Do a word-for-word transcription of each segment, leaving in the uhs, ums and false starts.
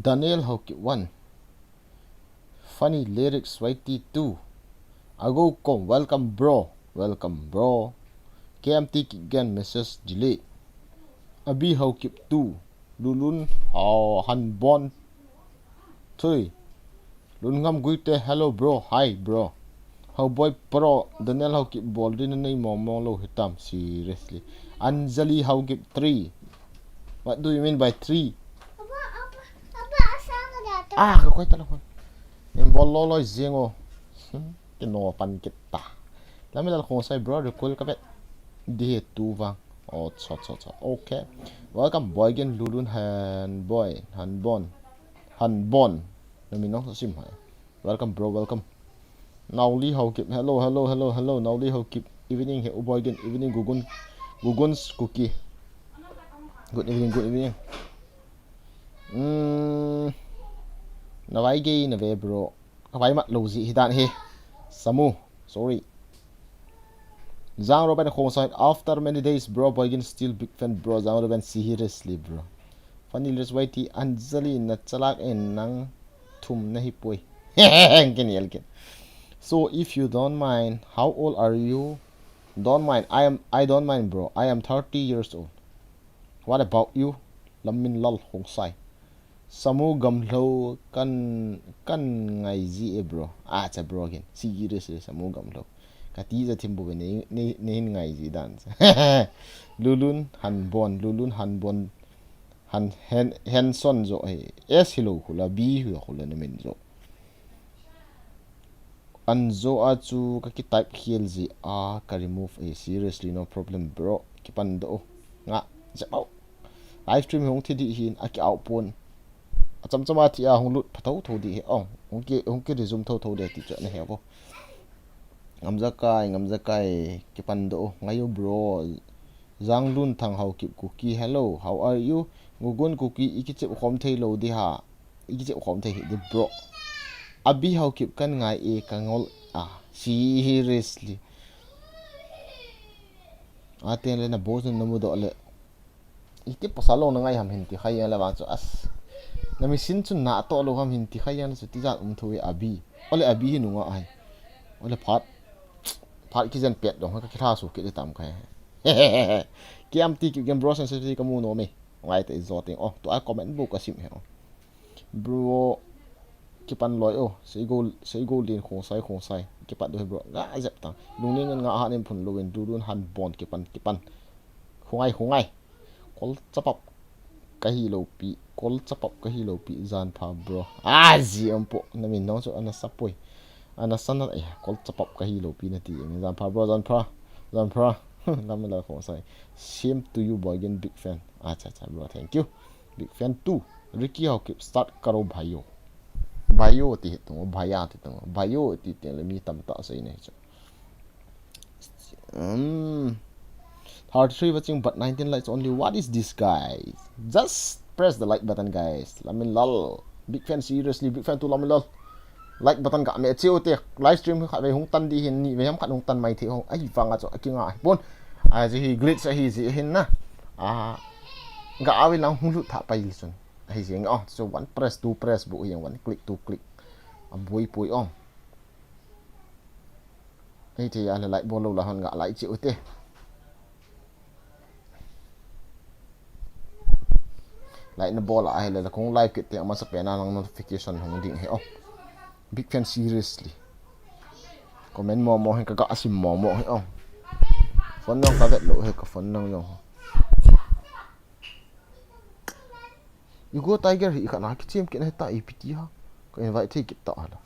Daniel Haokip one. Funny lyrics Y T two. Ago Kom, welcome bro. Welcome bro. K M T Kipgen message delete. Abi Haokip two. Lulun Hao Hanbon three. Lunngam Guite, hello bro. Hi bro. Haoboi Pro, Daniel Haokip bol din nei mong mong lou hitam, seriously. Anjali Haokip three. What do you mean by three? Ah, ka koi ta la kon. Nin bol lou lou jing o. Hmm, kino pan kit ta. Lamilal Khongsai bro, recall ka vet. Di he tu vang. Oh, cho, cho, cho. Okay. Welcome, boy, again, Lulun Hanboi, Hanbon. Hanbon. Na min nong sim hai. Welcome, bro, welcome. Naoli Haokip. Hello, hello, hello, hello. Naoli Haokip. Evening he, u boy, again. Evening, Gugun. Gugun's Cookie. Good evening, good evening. Hmm. Na vai gei na ve, bro. Ka vai mat lou ji hi dan hi. Samu. Sorry. Jang Robert Khongsai, after many days, bro. Boy, again, still big fan, bro. Jang Robert, seriously, bro. Funny lyrics Y T, Anjali, na chalak e, nang thum na hi poi. Ken yel ken. So if you don't mind, how old are you? Don't mind. I am, I don't mind, bro. I am thirty years old. What about you? Lamminlal Khongsai. Samu Gamlhou kan, kan ngai ji e, bro. Ah, cha, bro, again. Seriously, Samu Gamlhou. Ka ti ja thim bou ve, nei, nei, nei ngai ji dan. Lulun Hanbon, Lulun Hanbon. Han, Hen, Henson jo he. S hilou khula, B hilou khula na min jo. An jo a chu ka ki type khel ji a ka remove e. Seriously, no problem, bro. Kipan doh. Nga, jep au. Live stream hung thi di hin a ki out pon. A cham cham a thi a hung lut pha tho tho di he. Ong, hung ki, hung ki resume tho tho di ti chu na he vo. Ngam ja kai, ngam ja kai. Kipan doh. Ngai u, bro. Jang Lun Thang Haokip Kuki, hello, how are you? Gugun Kuki, i kichep khom thei lou di ha. I kichep khom thei hi di, bro. Abi Haokip kan ngai e ka ngol a. Seriously. A ten le na boss na mu doh le. Iti pasal lou na ngai ham hin ti khai yang le vang chu as. Na mi sin chu na to lou ham hin ti khai yang le chu ti jan um tho e Abi. Ole Abi hi nunga ai. Ole phat. Phat kijen pet dong ka kitha su kit tam khai. K M T Kipgen bro sen se ka mu nom e. Ngai te ijo ting. Oh, to a comment book ka sim he. Oh. Bro, kipan loi o. Sei go, sei go lin Khongsai, Khongsai. Kipat do he bro. Nga jep tang. Lungning nga ha nin phun lou in Lulun Hanbon kipan, kipan. Khongai, khongai. Kol chapap ka hi lou pi, kol chapap ka hi lou pi, jan pha bro. Ah, ji am po, na min nong chu ana sa poi. Ana sa na, eh, kol chapap ka hi lou pi na ti. Jan pha bro, jan pha. Jan pha. Lamminlal Khongsai. Same to you, boy, again, big fan. Acha, acha, bro, thank you. Big fan too. Ricky Haokip, start karo bhaiyo. Bhaiyo ti he tung, bhaiya ti tung. Bhaiyo ti teng le mi tamtah sei nei chu. Um, thirty-three watching but nineteen likes only. What is this, guys? Just press the like button, guys. Lamminlal. Big fan, seriously. Big fan to Lamminlal. Like button ka me cheu te. Live stream khat ve hung tan di hin ni ve ham khat hung tan mai the hung. Ai vang a chu a kinga pon. Ai ji hi glitch a hi ji hin na. A. Ga awi lang hung lut tha pai li chun. Ai ji nga chu one press, two press bu hi one click, two click. A bui pui ong. Hei thei a le like bol lou la hon nga like cheu te. Like na bol a hile la kong like kit te ama sa pe na lang notification hung ding he o. Big fan seriously. Comment mo mo he ka ga sim mo mo he o. Phone nang ka vet lou he ka phone nang jong. Ego Tiger hi khat na kichem kit na ta ipiti ha. Ka invite thei kit ta hala.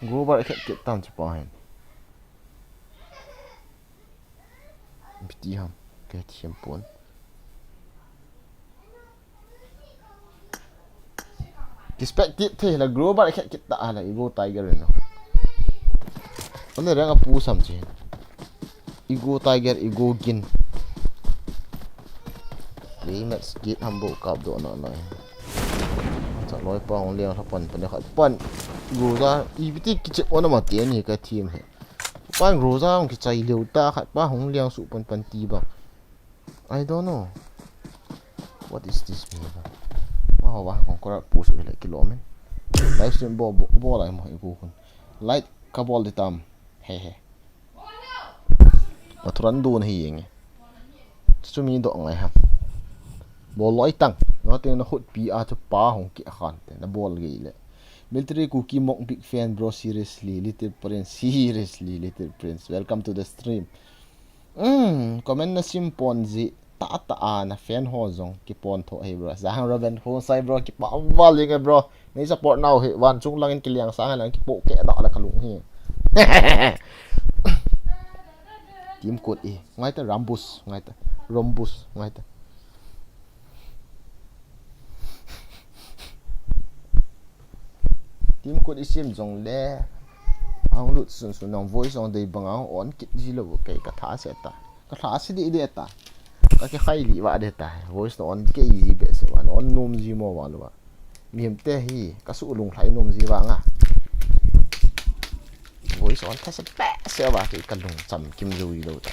Global khat kit tan chu pa hen. Ipiti ham. Ka thiam pon. Kispek tip thei la global khat kit ta hala Ego Tiger no. Ole rang a pu sam chi. Ego Tiger, Ego Gin. Play match gate hambo kap do na na. Cha loi pa hung liang tha pan pan khat pan. Roza, ipiti kiche ona ma te ni ka team he. Pan Roza hung kichai leu ta khat pa hung liang su pan pan ti bang. I don't know. What is this behavior? Maho va kong koral push u le kilom in. Live stream bol bol bol ai mo igu hun. Light ka bol di tam. He he. Pathuran dun hi yeng. Chu mi do ngai ha. Bol loi tang. No te na hut pi a chu pa hong ki khan te na bol gei le. Military Kuki Mok big fan bro, seriously Little Prince, seriously Little Prince, welcome to the stream. Hmm, comment na sim pon ji ta ta a na fan ho jong ki pon tho hei bro. Jang Raven ho sai bro ki pa valing e bro. Nei support nau hi van chung langin ki liang sang lang ki po ke da la ka lung hi. Team code e. Ngai ta Rambus, ngai ta Rombus, ngai ta. Team code i sim jong le. Ang lut sun sun nang voice jong dei bang ang on kit ji lo kei ka tha se ta. Ka tha se di de ta. Ka ke khai li wa de ta. Voice no on kei ji be se wa on nom ji mo wa lo wa. Mihemte hi ka su lung lhai nom ji vanga voice on tha se pe se va kei ka lung cham kim jui lo ta.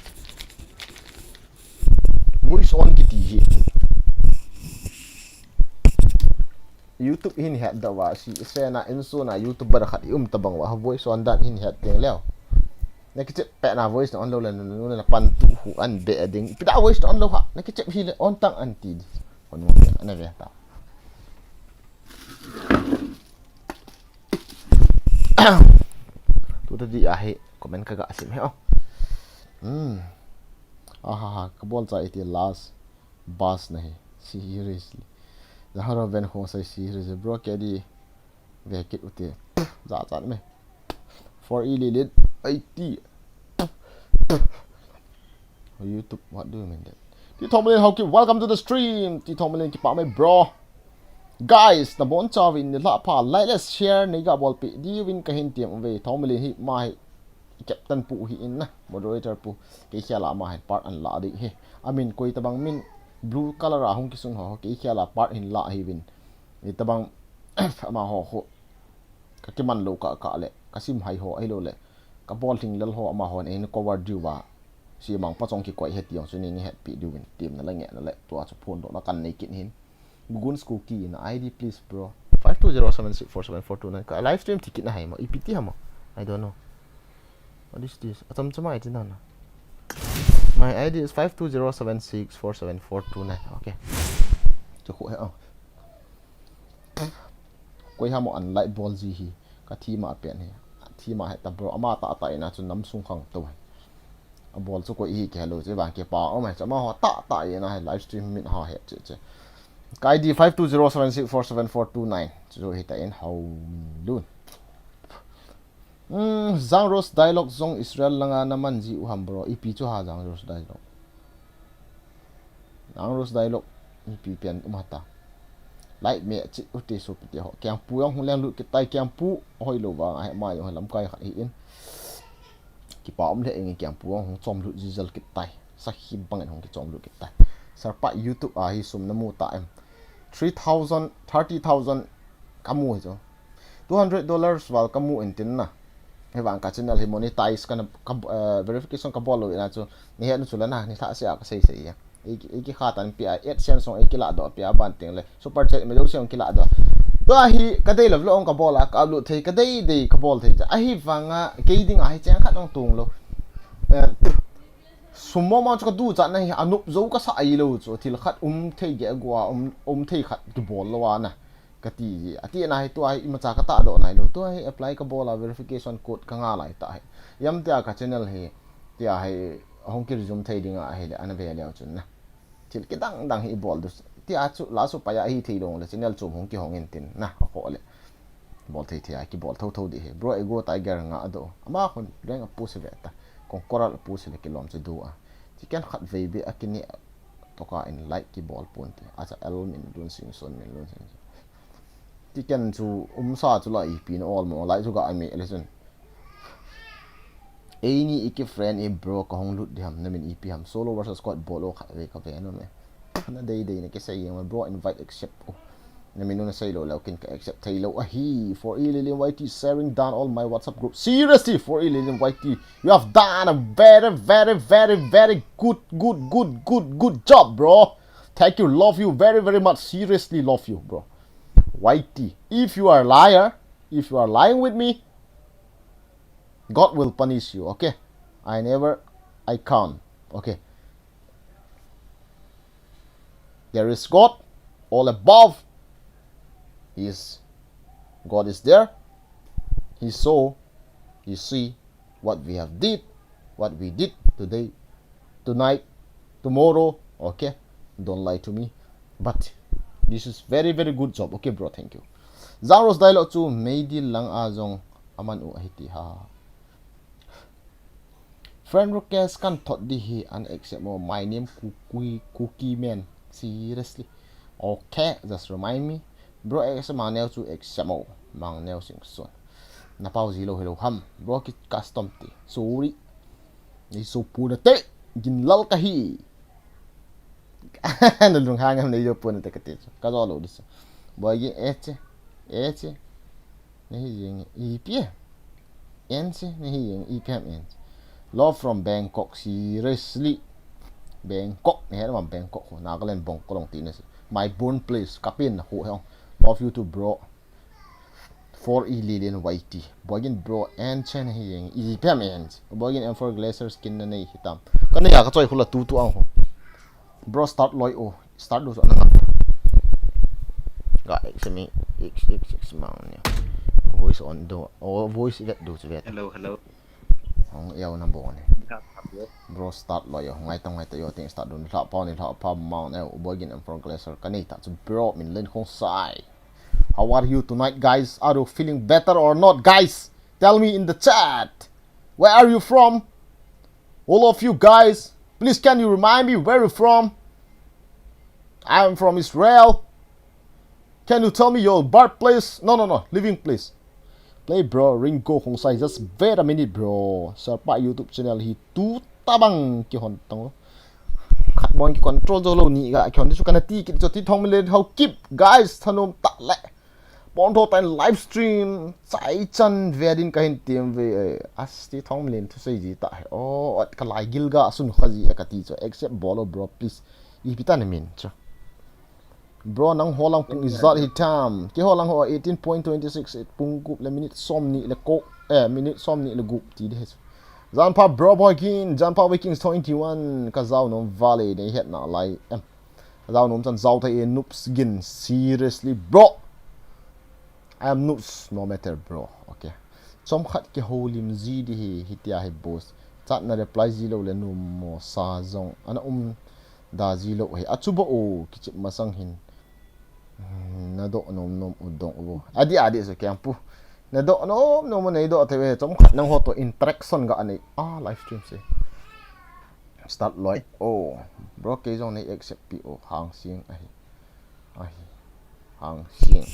Voice on kiti hi YouTube hin het da va si se na in su na YouTuber khat i um ta bang va voice on dan hin het teng leo. Na kichep pe na voice on lo le nu na pan tu hu an be ding. Pi da voice on lo ha. Na kichep hi le on tang an ti. Kon mo ana ve ta. Tu ta di a hi comment ka ga sim he o. Hmm. Aha ha, ka bol cha iti last bus na hi. Seriously. Zahara ven ho sai seriously. Bro, ke di ve kit u te. Za cha me. For e lilin eighty. YouTube, what do you mean that? Ti Thomlin Hawki, welcome to the stream. Ti Thomlin kipa mai bro. Guys, na bon chauvin ni la pha like le share nei ga bol pi di win ka hin tiam ve. Thomlin hi ma hi captain pu hi in na, moderator pu. Kei khia la ma hin part an la di hi. I mean koi tabang min blue color a hung kisun ho kei khia la part hin la hi win. Ni tabang ama ho ho. Ka kiman lo ka ka le ka sim hai ho ai lo le ka bol thing lel ho ama hon ein cover diu va si mang pa chong ki koi he tiang chu ni ni het pi diu in tim na la nge na le tua chu phone do na kan nei kin hin. Gugun Skuki na I D please bro. Five two zero seven six four seven four two nine. Ka live stream ticket na hai ma I P T ha ma. I don't know. What is this? Atam chama iti na na. My I D is five two zero seven six four seven four two nine. Okay. Chu khu he oh. Koi ha mo an light bol ji hi ka thi ma pen hi. Thi ma he ta bro ama ta ta ina chu nam sung khang to. A bol chu koi hi ke lo che bang ke pa o mai chama ho ta ta ina he live stream min ha he che che. Ka I D five two zero seven six four seven four two nine. Chu hi ta in hau lun. Hmm, Zang Rose Dialogue zong Israel langa na man ji u ham bro. I pi chu ha Zang Rose Dialogue. Zang Rose Dialogue. I pi pian um hata. Like me chi u te so pi te ho. Kiang pu yong hung leng lut kitai kiang pu. Hoi lo vang a he ma yong lam kai khat hi in. Kipa um le eng kiang pu yong hung chom lut ji jal kitai. Sakhi bang en hung ki chom lut kitai. Sarpa YouTube a hi sum na mu ta em. Three thousand, thirty thousand ka mu hi chu. Two hundred dollars val ka mu in tin na. He vang ka channel hi monetize ka na, ka, eh, verification ka bol lo ina chu. Ni he nu chu la na, ni tha se a ka sei sei ya. Ei ki, ei ki kha tan pi a, AdSense song ei ki la do pi a ban ting le. Super chat me do se ong ki la do. Tua hi ka dei lo vlog ong ka bol a, ka upload thei, ka dei dei ka bol thei cha. A hi vang a, kei ding a hi chang khat ong tung lo. Eh, sum mo ma chu ka du cha na hi, a nup zo ka sa ai lo chu. Thil khat um thei ge gua, um, um thei khat ki bol lo a na. Ka ti ji. A ti na hi tua hi ima cha ka ta do nai lo. Tua hi apply ka bol a verification code ka nga lai ta hi. Yam tia ka channel hi. Tia hi hong ki resume thei ding a hi le ana ve leo chun na. Thil ki dang dang hi bol du. Tia chu la su pa ya hi thei dong le channel chum hong ki hong in tin na. A ko le. Bol thei thei a ki bol tho tho di hi. Bro ego tiger nga a do. Ama khun reng a pu se ve ta. Kong koral a pu se le ki lom chu du a. Chicken khat vei bi a ki ni. Toka in like ki bol pun ti. Acha el min lun sing son min lun sing son. Ti ken chu umsa chu la ipi na ol mo lai chu ga ami le chun. Eini iki friend e bro ka hong lut di ham na min ipi ham solo versus squad bol o khat ve ka ve no me. Na dei dei na ke sei yeng bro invite accept o. Na min nu na sei lo lo kin ka accept thei lo ahi. For e lilin Y T sharing down all my WhatsApp group. Seriously, for e lilin Y T, you have done a very, very, very, very good, good, good, good, good job, bro. Thank you, love you very, very much. Seriously love you, bro. Y T, if you are liar, if you are lying with me, God will punish you, okay? I never, I can't, okay? There is God all above. He is, God is there. He saw, He see what we have did, what we did today, tonight, tomorrow, okay? Don't lie to me. But this is very, very good job. Okay, bro, thank you. Zangros dialogue chu meidil lang a jong aman u ahi ti ha. Friend request kan thot di hi an accept mo. My name Kuki, Kuki man. Seriously. Okay, just remind me. Bro, accept mang neo chu accept mo. Mang neo sing son. Na pau ji lo hello ham. Bro, ki custom ti. Sorry. Ni so pu na te. Gin lal ka hi. Na lung hang am nei jo pu na te ka ti. Ka jo lo di so. Boy gi eche. Eche. Nahi jeng ipi. Ense, nahi jeng ipi ham ense. Love from Bangkok, seriously. Bangkok, nahi lam Bangkok ho, Nagaland Bangkok long ti nase. My born place, kapin na ho hong. Love you too, bro. For Ililin Y T. Boy gin bro, ense nahi jeng ipi ham ense. Boy gin M four Glacier skin na nei hitam. Kana ya ka choi khula tu tu ang ho. Bro, start loi o. Start du so na. Ga X M E, X X X mount ne. Voice on do. O voice vet du vet. Hello, hello. Hong yau na bo ne. Bro, start loi o. Ngai tang ngai ta yo ting start du. Hla pa ni hla pa mount ne. Boy gin M four Glacier. Ka nei ta chu bro, min len khong sai. How are you tonight, guys? Are you feeling better or not, guys? Tell me in the chat. Where are you from? All of you guys, please can you remind me where you from? I am from Israel. Can you tell me your birthplace? No, no, no, living place. Play bro, Ringo Khongsai, just wait a minute bro. Sir pa YouTube channel hi tu tabang ki hon tang. Khat bong ki control jo lo ni ga ki hon chu kana ti kit jo ti thong mi le hau kip guys thanom ta le. Pon tho tan live stream, chai chan ve din ka hin tim ve, eh, asti thong min thu sei ji ta he. Oh, at ka lai gil ga sun kha ji ka ti cho. Accept bolo bro, please. Ipi ta na min cho. Bro, nang ho lang pung ijat hi tam. Ki ho lang ho eighteen point twenty six, eh, pung gup le minute som ni le ko, eh, minute som ni le gup ti de he cho. Jan pa bro boy kin, jan pa weekings twenty one, ka zau nom vale, nei het na lai. Em. Zau nom chan zau thei e noobs gin, seriously, bro. I am noobs, no matter, bro. Okay. Chom khat ki ho lim ji di hi, hitia hi boss. Chat na reply ji lo le nom mo sa jong. Ana um da ji lo hi. Achu bo o, kichip masang hin. Hmm, na do nom nom u dong u. Adi adi so kiang pu. Na do nom nom nei do te ve. Chom khat nang ho to interaction ga nei. Ah, live stream se. Start loi. Oh, bro, kei jong nei accept pi o hang sing ahi. Ahi. Hang sing.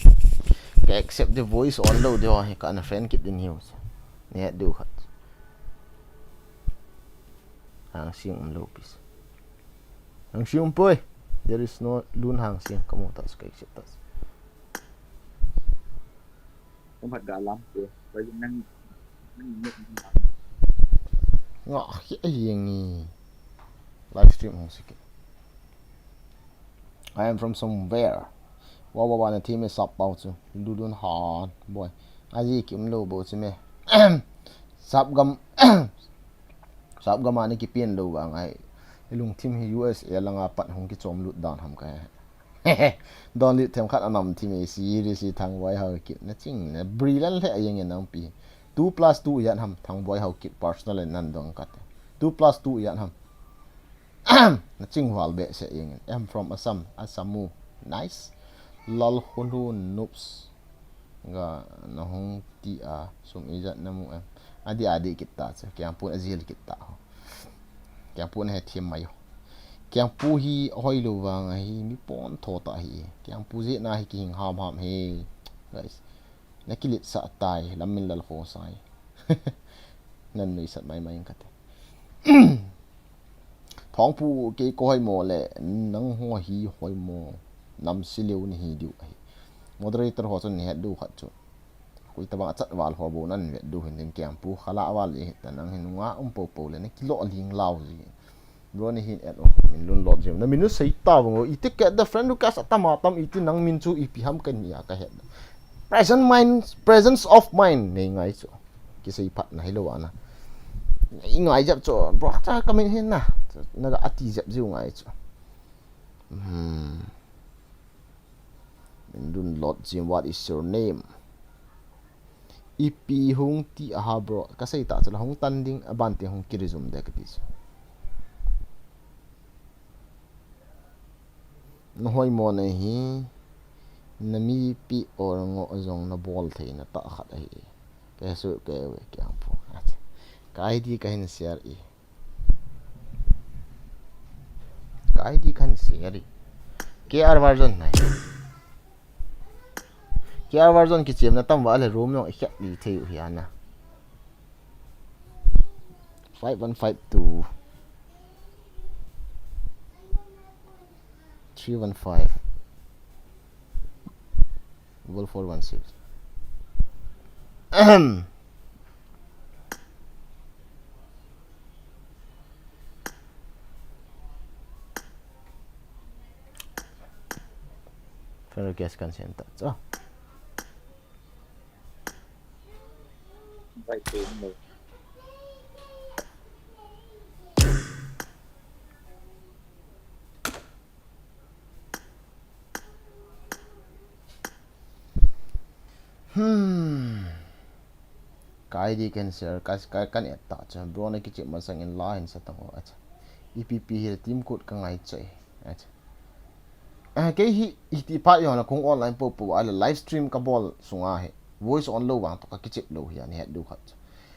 Ka accept the voice on lo de ho hi ka na friend kit din hiu. Nei du khat. Hang sing um lo pis. Hang sing um poi. There is no lun hang sing. Kamu tas ka accept tas. Kamu hat ga lam ko. Bai nang nang nang. Nga hi ai yang ni. Live stream hong sikit. I am from somewhere. Wa wa wa na team is up out chu. Dudun han boy. Aji kim lo bo chu me. Sap gam. Sap gam ani ki pin lo wa ngai. Ilung team hi U S A langa pat hong ki chom lut dan ham ka. Don lit them khat anam team e si ri si thang wai hau ki. Na ching na brilliant le ayeng en ang pi. Two plus two yan ham thang boy hau ki personal en nan dong kat. Two plus two yan ham. Na ching wal be se ing. I'm from Assam, Assamu. Nice. Lal Khunlun noobs. Ga na hung ti a sum ijat na mu em. Adi adi kit ta che. Kiang pun azil kit ta ho. Kiang pun he thiam mai ho. Kiang pu hi hoi lo vang a hi mi pon tho ta hi. Kiang pu je na hi ki hing ham ham he. Guys. Na kilit sa tai lam min lal kho sai. Nan nui sat mai mai kate. Thongpu kei ko hoi mo le nang ho hi hoi mo nam si leu ni hi diu ahi. Moderator ho chun ni het du khat chu. Kui tabang achat val ho bo nan vet du hin din kiang pu khala val e ta nang hin nga um po po le na kilo ling lau ji. Bro, nei hin add u. Minlun Lord Jim. Na min u sei ta vang o. Iti ke the friend request atam atam iti nang min chu ipi ham kani a ka het. Present mind, presence of mind nei ngai chu. Kisei phat na hilou ana. Nei ngai jep chu. Bro, cha ka min hin na. Na ga ati jep jiu ngai chu. Hmm. Minlun Lord Jim, what is your name? Ipi hung ti aha bro, ka sei ta chu la hung tan ding, aban te hung ki resume de ka ti chu. Na hoi mo na hi, na mipi or ngo jong na bol thei na ta khat ahi. Ka su ke we kiang pu. Ka I D ka hin share e. Ka I D kan share e. K R version nai. K R version kichemna tam va le room jong i khet li thei u hi ana. Five one five two. Three one five. Double four one six. Ahem. Friend request kan send ta. So. Vai tu mo. Hmm. Ka I D kan share, ka, ka, kan add ta cha. Bro na kichep masang in la hin sa tang o, acha. E P P hi team code ka ngai chai. Acha. Ah, kei hi, iti pa yon la kong online po po, ala live stream ka bol sunga hi. Voice on lou vang to ka kichep lou hi, ani het du khat.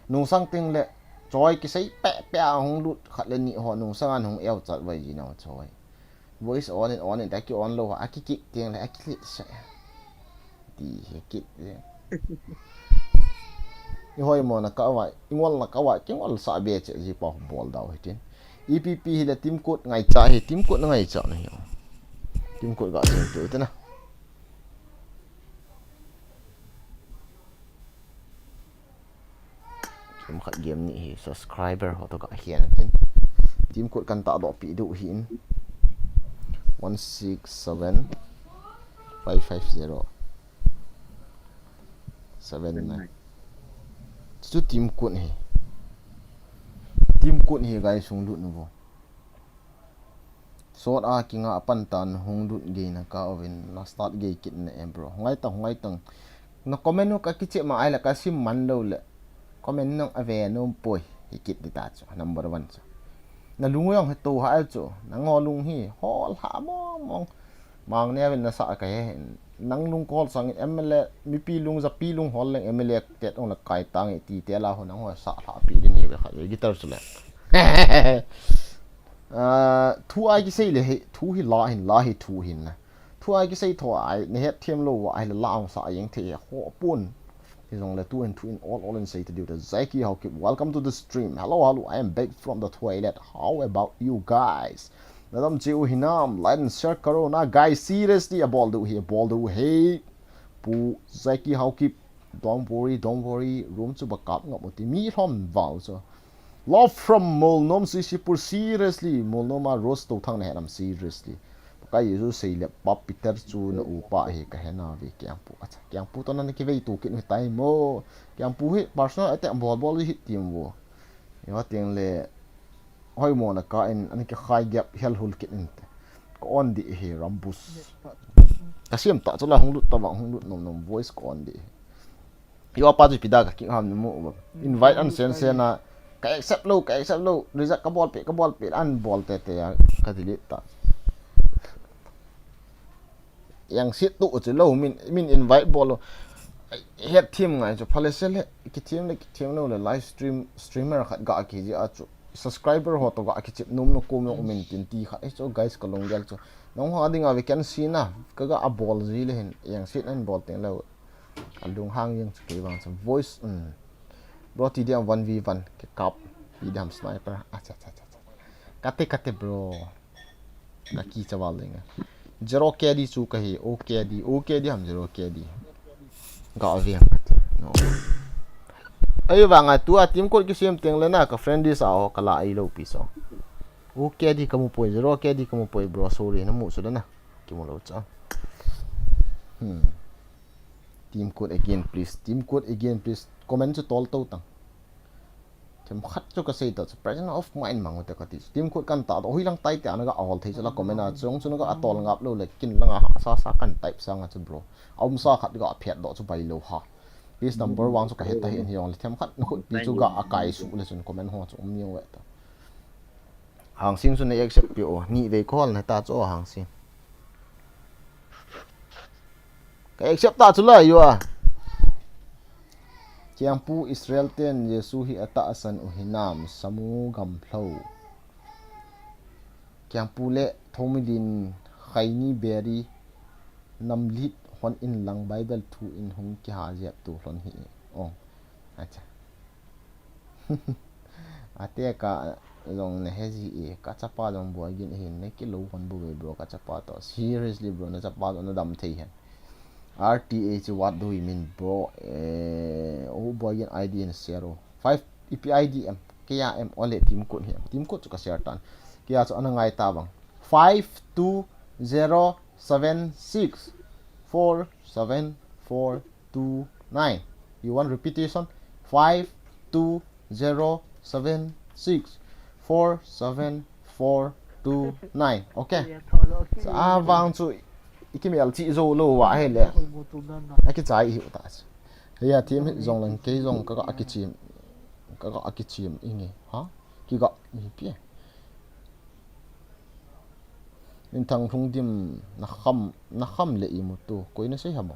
Nung sang ting le, choi kisei pe pe a hung lut khat le ni ho, nung sang an hung eu chat vai ji na choi. Voice on in, on in, ta ki on lou, a ki kik ting le, a ki lit se. Ti he kit. I hoi mo na ka wa, i ngol na ka wa, ki ngol sa be che ji pa bol dau hitin. E P P hi le team code ngai cha hi, team code ngai cha na hi. Team code ga chen tu te na. Game khat game ni hi subscriber ho to ga hian tin. Team code kan ta do pi du hi in. One six seven five five zero seven nine. Chu team code hi. Team code hi guys sung lut nu vo. Sot a kinga a pan tan hung lut gei na ka ovin na start gei kit na em bro. Ngai tang, ngai tang. Na comment nu ka kiche ma ai la ka sim man lo le. Comment nang ave nom poi. Hi kit di ta chu. Number one chu. Na lung yong he to ha chu. Na ngo lung hi. Hol ha mong mong. Mang ne ven na sa ka he. Nang lung kol sang in M L A, mipi lung, japi lung hol leng M L A tet ong la kai tang e ti te la ho nang ho sa la pi di ni ve kha guitar chu le. Ah, thu ai kisei le he, thu hi la hin, la hi thu hin na. Thu ai kisei tho ai, ne het thiam lo wa ai la ong sa yeng the ho pun. Hi jong le tu in thu in all all in sei ta diu ta. Zaki Haokip, welcome to the stream. Hello, hello, I am back from the toilet. How about you guys? Nadam chiu hinam, like and share karo na, guys, seriously, a bol du hi, a bol du hi. Pu Zaki Haokip, don't worry, don't worry, room chu ba kap ngam u ti mi hlom val chu. Love from Molnom Sisipur, seriously, Molnom a Rose to thang na henam, seriously. Pakai Jesu sei le pa Peter chu na upa hi ka hena ve kiang pu. Acha, kiang pu to na ki vei tu kin tai mo. Kiang pu hi personal attack bol bol hi tim vo. Yo ting le, hoi mo na ka in, ani ki khai gap hel hul kit in te. Ka on di hi rambus. Ka siam ta chu la hung lut ta vang, hung lut nom nom voice ka on di hi. Yo pa chu pi da ka ki ham ni mu. Invite an sen sen a. Ka accept lo, ka accept lo. Reject ka bol pe, ka bol pe, an bol te te a. Ka delete ta. Yang sit tu chu lo min, min invite bol lo. Het thiam ngai chu phale se le, ki thiam le, ki thiam lo le live stream, streamer khat ga ki ji a chu. Subscriber ho to ga ki chip nom no kum no min tin ti khat. Eh, chu guys ka long gel chu. Nong ha ding a we can see na, ka ga a bol ji le hin, yang sit an bol teng lo. A lung hang yang chu kei vang chu voice, um. Bro ti diam one v one, ke kap, ti diam sniper. Acha, acha, acha, acha. Kate, kate, bro. Ka ki chaval ding. Zero K D chu ka hi, O K D, O K D ham zero K D. Ga aviang ka ti. No. Ayu vang a tu a team code ki sim teng le na ka friend list a o ka la ai lo pi so. U K D kamu poi, zero K D kamu poi, bro. Sorry, namu chu dana. Kimu lou cha. Hmm. Team code again, please. Team code again, please. Comment chu tol to tang. Themkhat chu kasei ta chu presence of mind mang u te kati. Team code kan tah doh, hoilang tai tia naga ahol thei chu la comment a, chung chu naga atol ngap lou le kin langa hahsa sa kan type sanga chu, bro. Aumsa khat ga aphet doh chu bai lou ha. Page number vang chu kahe ta hi, hijongle themkhat nakhutpi chu ga akai suh le chun comment ho chu um jeng ve ta. Hangsing chu nei accept pi o, ni vei kahol na ta chu Hangsing. Ka accept ta chu la yo a. Kiangpu Israel ten Jesu hi atahsan u hinam, Samu gamlhou. Kiangpu le Thomilin Khaini Beri namlit hon in lang Bible thu in hung kiha jep tu hlon hi. Oh. Acha. Ate ka jong na he ji e, ka chapa jong Boigin hin na kilou hon bu ve, bro, ka chapa to. Seriously, bro, na chapa to na dam thei hen. R T H, what do you mean, bro? Eh, oh, Boigin I D in zero. Five, ipi I D em, kei a em, ole team code hi em. Team code chu ka share tan. Kei a chu ana ngai ta bang. Five two zero seven six four seven four two nine. You want repetition? Five two zero seven six four seven four two nine. Okay. Sa a vang chu i kimel chi zo lou va he le. A kichai hi ta. He ya team hi jong lang kei jong ka ga kichim. Ka ga kichim inge. Ha? Ki ga ni pi. Min thang thung dim na kham, na kham le i mu tu. Koi na sei ha mo.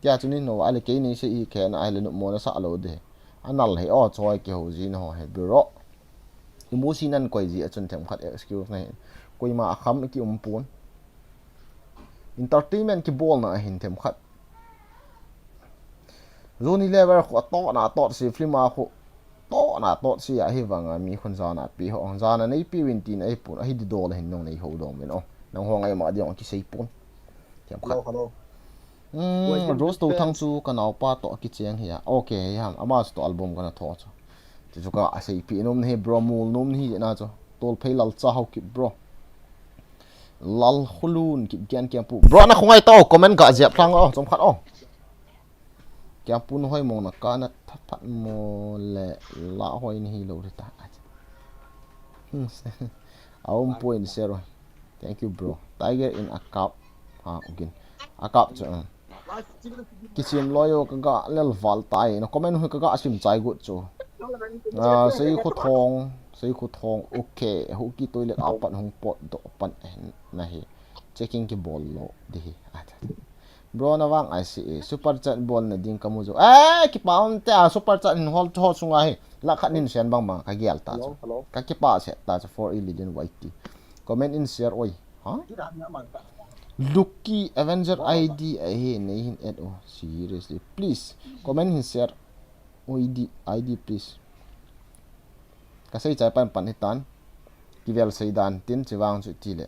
Tia chu ni no, ale kei nei sei i khe na, ale nu mo na sa lo de. Anal he o choi ke ho ji na ho he, bro. I mu si nan koi ji a chun themkhat excuse na hin. Koima a kham ki um pon. Entertainment kibol na hin themkhat. Johnny Lever khu ato na ato si film a khu to na to si a hi vang a mi khun jana pi ho, jana nei pi win tin a hi pon, a hi di dol hin nong nei ho dong min o. Nang ho ngai ma di ong ki sei pon. Themkhat. Hello, hello. Hmm, Rose to thang chu ka naupa to kicheng hi a. Okay, hi ham. Ama chu to album kana tho chu. Ti chu ka a sei pi nom ni, bro, mul nom ni na chu. Tol phei lal cha hau ki, bro. Lal Khulun, Kipgen Kiangpu. Bro, na khungai to, comment ka jep thlang o, chom khat o. Kiangpu na hoi mong na ka na that phat mo le la hoi ni hi lo ri ta. Hmm, se-, a um point zero. Thank you, bro. Tiger in a cup. Ha, again. A cup chu, um. Kichim loi o ka ga lel val tai. Na comment hui ka ga sim chai gut chu. Ah, sei khu thong, sei khu thong. Okay, hu ki toilet a pan hung pot do pan na hi. Checking kibol lo di hi. Bro, na vang I C A. Super chat bol na ding kamu jo. Eh, kipa um te a super chat hin hol cho sunga hi. La khat nin sen bang bang ka gial ta chu. Hello, hello. Ka kipa se ta chu for ilidin Y T. Comment in share oi. Ha? Lucky Avenger I D a hi nei hin add o. Seriously. Please. Comment hin share. I D, I D please. Ka sei chai pan pan hi tan. Kivel sei dan tin chi vang chu ti le.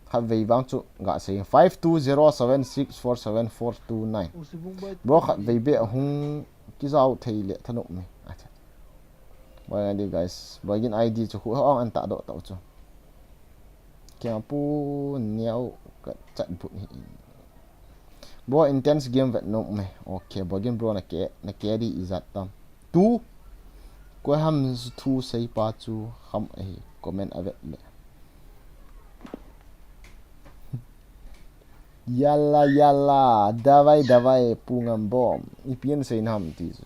Khat vei vang chu ga sei five two zero seven six four seven four two nine. Bro, khat vei be hung kizau thei le thanop me. Acha. Boi adi guys. Boigin I D chu khu ho an ta do ta chu. Kiangpu neo ka chat but hi. Bro, intense game vet nom me. Okay, Boigin bro na ke, na ke di izat tam. Tu. Koi ham thu sei pa chu kham ahi. Comment a vet le. Yalla, yalla, davai, davai, Pu Ngambom. Ipi in sei nam ti chu.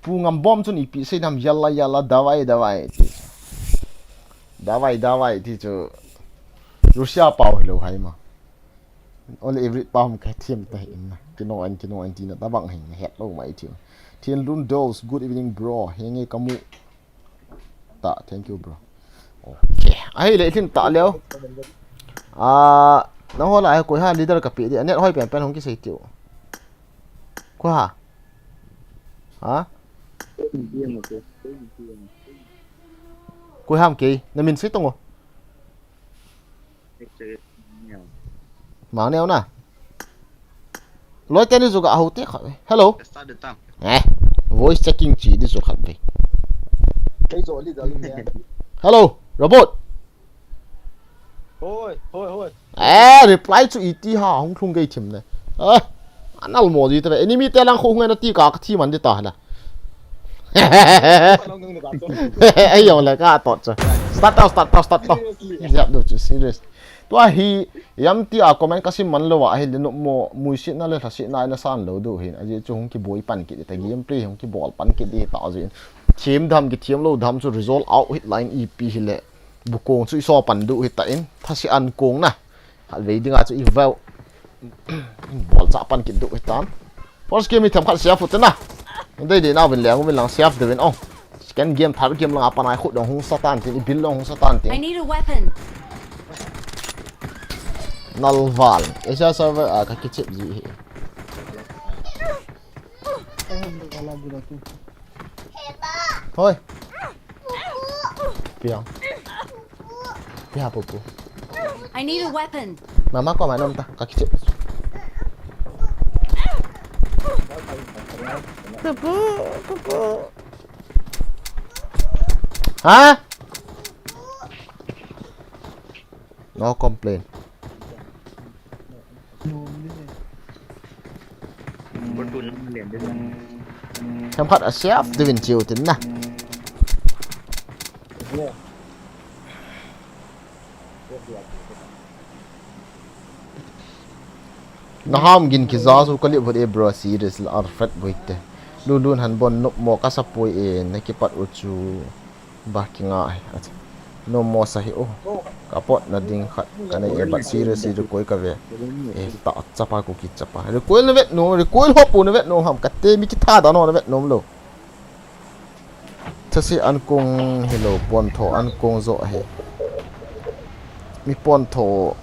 Pu Ngambom chun ipi sei nam, yalla, yalla, davai, davai ti chu. Davai, davai ti chu. Russia pau hi lo hai ma. Only every pau ka thiam ta hin na. Kino an, kino an ti na tabang hin het lo mai thiam. Thian Lun Dolls, good evening, bro. Henge kamu. Ta, thank you, bro. Okay. Ahi le, ithin ta leo. Ah, na hola ai koi ha leader ka pi di. Net hoi pen pen hong ki sei tiu. Koi ha? Ha? Koi ham kei. Na min sei tongo. Mang neo na. Loi teni juga ahau te kha. Hello. Start the time. Eh. Voice checking chi di su khat be. Kei zo leader ni. Hello, robot. Hoi, hoi, hoi. Eh, reply chu iti ha, hung lhung gei thim ne. Ah, anal mo ji te ve. Enemy te lang khu hung na ti ka, ka thi man di ta na. Ai yo le ka tot chu. Start tau, start tau, start tau. Seriously. Yap do chu serious. Tua hi, yam ti a comment ka sim man lo a, hi le no mo, muisit na le lhasit na na san lo do hin. Aji chu hung ki boi pan ki ta, gameplay hung ki bol pan ki di ta ji. Thiam dam ki thiam lo dam chu result out hit line ipi hi le. Bukong chu i so pan du hi ta in, thasi an kong na. Khat vei dinga chu i veu. Bol cha pan ki du hi tan. First game i them khat sia fu te na. Dei dei na vin le, vin lang sia fu de vin ong. Second game, third game lang a pan ai khut dong hung satan tin, i bil dong hung satan tin. I need a weapon. Nalval. Asia server a ka kichip ji hi. Hoi. Piang. Piang pupu. I need a weapon. Mama ko manom ta, ka kichip. Pupu, pupu. Ha? No complain. Themkhat a siap deuhin chiu tin na. Na ham gin kija su ka lip hot e bro, serious la Alfred Boite. Lulun han bon nop mo ka sapoi e, na kipat u chu. Ba kinga hi. Acha. No mo sa hi o. Ka pot na ding khat ka nei e, but seriously recoil ka ve. E ta chapa ko ki chapa. Recoil na vet no, recoil ho pu na vet no ham. Ka te mi ki tha da no na vet nom lo. Thasi an kong hi lo, pon tho an kong zo hi. Mi pon tho.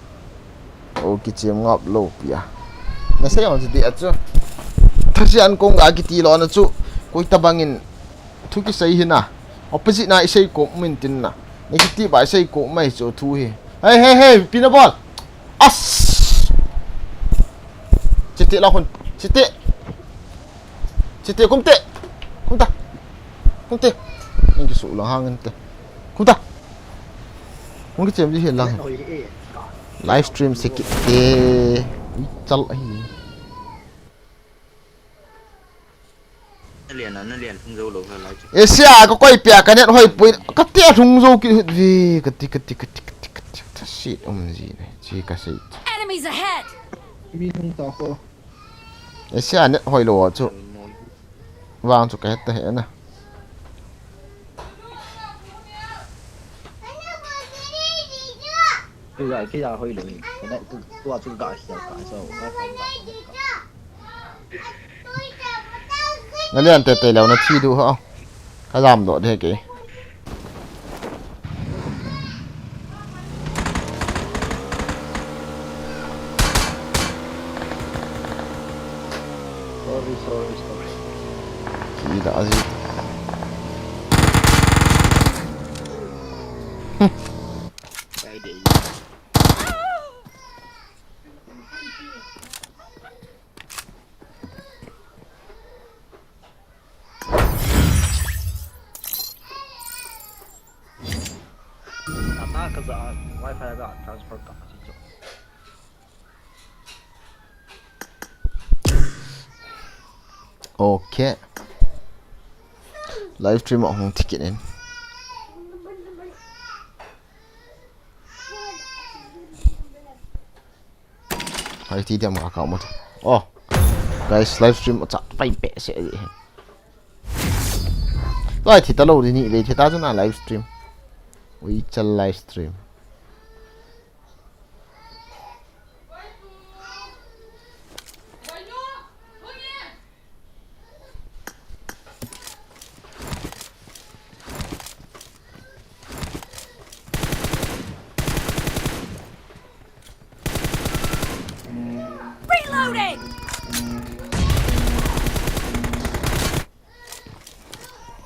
O kichim ngap lo pia. Na sei ang chu dia chu. Thasi an kong ga kiti lo na chu. Koi tabangin thu kisei hi na. Opposite na i sei ko min tin na. Ni kiti ba i sei ko mai chu thu hi. Hey, hey, hey, pina bol. As. Chiti la hun. Chiti. Chiti kumte. Kumta. Kumte. Ingi su la hangin te. Kumta. Hung kichem ji hi lang. Live stream se kit te. Ui, chal ahi. Na lian a, na lian hung zo lo ha live stream. Asia ka koi pia ka net hoi pui. Ka te hung zo ki hit ve. Ka ti, ka ti, ka ti, ka ti, ka ti. Ka sit um ji ne. Chi ka sei. Enemies ahead. Mi hung ta ko. Asia net hoi lo chu. Vang chu ka het ta he na. Kei ja, kei ja hoi lo hi. Ka net tu, tua chu ka sia ka so. Na lian te te lo na thi du ho. Ka jam doh de kei. Sorry, sorry, sorry. Ki da aji. Kai de. Ata ka za wifi ka transfer ka si cho. Okay. Live stream a hung ticket in. Hai ti diam ka ka mo. Oh. Guys, live stream a chat pai pe se. Lai thi ta lo di ni ve thi ta chu na live stream. Ui chal live stream. Reloading!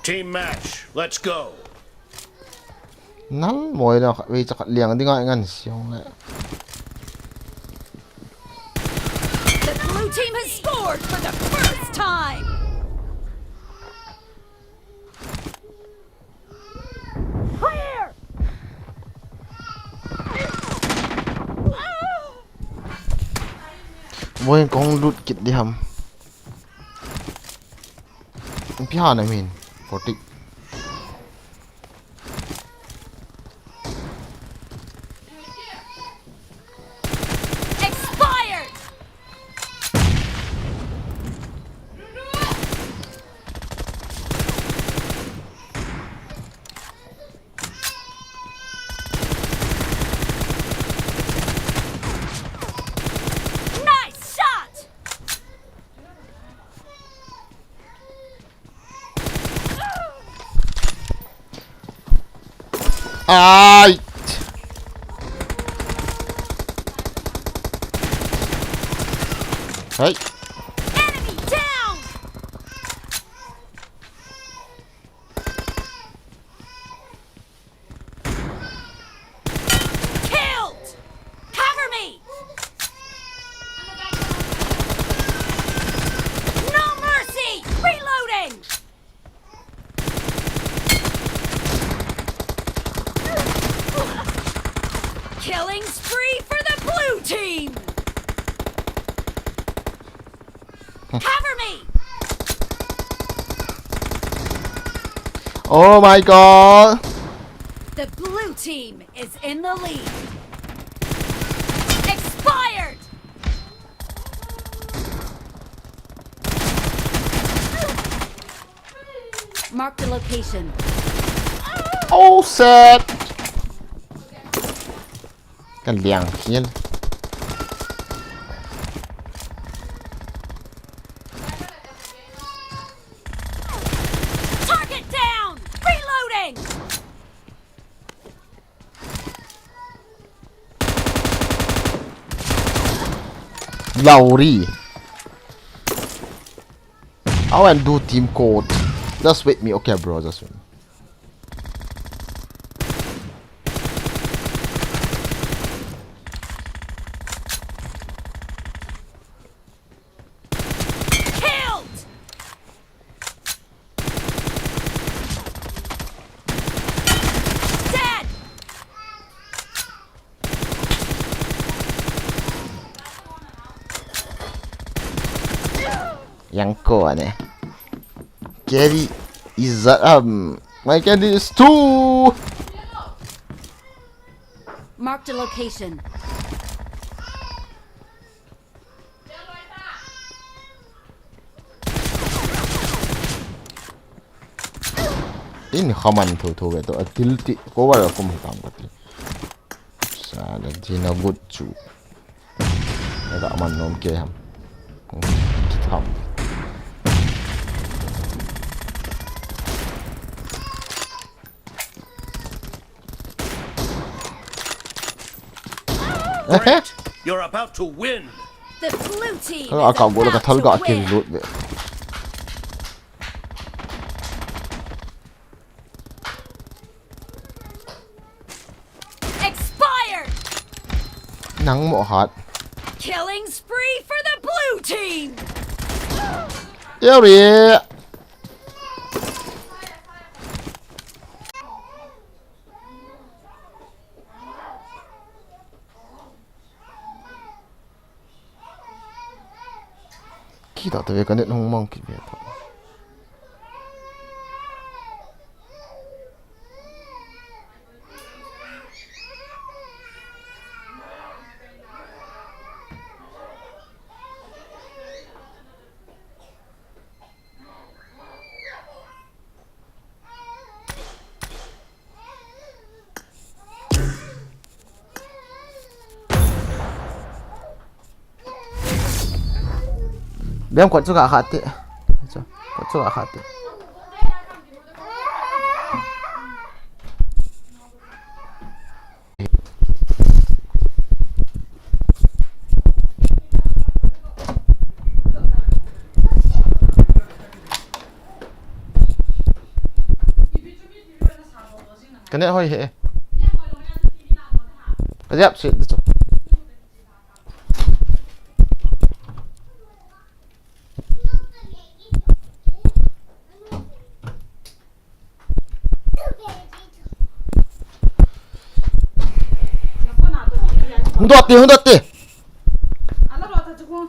Team match, let's go. Nal moi na khat vei cha khat liang dinga ngan siong le. The blue team has scored for the first time. Clear! Oi, kong lut kit di ham. Pi ha na min. Forty. Expired! Nice shot! Ai! Hey! Enemy down! Killed! Cover me! No mercy! Reloading! Killing spree for the blue team! Cover me! Oh my god! The blue team is in the lead. Expired! Mark the location. Oh, sad. Kan liang hian. Target down! Reloading! Lauri. I want do team code. Just wait me, okay, bro. Just wait. Killed! Dead! Yang ko ane. Carry is that, um, my carry is two. Marked a location. In khaman tho tho ve to, a til ti cover a kum tang ka ti. Sa da jina good chu. Ega man nom ke ham. Kitham. Great. You're about to win. The blue team is about to win. Ka ka gol ka thal ka kill lut ve. Expired! Nang mo hat. Killing spree for the blue team! Yuri. Kita te ve ka net hung mang kit ve ta. Bem, kot chu ka khat te. Chu, kot chu ka khat te. Ka net hoi he. Ka jap se chu. Hung dot te, hung dot te. Ala ro ta chu ko.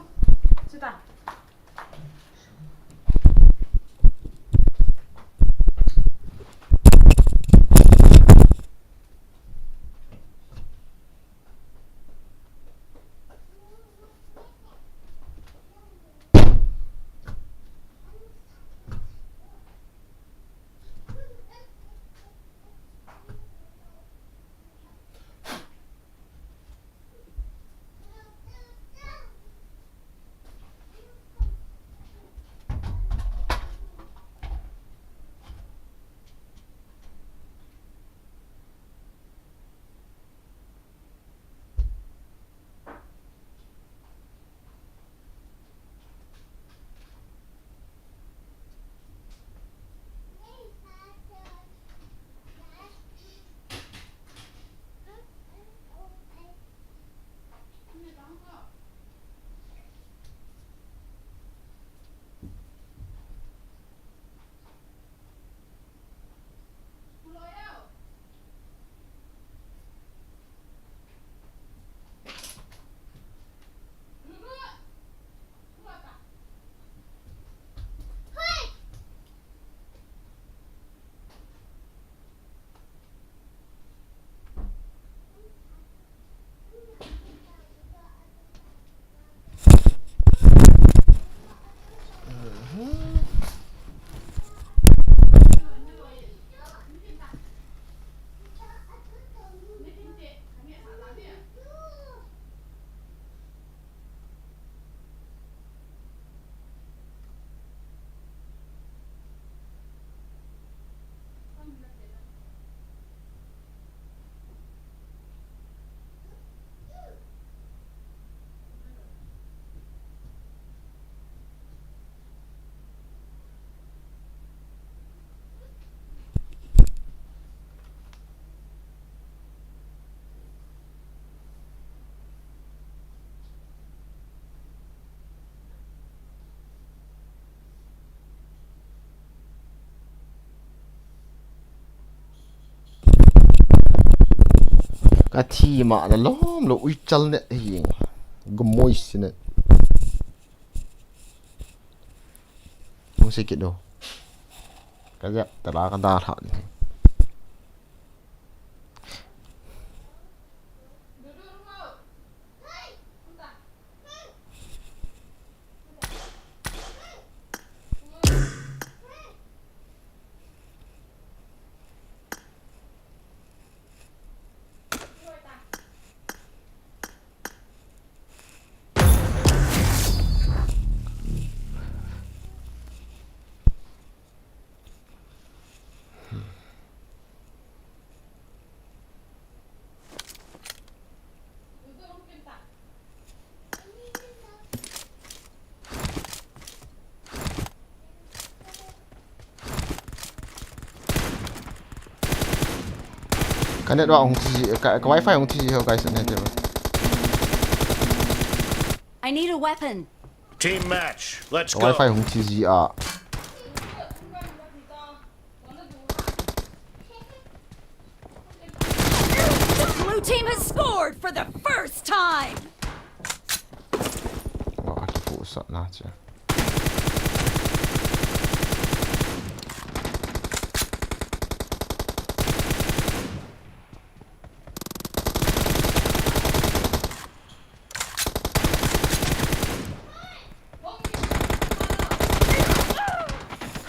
Ka thi ma na lom lo ui chal ne hi. Gumoi sine. Hung se kit do. Ka jep ta la ka da tha. Ka network hung thi, ka, ka wifi hung thi ho guys, ne te. I need a weapon. Team match. Let's Ka go. Wifi hung thi ji a. The blue team has scored for the first time. Wa, ki pu sa na che.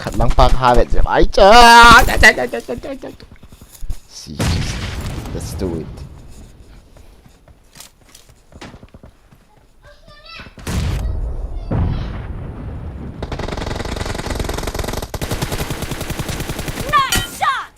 Khat lang pak ha vet jep. Ai cha. See, just, let's do it. Nice shot!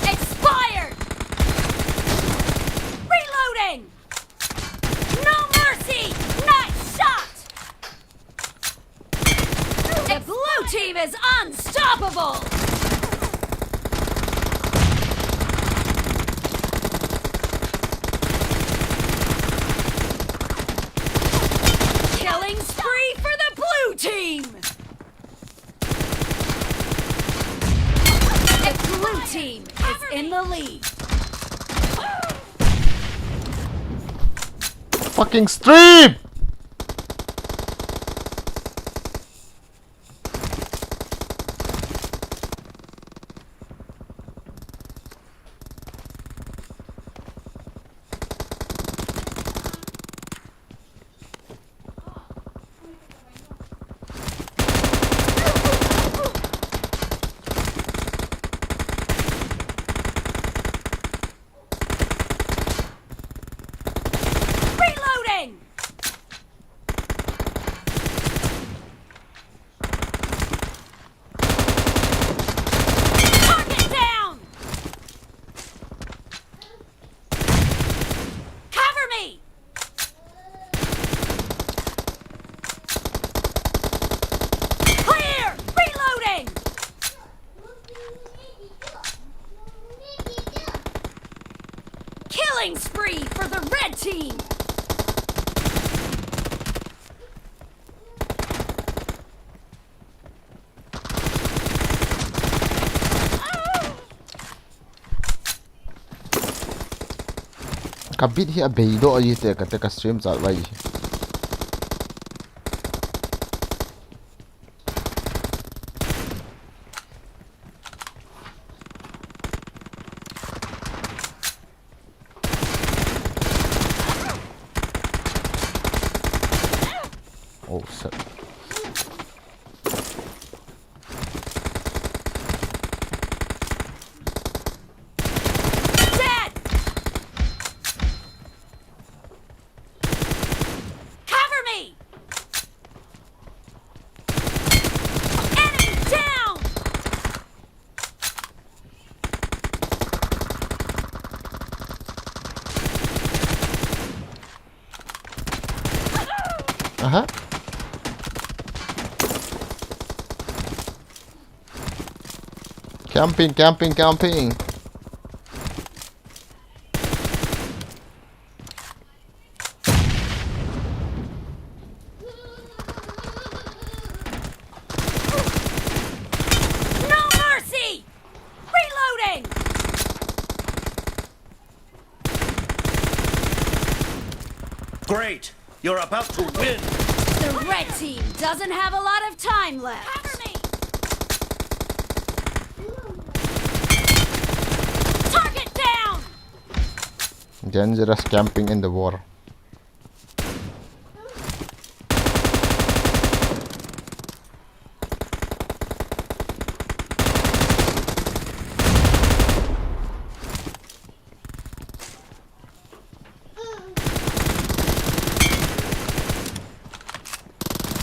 Expired! Reloading! No mercy! Nice shot! The blue team is unstoppable! Killing spree for the blue team! The blue team is in the lead. Fucking stream! Reloading! Target down! Cover me! Clear! Reloading! Killing spree for the red team! Ka bit hi a bei doh ahi te, ka te ka stream chat vai. Oh, shit. Dead! Aha. Camping, camping, camping. No mercy! Reloading! Great! You're about to win! The red team doesn't have a lot of time left. Cover me! Target down! Dangerous camping in the war.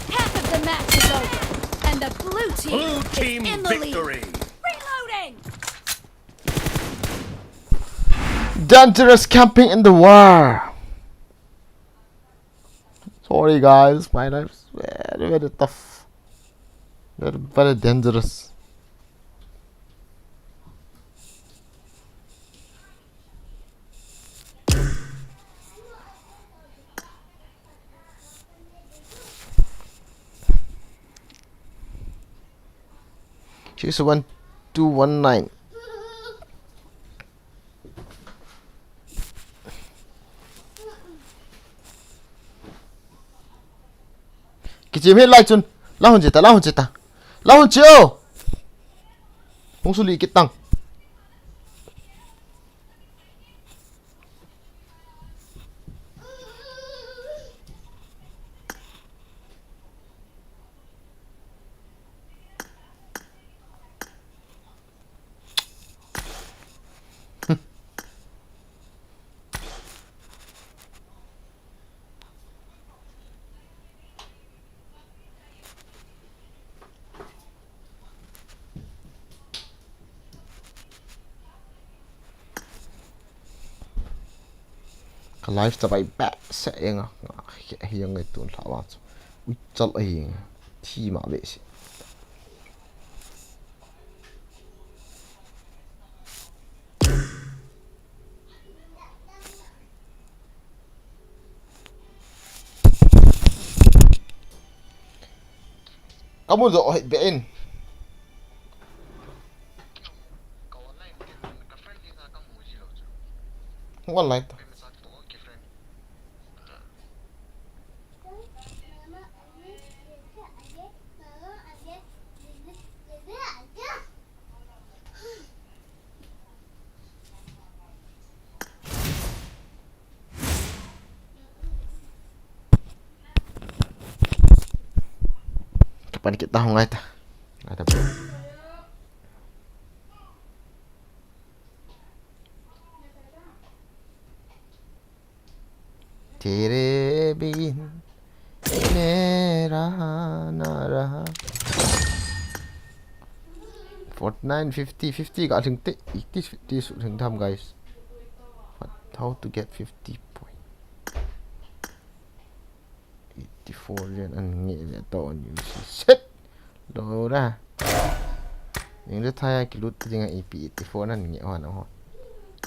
Half of the match is over, and the blue team Blue is team in the lead. Victory! Reloading! Dangerous camping in the war. Sorry guys, my life is very, very tough. Very, very dangerous. Six one two one nine. Kichim hi lai chun. La hun che ta, la hun che ta. La hun che o. Hung suli kit tang. Ka live ta bai ba se enga. Hi ang tun la wa. Ui chal ai. Thi ma be se. Kamu jo hit be in. Online ta. Kapan kita hung ai ta. Ai ta bro. तेरे बिन मैं रहा ना रहा. Forty nine, fifty, fifty ka lhing te, eighty, fifty su lhing tham guys. How to get fifty point? Eighty four len an nge le to an use set. Lo ra. Ning le thaya kilut te dinga A P eighty four nan nge hon ho.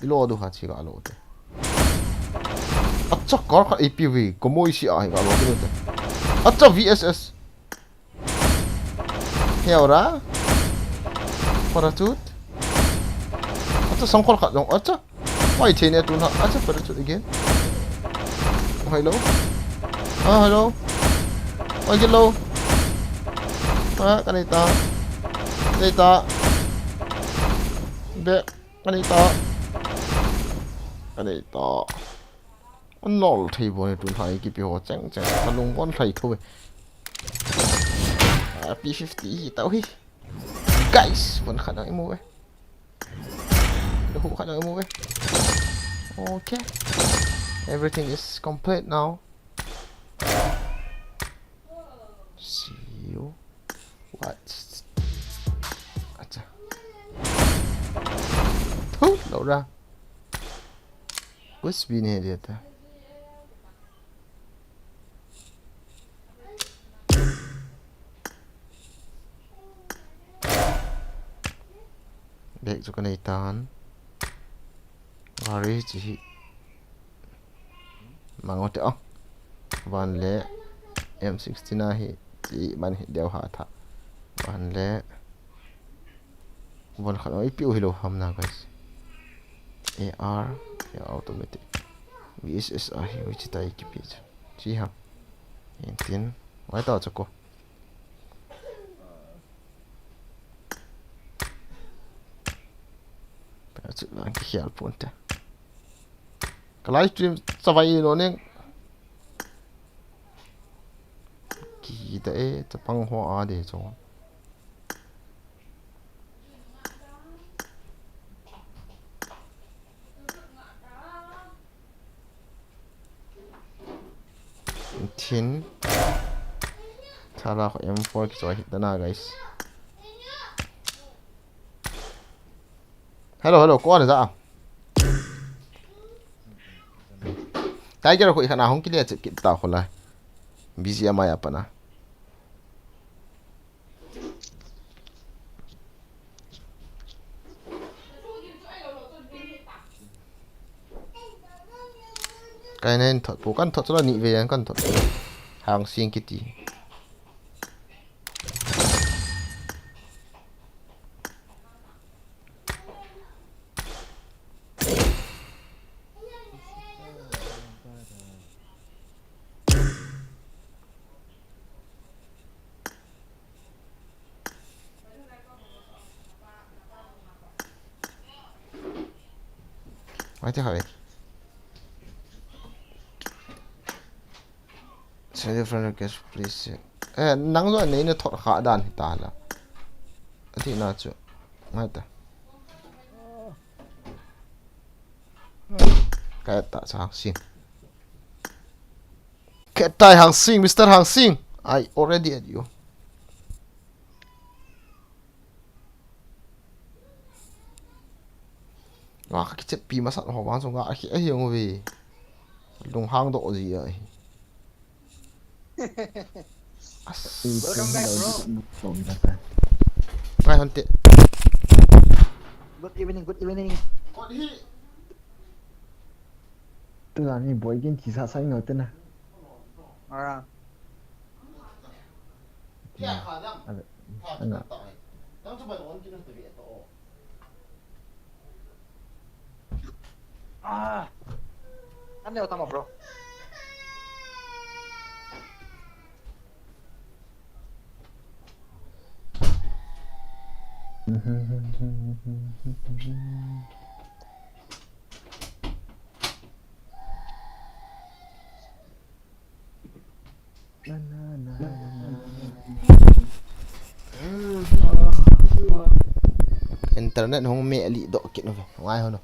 Ilo du ha chi ga lo te. Acha kar kha A P V ko moi si a hi ga lo te. Acha V S S. He ora. Parachute. Acha sangkol khat dong. Acha. Mai thei ne tun ha. Acha, parachute again. Oh, hello. Ah, hello. Oi, hello. Ah, ka nei ta. Nei ta. Be, ka nei ta. Ka nei ta. An nol thei bo ne tun ha, kipe ho cheng cheng. Ka lung bon thei tho. Ah, P fifty hi tau hi. Guys, bon khat nang imu ve. The hook khat nang imu ve. Okay. Everything is complete now. See you. What? Acha. Thu, lo ra. Kus bi ne dia ta. Ek chu ka nei tan. Gari chi hi. Mang o te o. Van le M sixteen a hi chi man hi deu ha tha. Van le. Von khat o ipi u hi lo ham na, guys. A R, ya automatic. V S S a hi, which tai kipi chu. Chi ham. Entin. Wai ta chu ko. Chu lang ki hial pun te. Ka live stream chavai lo ning. Ki ta e, chapang ho a de chu. Thin. Thala ko M four ki choi hit na, guys. Hello, hello, ko an ja. Tiger ko ikhan a hung kile chip kit ta ko la. B G M I a pana. Kai nen thot pu kan thot chula ni ve an kan thot. Hang sing kiti. Mai te khawi. Send your friend request, please. Eh, nang lo nei na thot kha dan hi ta la. Ati na chu. Mai ta. Ka ta cha sing. Ketai Hangsing, Mister Hangsing, I already add you. Nga ka kichep pi masat ho vang chu nga a khi a hiong ve. Lunghang doh ji a hi. As. Welcome back, bro. Ngai hon te. Good evening, good evening. Tuna ni boy gin kisa sai ngau tena. Ara. Tina. Ara. Ana. Ah. Ano tama, bro? Internet hung me ali do kit no. Ngai hono.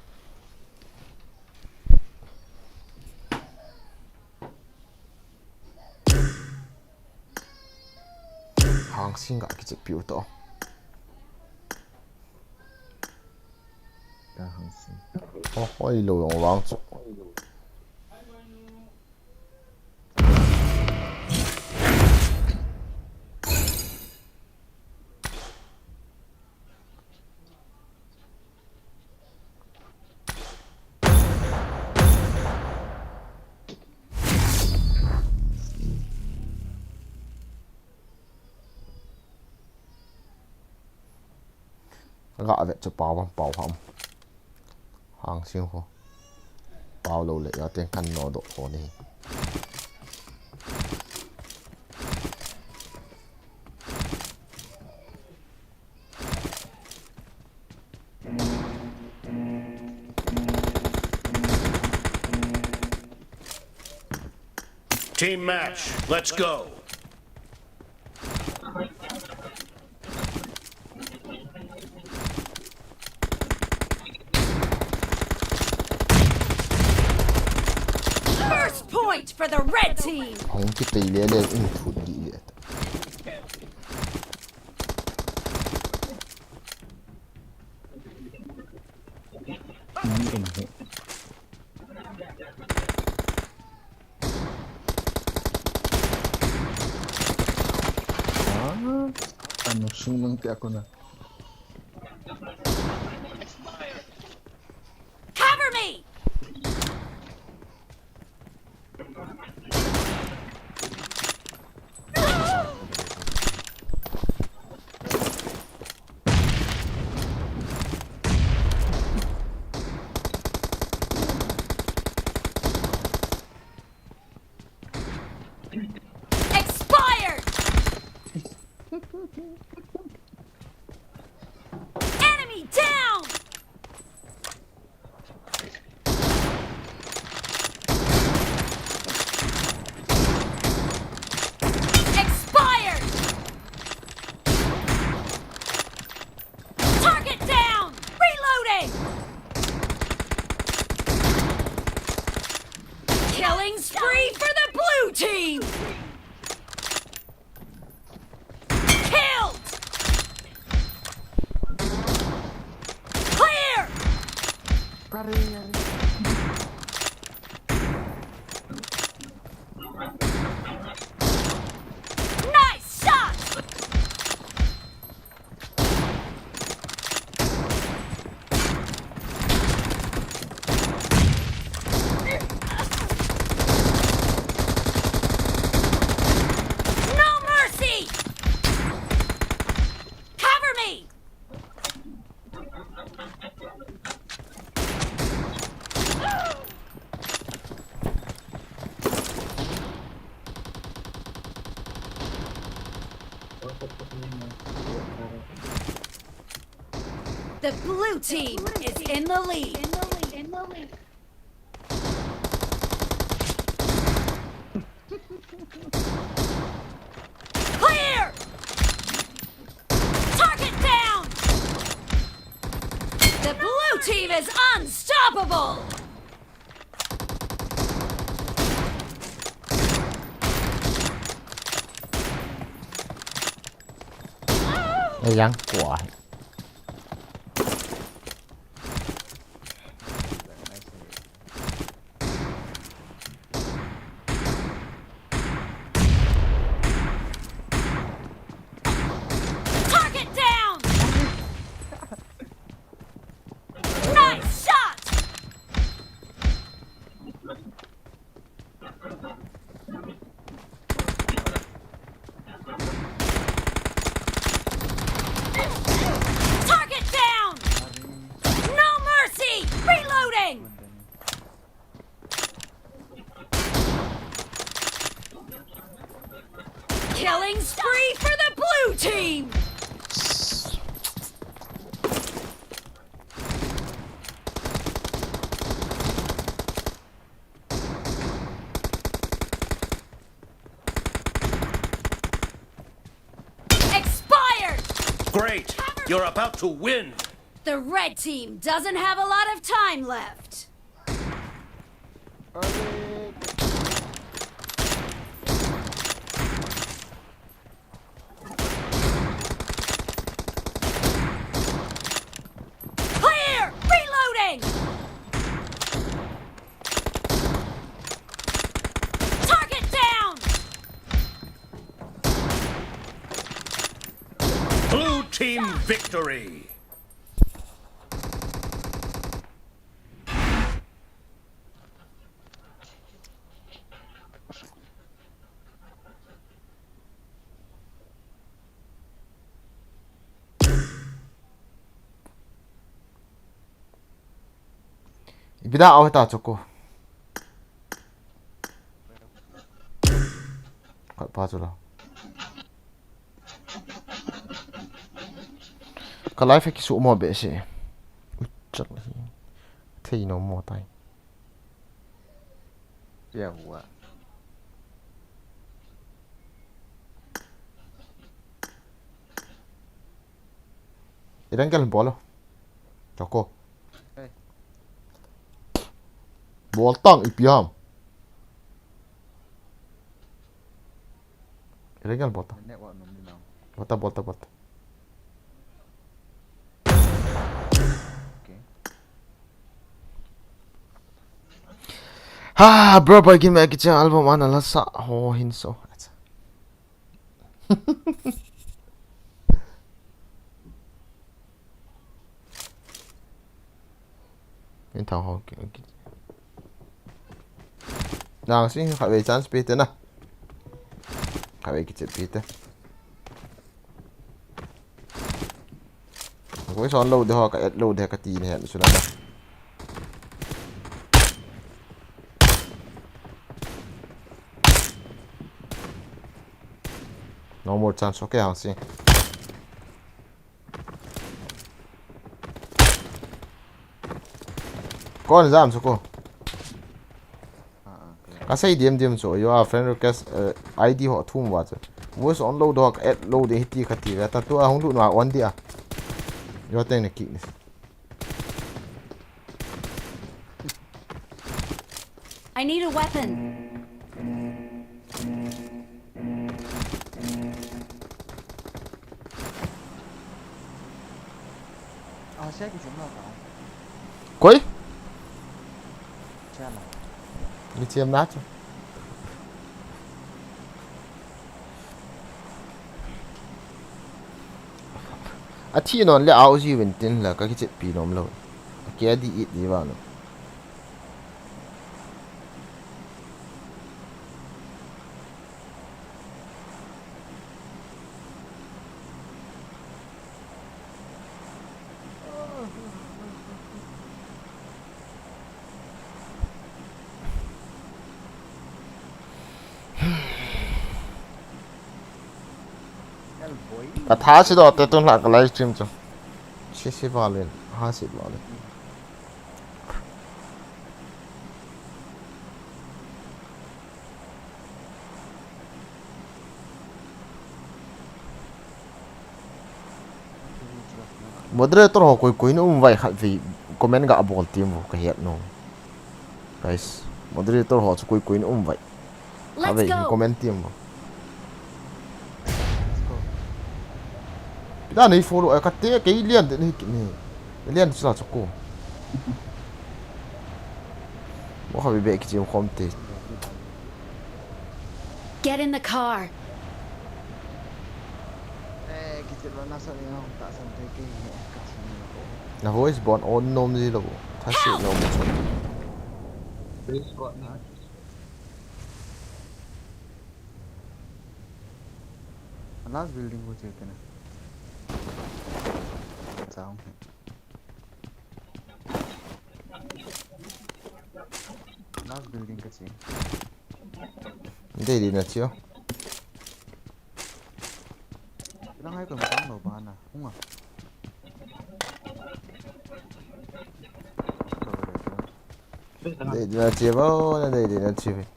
Hangsing ga kichep piu to. Ka Hangsing. Oh, oi lo yong wang chu. Ga vet chu pau ham, pau ham. Hangsing ho. Pau lo le ya teng kan no do ho ni. Team match, let's go. First point for the red team. Hung kitei le le in thut di le. Ah, ano sung nang ti ako na. Nice shot! No mercy! Cover me! The blue team is in the lead. Clear! Target down! The blue team is unstoppable! Ê, yang của. Target down! Nice shot! Target down! No mercy! Reloading! Killing spree for the blue team! Expired! Great! You're about to win! The red team doesn't have a lot of time left. Clear! Reloading! Target down! Blue team victory! Ipi da au heta Choco. Khat pa chu la. Ka life kisu mo be se. Ui, chak hi. Thei nom mo tai. Pia hua. Idan kal bolo. Choco. Hey. Bol tang ipi ham. Idan kal bol ta. Network nom ni nang. Bol ta, bol ta, bol ta. Okay. Ha, bro, boy, gin me kiche album ana la sa ho hin so. Acha. Min thang ho ki, ki. Nang sing khatvei chance pe te na. Khatvei kiche pe te. Koi son lou de ho ka et lou de ka ti ne hen suna da. No more chance, okay, Hang Sing. Kon jam Choco. Ka sei diam diam chu, your friend request, eh, I D ho thum va chu. Voice on lou doh, add lou ding hiti kati ve. Ta tu a hung lut na on dia. Your thing ne kick ni. I need a weapon. Koi? Ni chem na chu. Athi non le au ji win tin la ka kichep pi nom lo. Ke di it di ba no. Ka tha si do te tun la ka live stream chu. Si si valen, ha si valen. Moderator ho koi koi na um vai khat vei comment ga bol tim vo ka het no. Guys, moderator ho chu koi koi na um vai. Khat vei comment tim vo. Pida nei follow ai ka te ke lian de nei ki ni. Lian chu la chu ko. Mo kha be be ki chim khom te. Get in the car. Eh, kichep lo na sa ni no, ta san te ke he, ka sin ni ko. Na voice bon on nom ji lo. Tha si nom chu. Please go na. Last building ko che te na. Chang. Last building ka che. Dei di na chio. Lang hai ko tang lo ba na. Hung a. Dei di na chio ba na dei di na chio.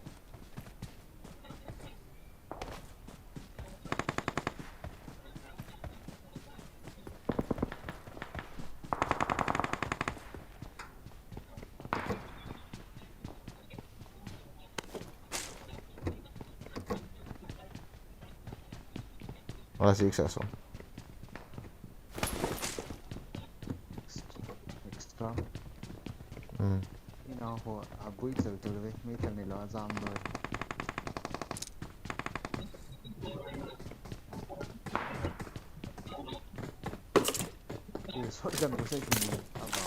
Wala si Iksa so. Extra. Hmm. Ina ho abui tel tel ve, mi tel ni lo jam lo. Shotgun ko sai kini ava.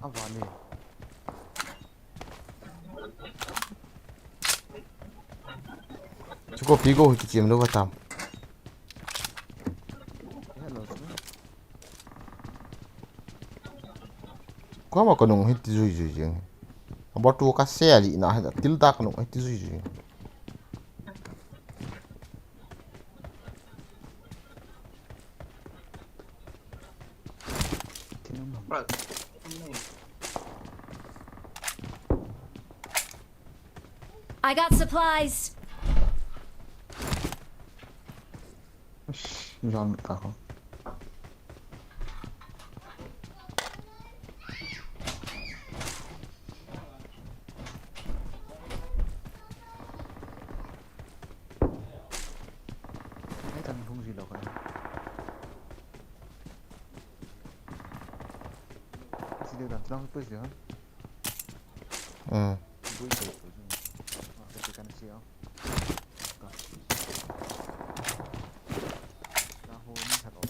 Ava ni. Chuko pigo hiti chim lo batam. Hello. Kua ma kanung hiti jui jui jing. Abo tu ka se ali na hita til ta kanung hiti jui jui. I got supplies. Jan ka ho. Ai, tang hung ji lo ka. Si de dan tlang pus de ha. Hmm. Bui ko ko. Ah, ka kan si a. Ka. Ka ho ni sa ko.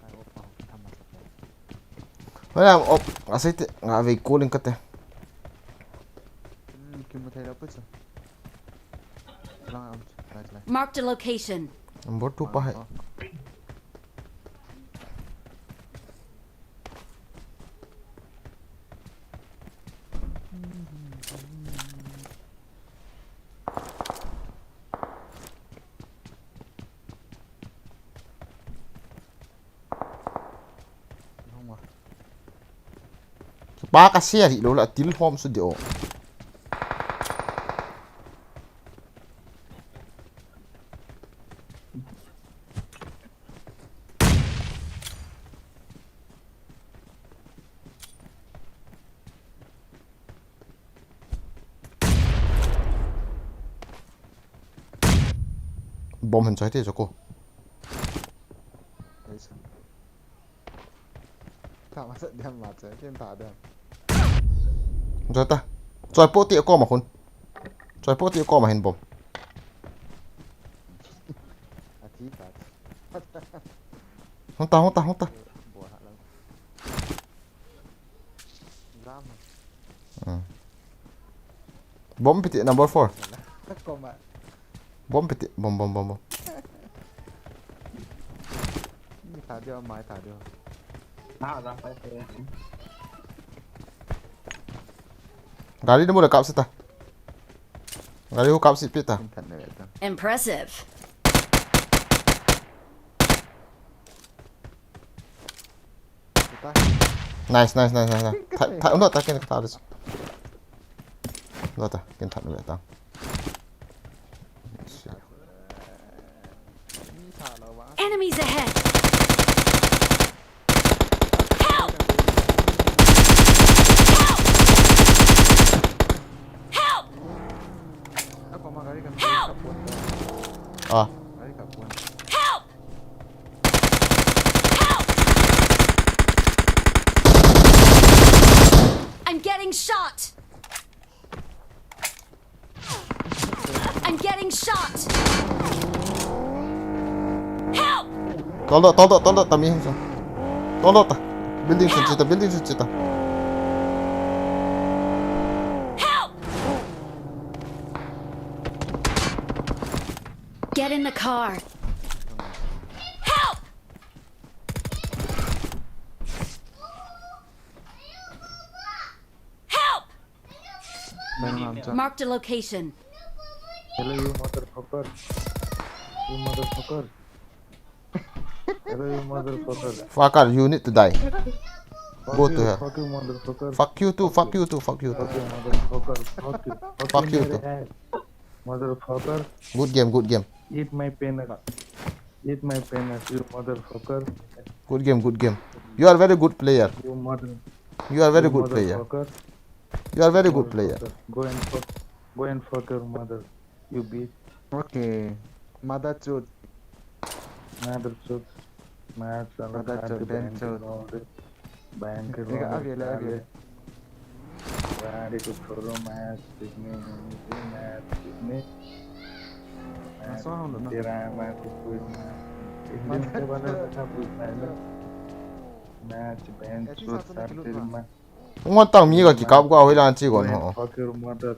Ka o pa ho ki tham ma sa ko. Hola, op, asite, nga vei cooling kate. Hmm, ki mo thai la pus. Lang am, right, right. Marked a location. Number two pa hai. Ah, ah. Pa ka se ri lo la til hom su de o. Bomb hin choi te cho ko. Tha ma sa diam ma che, ken tha diam. Choi ta. Choi po ti ko ma khun. Choi po ti ko ma hin bomb. A thi ta. Hung ta, hung ta, hung ta. Bo ha lang. Lam. Hmm. Bomb piti number four. Ko ma. Bomb piti, bomb, bomb, bomb, bomb. Ni tha dio, mai tha dio. Na, lam pai pe. Gari de mo le kap sita. Gari ho kap si pita. Kin tha ne ta. Impressive. Nice, nice, nice, nice, nice. Tha, tha, no, ta, ken, tha, this. No, ta, ken, tha, no, ta. Enemies ahead! Help! Help! Help! Help! Ah. Help! Help! I'm getting shot! I'm getting shot! Help! Toldo, toldo, toldo, ta mi hin sa. Toldo ta. Building sun chita, building sun chita. Help! Get in the car. Help! Help! Marked a location. Hello, you motherfucker. You motherfucker. Hello, you motherfucker. Fucker, you need to die. Go to hell. Fuck you, motherfucker. Fuck you too, fuck you too, fuck you too. Fuck you, motherfucker. Fuck you. Fuck you too. Motherfucker. Good game, good game. Eat my penis. Eat my penis, you motherfucker. Good game, good game. You are very good player. You mother. You are very good player. You are very good player. Go and fuck, go and fuck your mother, you bitch. Okay. Mother chut. Mother chut. Mother chut, ben chut. Bank ke. Ega, avi le, avi le. Gari ko thoro mas, picnic, mas, picnic. Mas, so hung lo na. Tera mas, picnic. Picnic ke bana na picnic. Mas, ben chut, sab tel mas. Ngon tang mi ka kikap ka hoi lan chi gon ho. Fuck your mother.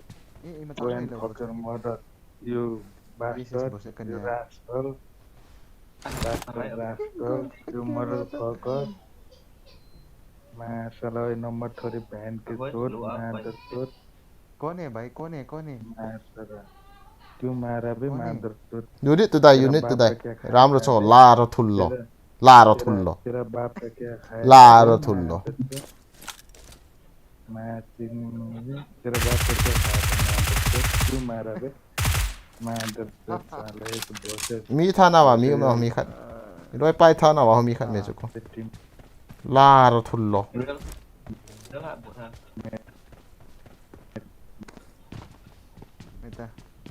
Go and fuck your mother. You bastard, you rascal. Bastard, rascal, you motherfucker. मैं साला ये नंबर थोड़ी बहन के चोट, मैं तो चोट। कौन है भाई, कौन है, कौन है? मैं साला, क्यों मारा बे, मैं तो चोट। You need to die, you need to die. Ram रचो, लारो थुल्लो। लारो थुल्लो। तेरा बाप का क्या खाया? लारो थुल्लो। मैं तीन मिनट, तेरा बाप को क्या कहा था, मैं अंदर से क्यों मारा बे? मैं अंदर से साले एक दो से Mi tha na va, mi um na, mi khat. Roi pai tha na va, mi khat me chu ko. Team. Larothullo.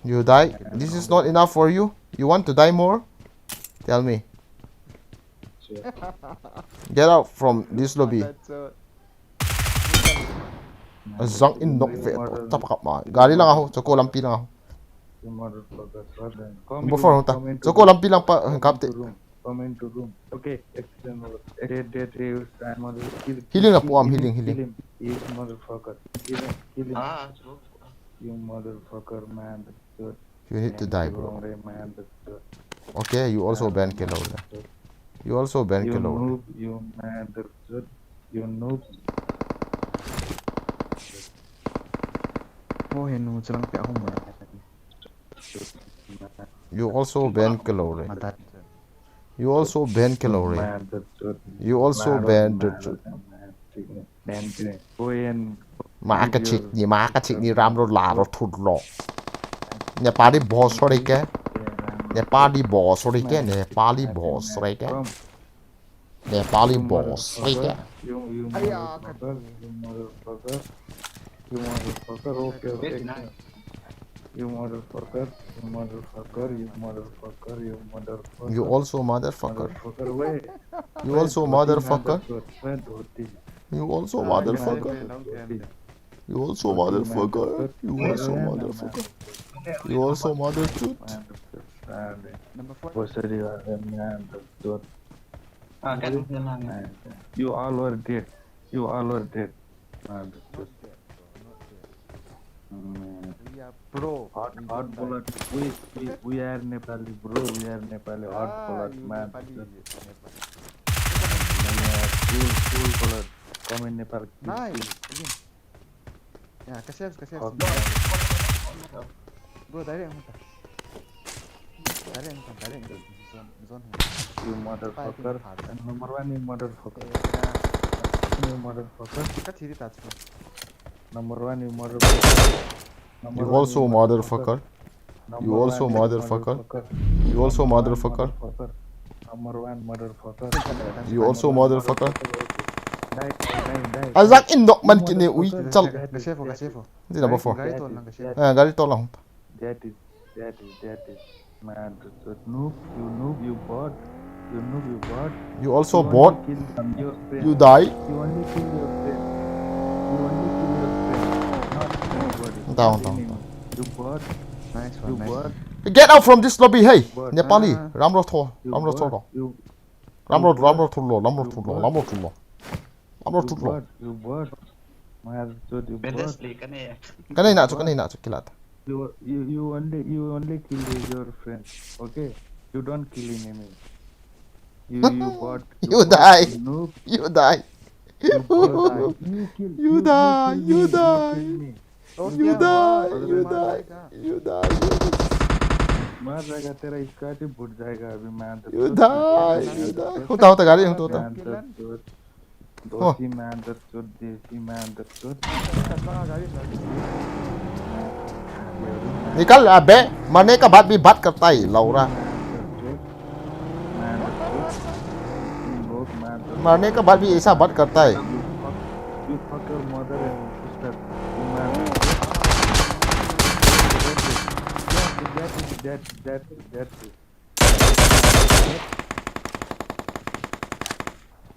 You die? This is not enough for you? You want to die more? Tell me. Get out from this lobby. Azang in nok ve to, tapa kap ma. Gari lang aho, choko lampi lang aho. Number four hung ta. Choko lampi lang pa, kap te. Come into room. Okay, action. Dead, dead, dead. Healing na po am, healing, healing. Kill him. He's motherfucker. Kill him, kill him. You motherfucker, man. You need to die, bro. Okay, you also ban ke lou le. You also ban ke lou le. You noob, you mother, you noob. Oh, he nu chalang pe ahung. You also ban ke lou le. You also ban ke lou le. You also ban. Ma ka chik ni, ma ka chik ni, ram lo la lo thut lo. Nepali boss re ke. Nepali boss re ke, Nepali boss re ke. Nepali boss re ke. You, you motherfucker, you motherfucker. You motherfucker, okay, okay. You motherfucker, you motherfucker, you motherfucker, you motherfucker. You also motherfucker. Motherfucker, where? You also motherfucker. Where Dhoti? You also Ah, motherfucker. Dhoti. You also motherfucker. You also motherfucker. You also motherfucker. Motherfucker. Number four. Bosari wala motherfucker. Ah, kan, kan, kan. You all were dead. You all were dead. Motherfucker. Not dead, bro. Not dead. Mm. We are pro. Hot, We hot don't die. Blood. We, we, we are Nepali, bro. We are Nepali. Hot Ah, Blood, you man. Nepali, Nepali. Yeah, cool, cool blood. Come in Nepal. Kill, Nice. kill. Again. Ya, kasih habis, kasih Hot habis. Blood. Bro, direct ang ta. Direct ang ta, direct ang ta. Zone, zone. You motherfucker. And number one, you motherfucker. Ya. You motherfucker. Ka thiri ta chu. Number one, you motherfucker. Number You one, also motherfucker. Number You also one, motherfucker. You also Number one, motherfucker. Number one, motherfucker. You also motherfucker. Die, die, die, die. Azak in dok man kine ui chal. Ka chef, ka chef. Di number four. Gari tol lang ka chef. Eh, gari tol lang. That is, that is, that is. Man, so noob, you noob, you bot. You noob, you bot. You also You bot. Only kill your friend. You die. You only kill your friend. You only kill your friend. Not anybody. Down, Not down, enemy. Down. You bot. Nice You one, nice. Bot. Get out from this lobby. Hey, Bot. Nepali. Ah. Ramro tho. You Ramro tho. Bot. You Ramro, Bot. Ramro tho lo. Ramro You tho lo. Bot. Ramro tho lo. Ramro You tho lo. Bot. You Bot. Mother chode, you Bedes Bot. le kane. Kanai na chu, kanai na chu, kilata. You, you, you only, you only kill your friend. Okay. You don't kill enemy. You, you Bot. You die. You noob. You die. You Bot. You kill. You die, kill you me, die. Kill me. Oh, You kya die, hua? you Mara die, ka. You die, you die. मर जाएगा, तेरा स्कॉट ही फूट जाएगा अभी, मैं तो You खुद die, नहीं You die. करते। Huta, huta, gari, huta, huta. मैं तो चोर, दोषी, मैं तो चोर, देसी, मैं तो चोर। Ka tanga gari na. Nikal abe, mane ka baat bhi baat karta hai, Laura. मैं तो चोर। तुम लोग, मैं तो Mane ka baat bhi aisa baat karta hai. You fuck, you fuck your mother and sister. You man. That is, that is, that is, that is.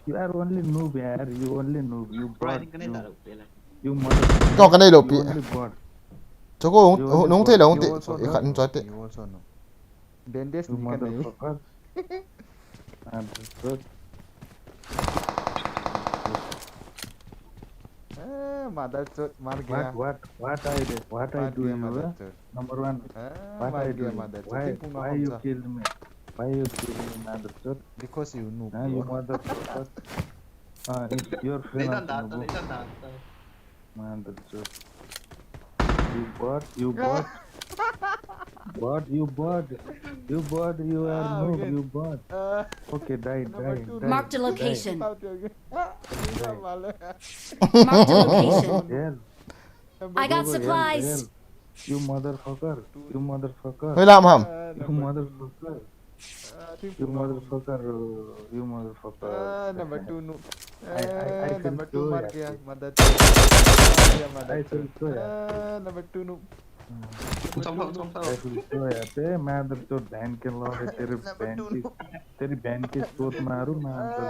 You are only noob, yaar. You only noob. You Bro, bot. ni kane You, ta ro pela. you motherfucker. Kau kanai lo pi. You only bot. Choko, You only nung bot. thei lo, You te. also Ikhat noob. Nung chate. You also know. Bandage You ni ka nei. Motherfucker. Motherfucker. Eh, mother chode, mar gaya. What, what, what I did? What I Mar do gaya, you? mother Eh? chode. Number one. Eh, What mar I gaya, do? Mother chode. Why, Thingphung na why khom you cha. Killed me? Why you killed me, motherfucker? Because you noob, Huh, you bro. Motherfucker. Ah, it's your friend. Leitan da, Motherfucker. leitan da. Motherfucker. You bot, you bot. Bot, you bot. You bot, you are Ah, noob, okay. You bot. Eh, Okay, die, number die, two. die. Marked a Die. location. Okay, okay. Die. Marked a location. Hell. I got Go, go, supplies. Hell. You motherfucker. You motherfucker. Hoi lam ham. Eh, You number motherfucker. Ah, You thingphung na khom. Motherfucker. You motherfucker. Ah, number two noob. I, I, I Eh, feel number so two mar happy. gaya, mother chode. Mar gaya, mother I feel chode. so happy. Eh, number two noob. Song sao, song sao. I feel so happy. मैं तो जो बहन के लोग है तेरे Number बहन two की noob. तेरी बहन की चोट मारूं मैं तो Eh,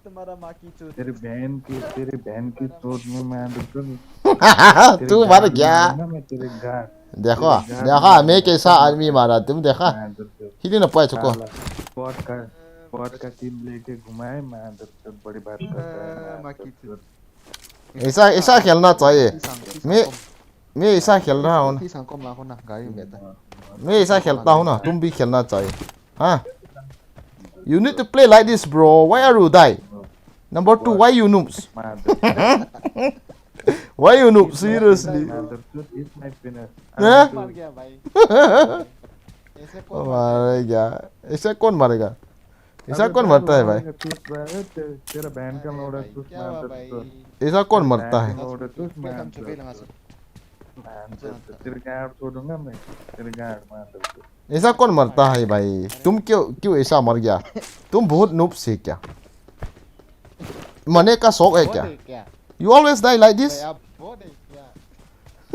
tumhara maa ki chode. तेरी बहन की तेरी बहन की चोट में मैं तो Tu mar gaya. मैं तेरे गांड Dekho, dekho, main kaisa aadmi mara, tum dekha. मैं तो Hili na poi choko. साला स्क्वाड का स्क्वाड का टीम लेके घुमाए मैं तो बड़ी बात करता है Eh, मैं maa तो ki chode. Aisa, aisa khelna chahiye. Thingphung, Me- thingphung. Main aisa khelna ho na. Thingphung kom la khom na, gari me ta. Main aisa khelta ho na, tum bhi khelna chahiye. Ha? You need to play like this, bro. Why are you die? Number two, why you noobs? मैं तो Why you noobs? Seriously. मैं तो it's my penis Huh? Mar gaya, bhai. Aise Oh, kaun मारेगा। ऐसा कौन मारेगा? ऐसा कौन मरता है भाई? तेरा बहन का लोड़ा तू क्या हुआ भाई? ऐसा कौन मरता है? लोड़ा तू Pehla hum se, pehla hum se. तेरे गांड छोड़ूंगा मैं। तेरे गांड मार दूंगा। ऐसा कौन मरता है भाई? तुम क्यों क्यों ऐसा मर गया? तुम बहुत नूब्स है क्या? मरने का शौक है क्या? Bot hai kya? You always die like this? Bhai, aap bot hai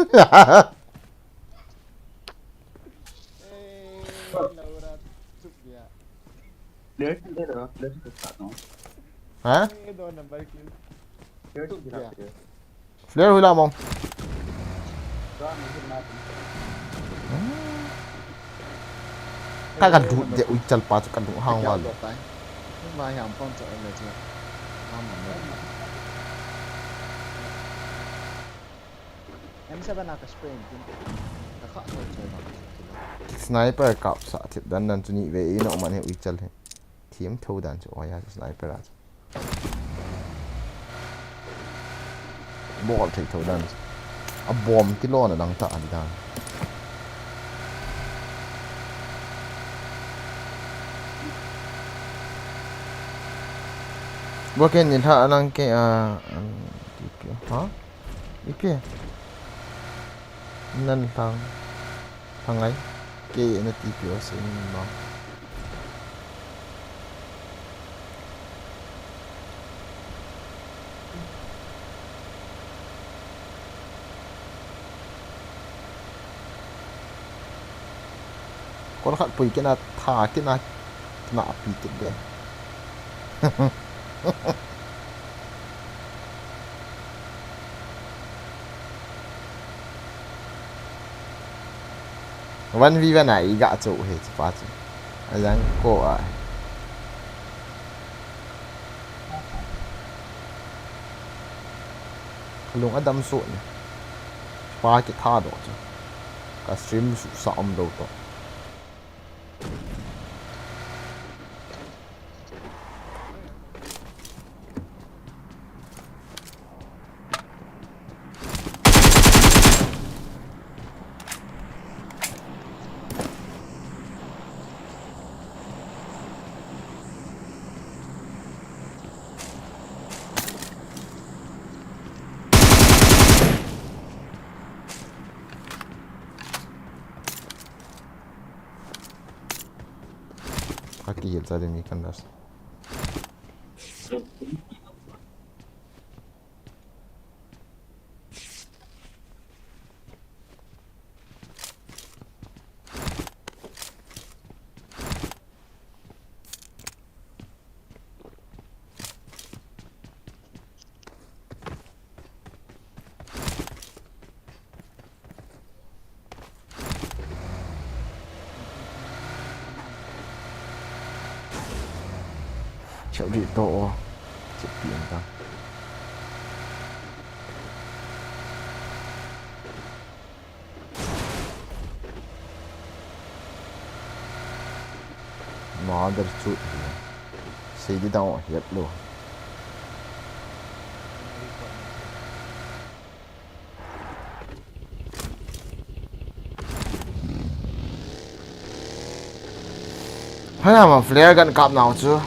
kya? Flash le da, flash ka sa no. Ha? Ye do number kill. Flash Tu kila kya? flash. Flare hila mong. Ga me na. Ka ka lut de ui chal pa chu ka lut hang wal. Tai. Ba yam pon to le che. Am am. M seven a ka spray tin. Ka kha to che ba. Sniper kap sa thip dan dan chu ni ve ino man he ui chal he. Thiam tho dan chu oya sniper a chu. Bol thei tho dan chu. A bom kilona dang ta a di dan. Bo ken ni tha lang ke a, um, T P, ha? Ipi? Nan thang. Thangai. Ke na T P o se ni ma. Kon khat pui kina tha kina kina pi kit de. One v one a i ga cho he chu pa chu. A yang ko a. Lung adam su ni. Pa ki tha do chu. Ka stream su sa om do to. Aki yel sa de mi kan das. Chau di to o. Chip pi ang ta. Mother chu hi. Sei di dang o hiat lo. Hana ma flare gun kap nau chu.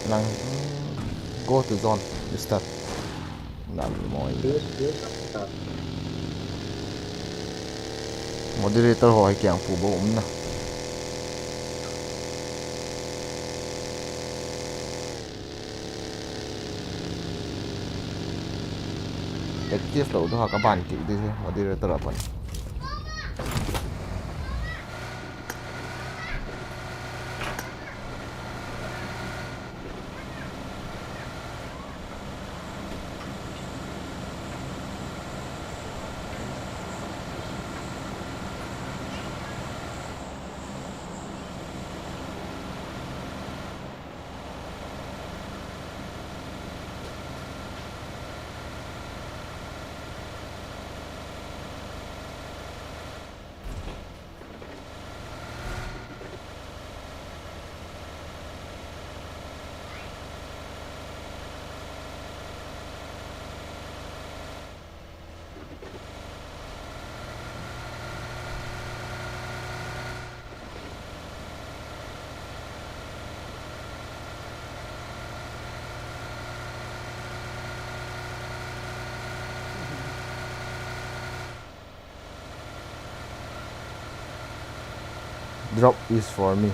Nang go to zone, mister. Nang moi. Moderator ho hai kiang pu bo um na. Active lo doh a ka ban kit di moderator a pan. Drop is for me.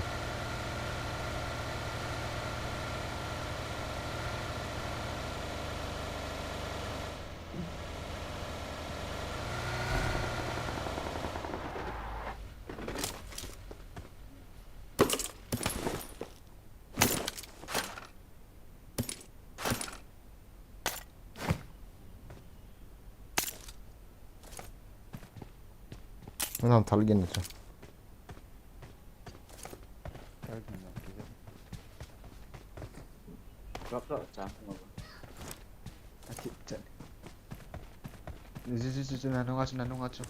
Nang thal gin na chu. Drop, drop, cha. Ati, cha. Zu, zu, zu, zu, na nunga chu, na nunga chu.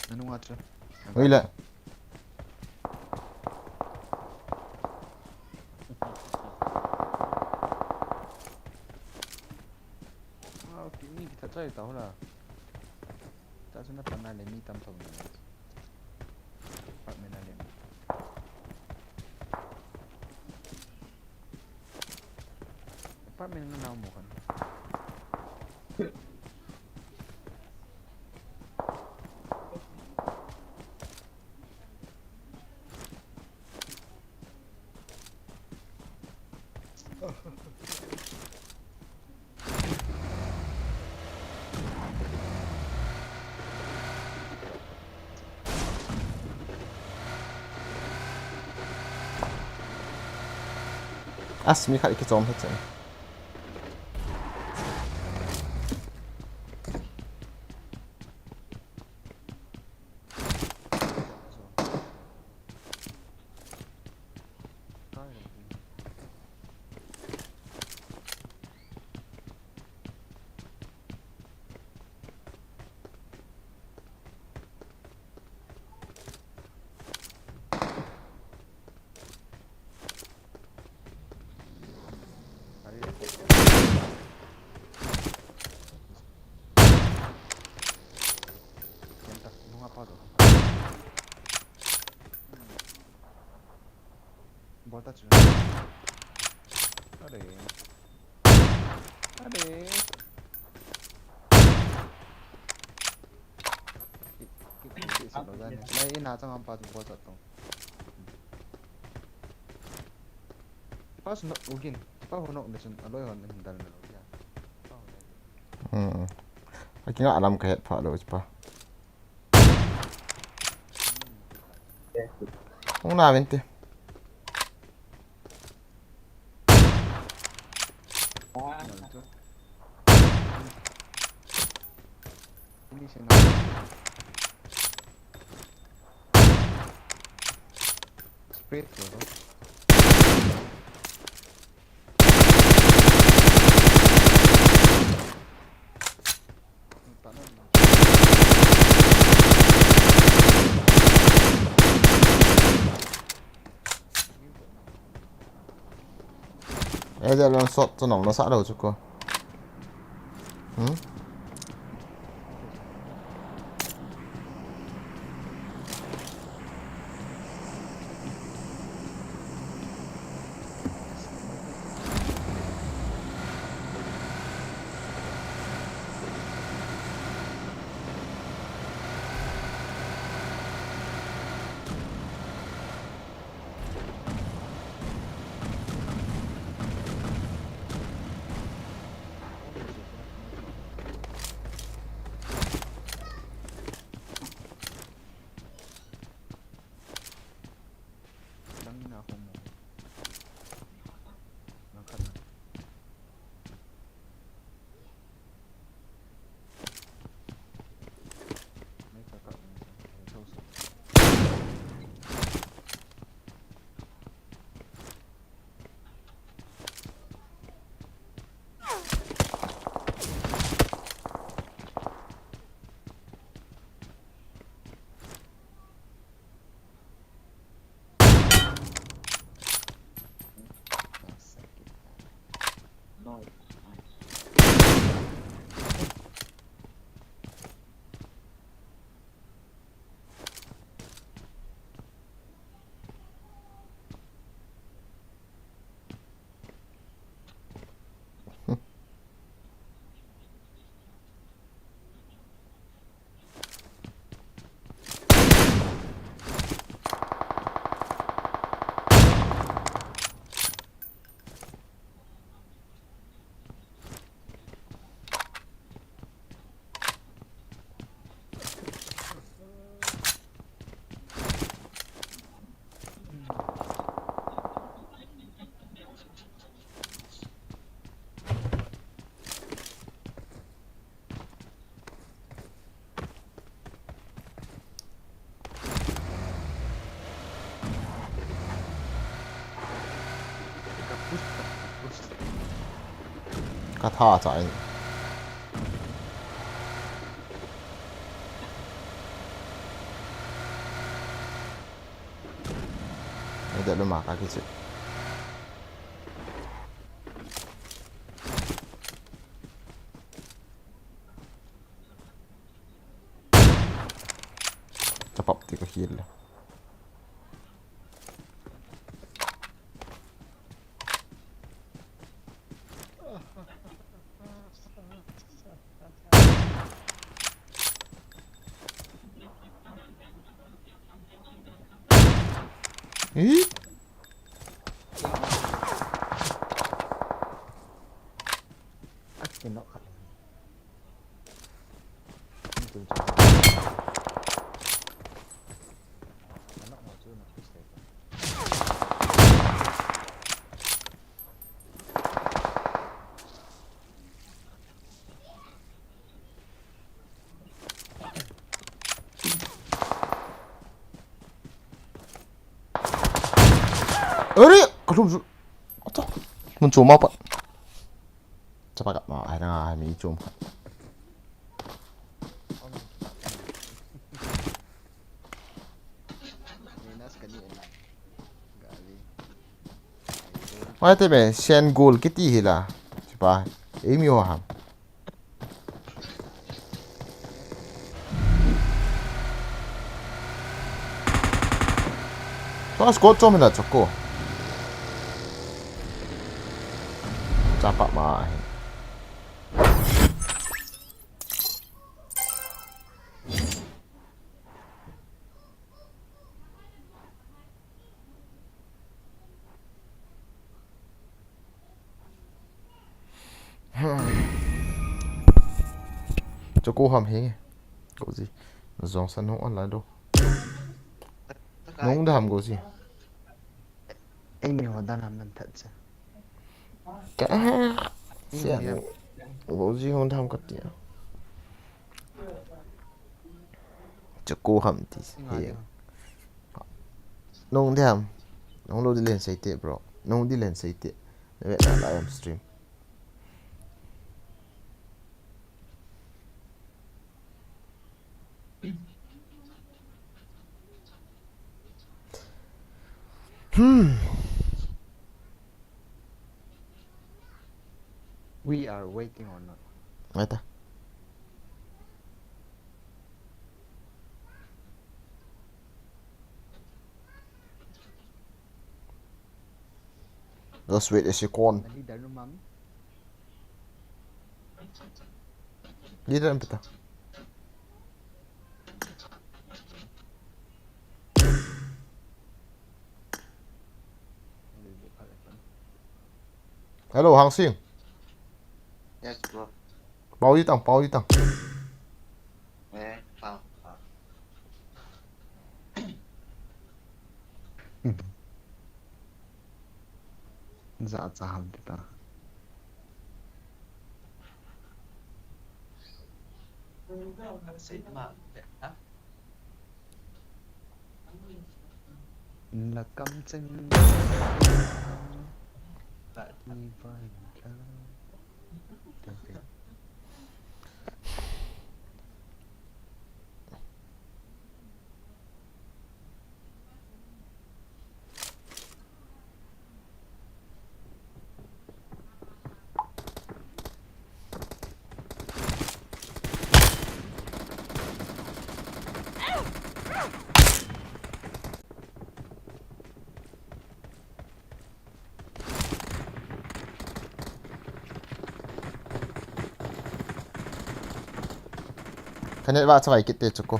Na nunga chu. Oi le. Ah, okay, mi kita chai tau la. Ta chu na pan na le mi tam thong na. Apartment na le. Apartment na nau mo kan. As, mi khat i kichom tha chen. Bol ta chu. Are. Are. Ki, ki, ki, ki, sa lo dan. Lai ina chang am pa chu bol ta tong. Pas no ugin. Pa ho nok ne chun aloi hon hin dal na lo ya. Pa ho ne. Hmm. Aki nga alam ka het pha lo pa. Hung na vente. Spray throw. Ede lon sot to nom lo sa lo chu ko. Hmm? Ka tha cha in. Ei, de luma ka kichi. Chapap ti ka hil le. Ih. Akin nok khat. Are, ka lum zu. Ata. Mun chom ma pa. Chapa ka ma, ai na, ai mi chom. Mai te be, Sen Gul kiti hi la. Sipa, ei mi ho ham. Tua squad chom hi la Choco. Chapa ma hi. Choco ham hi. Gozi. Jong san hung online do. Nung da ham Gozi. Ei mi ho dan ham nan that cha. Ka. Sia. Gozi hung da ham ka tia. Choco ham ti. Hi. Nung di ham. Nung lo di len sei te, bro. Nung di len sei te. Wait, na live stream. Hmm. We are waiting or not? Wait. Just wait a second. Leader nu mam. Leader em pita. Hello, Hangsing. Yes, bro. Pao di tang, pao di tang. Eh, pao, pao. Za cha ham ti ta. La kam cheng. La ni vai la. Ka net va chavai kit te Choco.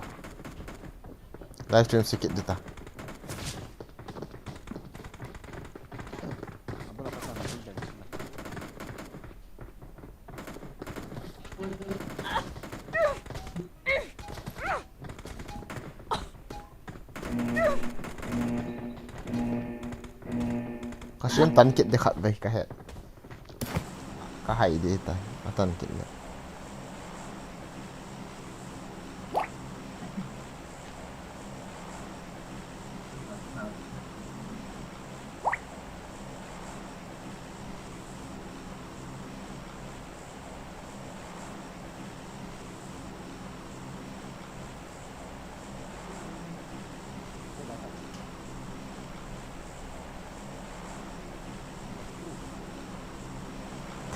Live stream si kit dita. Ka siam tan kit de khat vei ka he. Ka hai de ta, a tan kit le.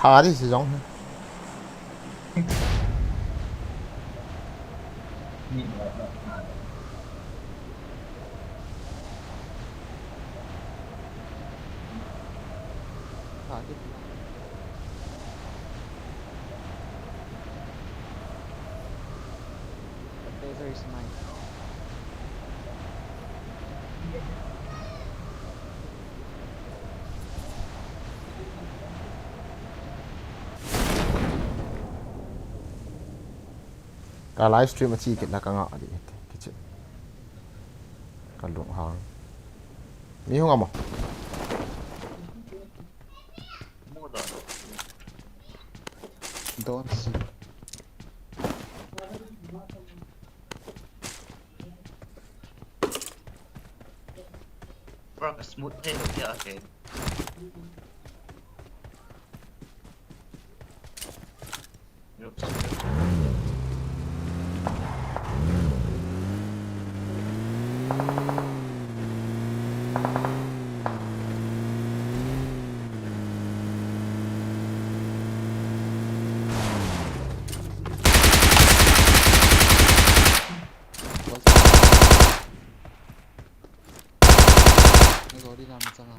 Tha di si jong. Tha di. The taser is mine. Ka live stream a chi kit na ka nga di. Kichi. Ka lung hang. Mi hung amo. Don't see. Bro, ka smooth thei lou dia, okay. Yup. Nazo di lam changa.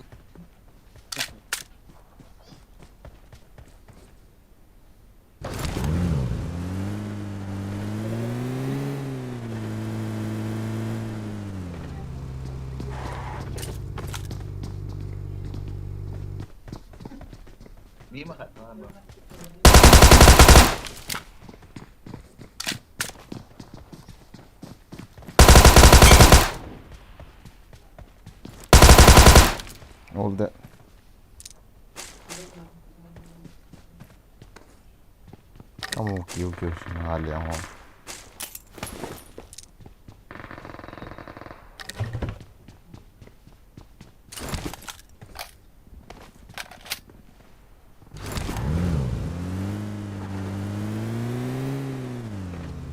Mi ma khat ma ba. All that. Amu kiu kiu si nga liang ho.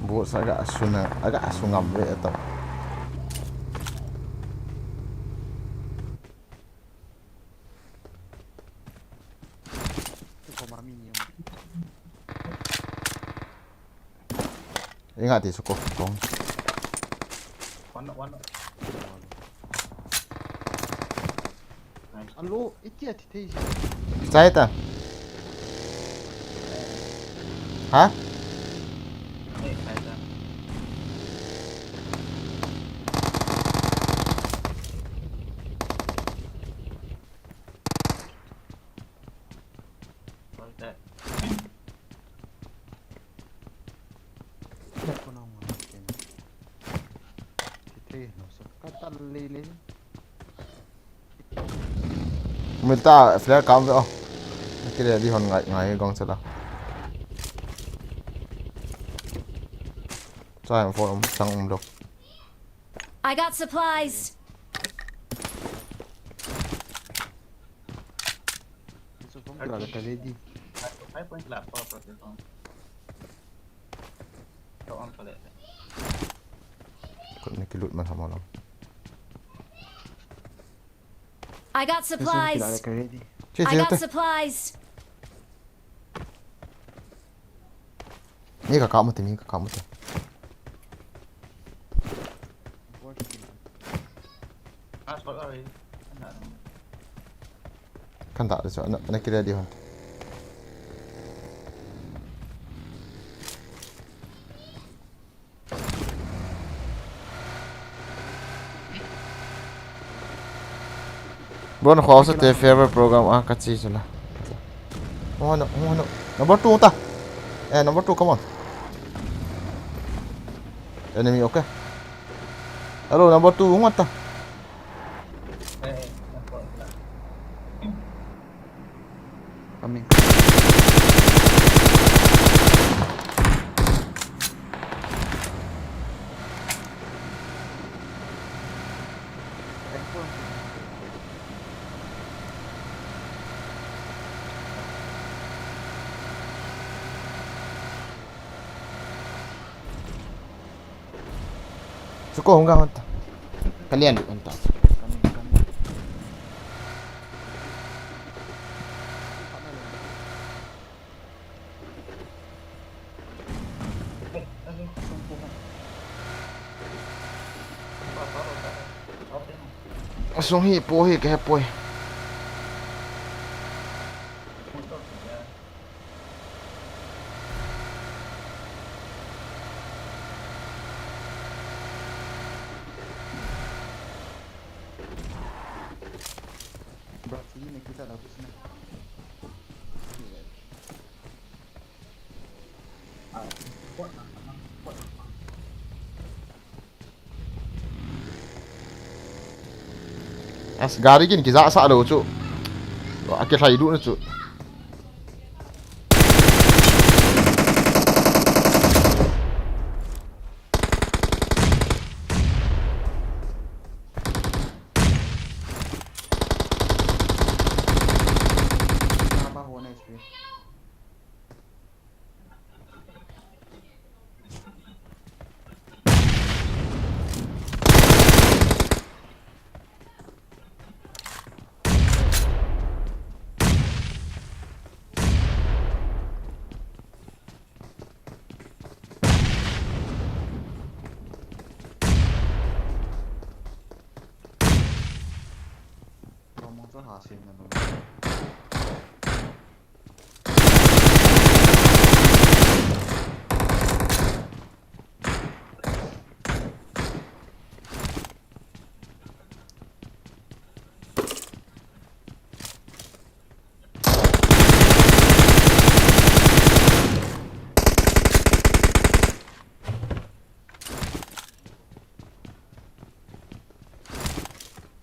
Bot sa aga suna, aga sunga ve to. Ingat ti suko kong. One, one. Alo, iti ati thei si. Chai ta. Ha? Hey, chai ta. What is that? Milta flare kam ve o. Kile di hon ngai ngai gong chala. Chai phone um sang um lok. I got supplies. Kut na kilut man hamo lang. I got supplies. Che, I che, got te. Supplies. Mi ka kamu te, mi ka kamu te. Kan ta de so, na, na kire di hon. Bon, khawsa te favorite program a ka chi sula. Oh no, oh no. Number two ta. Eh, number two, come on. Enemy, okay. Hello, number two, hung ta. Coming. Suko hung ga hon ta. Kalian hon ta. Asung hi po hi ka he poi. As gari kin kija sa lo chu. Akilhai du na chu.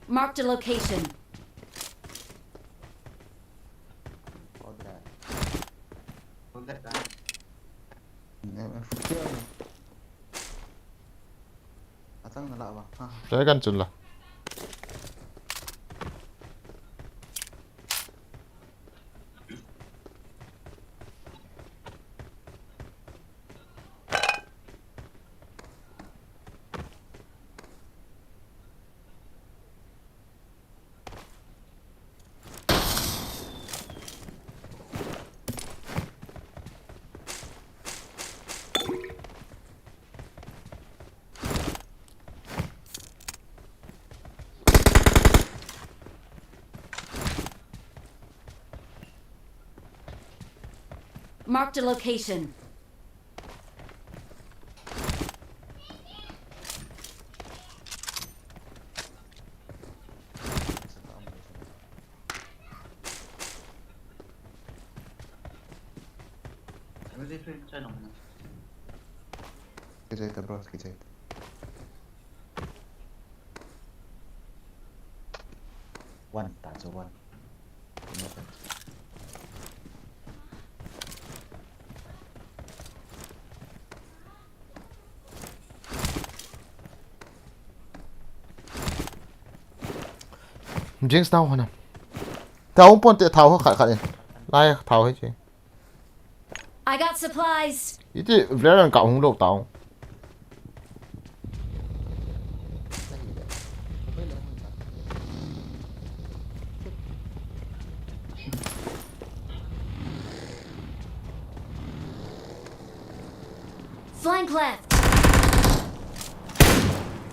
Marked a location. Atang na la ba. Ha. Saya kan chun la. Marked a location. Kichai ta, bro, kichai ta. One, ta chu one. Jinx nau hana. Tao pon te thao khat khat in. Lai thao hi chi. I got supplies. Iti Valorant ka hung lo tao. Flank left.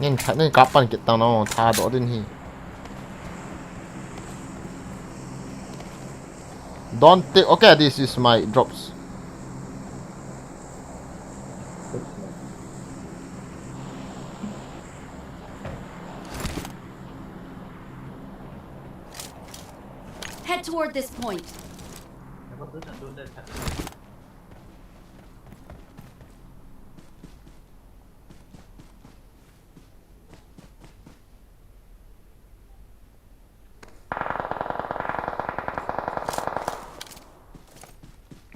Nin kha, nin kap pan kit tang nau, tha doh din hi. Don't take, okay, this is my drops. Head toward this point.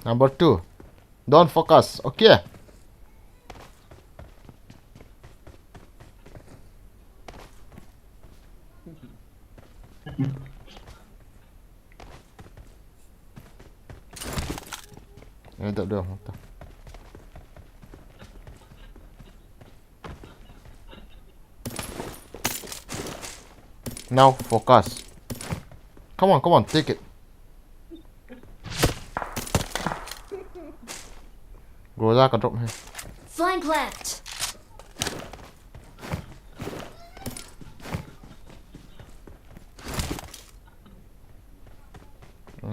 Number two. Don't focus. Okay. Eh, tak ada. Now focus. Come on, come on, take it. Go lah, ka drop he. Flank left.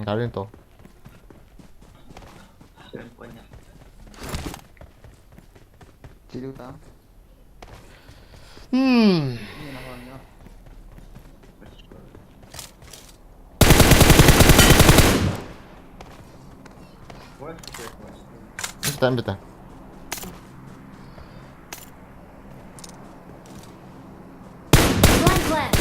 Gari to. Chilu ta. Hmm. Bita, bita. Flank left.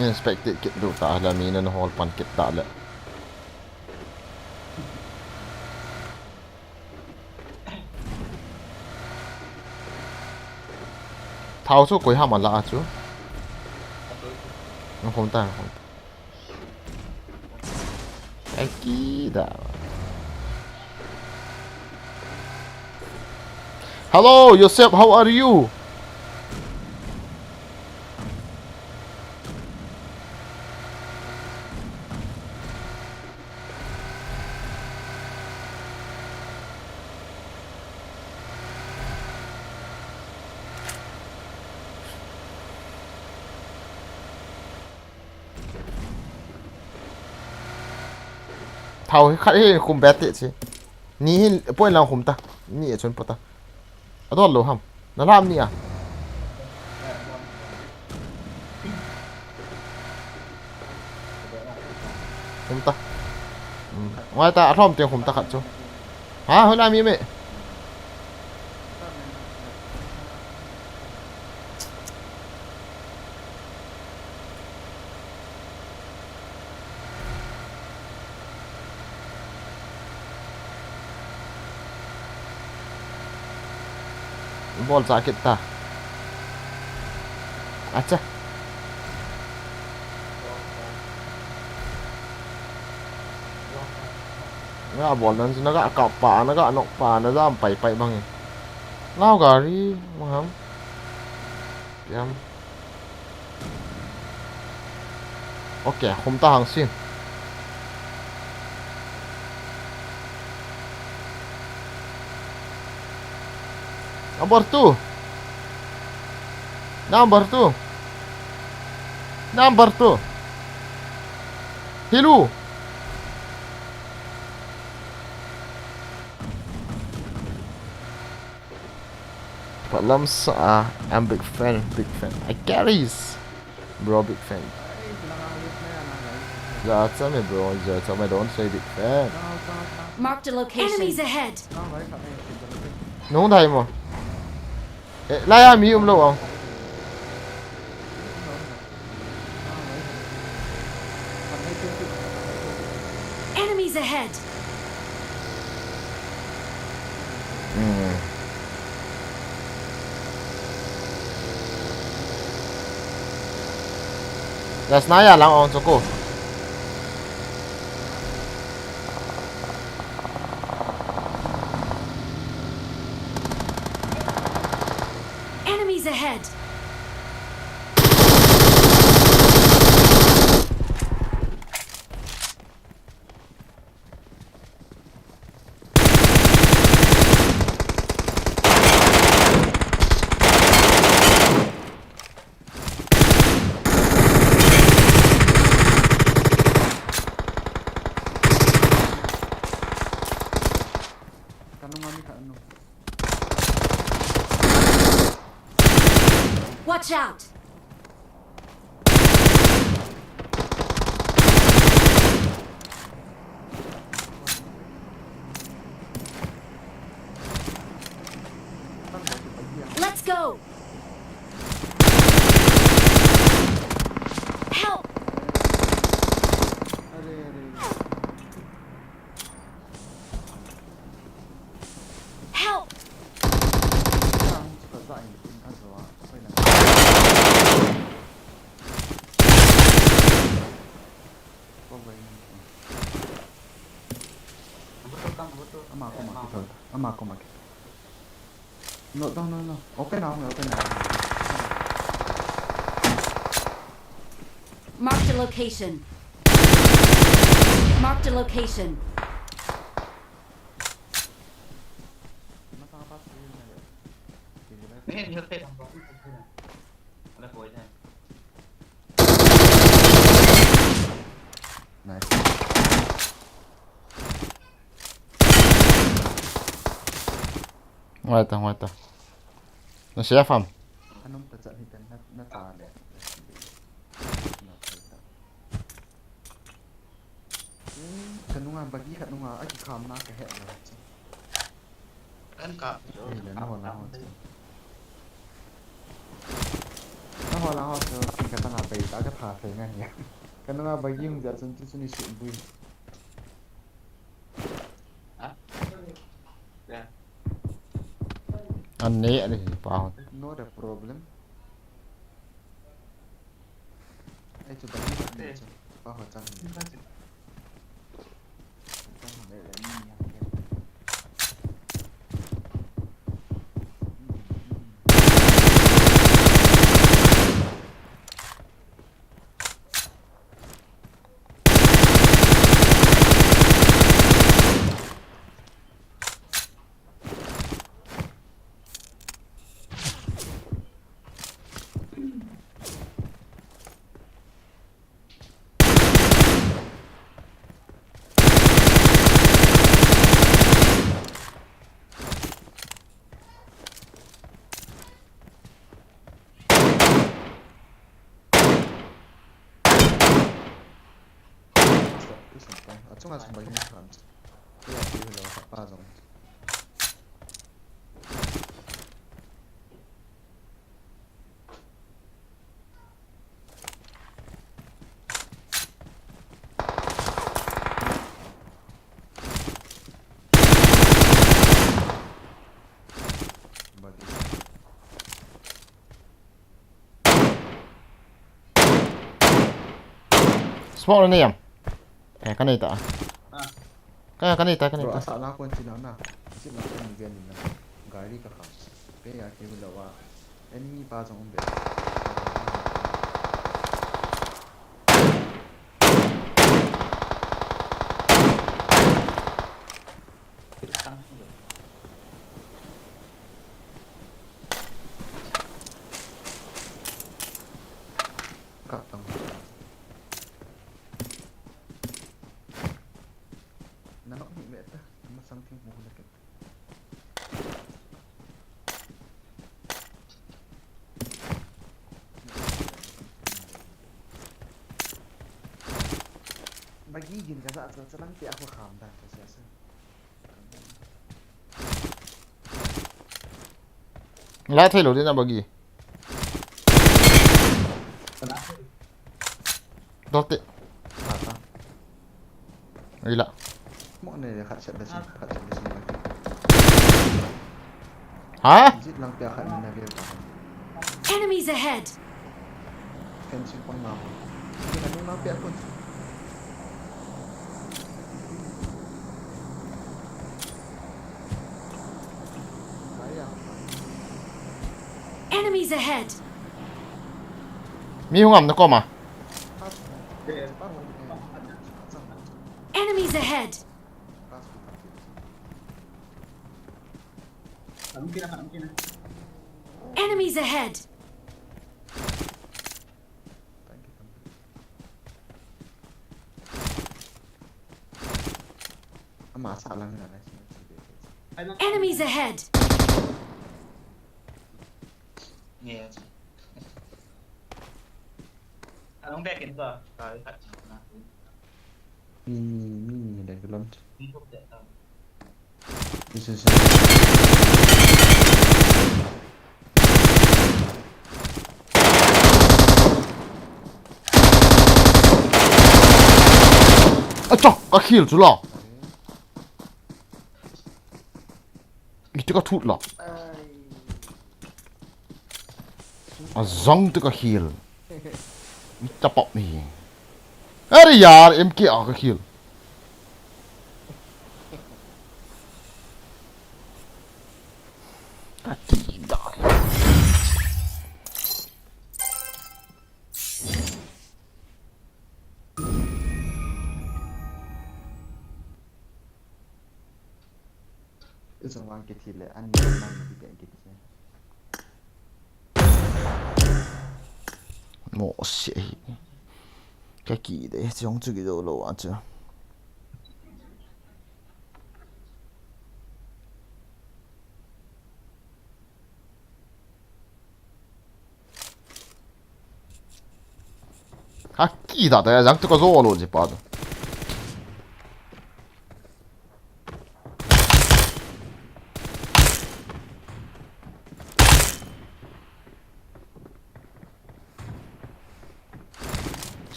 Inspect kit diu ta le, mi na hol pan kit ta le. Thao chu koi ham ala chu. Nang khom ta, nang khom ta. Aki da. Hello, Yosep, how are you? Thao hi khat hi khum be ti chi. Ni hin point lang khum ta. Ni a chun po ta. A dol lo ham. Na lam ni a. Khum ta. Hmm. Ngai ta, a lhom teng khum ta khat chu. Ha, hoi la mi me. Bol cha kit ta. Acha. Nga bol nan chu na ga kap pa, na ga nok pa, na jam pai pai bang e. Lao gari, mang ham. Piam. Ok, khum ta hang sin. Number two. Number two. Number two. Hilu. Palam sa, ah, I'm big fan, big fan. I carries. Bro, big fan. Ja cha me, bro, ja cha me, don't say big fan. Marked a location. Enemies ahead. Nung dai mo. Eh, lai a mi um lo ang. Enemies ahead. Hmm. Gas na ya lang ong choko. Enemies ahead. Watch out! Let's go! Help! Help! Ama koma kithol. Ama koma kithol. No, no, no, no. Open now, open now. Marked a location. Marked a location. Nice. Ngai ta, ngai ta. Na sia fam. Anum ta chat hi tan na, na ta le. Ka nunga bagi khat nunga a kikham na ka he la. Kan ka. Ei, le na ho la ho chu. Na ho la ho chu, ka ta na pai ta ka tha thei ngai ya. Ka nunga bagi hung ja chun chu chu ni su bui. Ha? Ya. An ne ani pa ho. Not a problem. Ei, chu bagi ta ni chu. Pa ho chang ni. Chang le le ni ya. Achunga chun bagi ni khan. Kaya kaya lo sa pa jong. Smoke na nei am? Eh, ka nei ta. Ah. Ka, ka nei ta, ka nei ta. Bro, asa na kon china na. China kon ni gen na. Gari ka kha. Pe ya ke lo wa. Enemy pa jong um be. Kap tang. Nanok ni me ta, masang thing mo na ke. Bagi gin ka sa, sa, sa lang ti ako kham dan ka sa, sa. La thei lou ding na bagi. Dol te. Ila. Mo ne khat chat da sin, khat chat da sin. Ha? Jit lang pia khat na ve ta. Enemies ahead. Fencing pang na. Ni na ni na pia ko. Enemies ahead. Mi hung am na koma. Enemies ahead. Enemies ahead. Ama sa lang na na. Enemies ahead. Yes. Anong back in ba? Kali ka na. Ni, ni, ni, ni, ni, ni, ni, ni, This is Acha, ka kill chu la. Iti ka thut la. Azang te ka kill. Ita pop ni. Are yaar, M K a ka kill. Ka ti da. Chunglang kithi le, an ni man ni ben kithi. Mo se hi. Ka ki de, chong chu ki do lo a chu. Ha, ki da da, jang tu ka zo lo je pa do.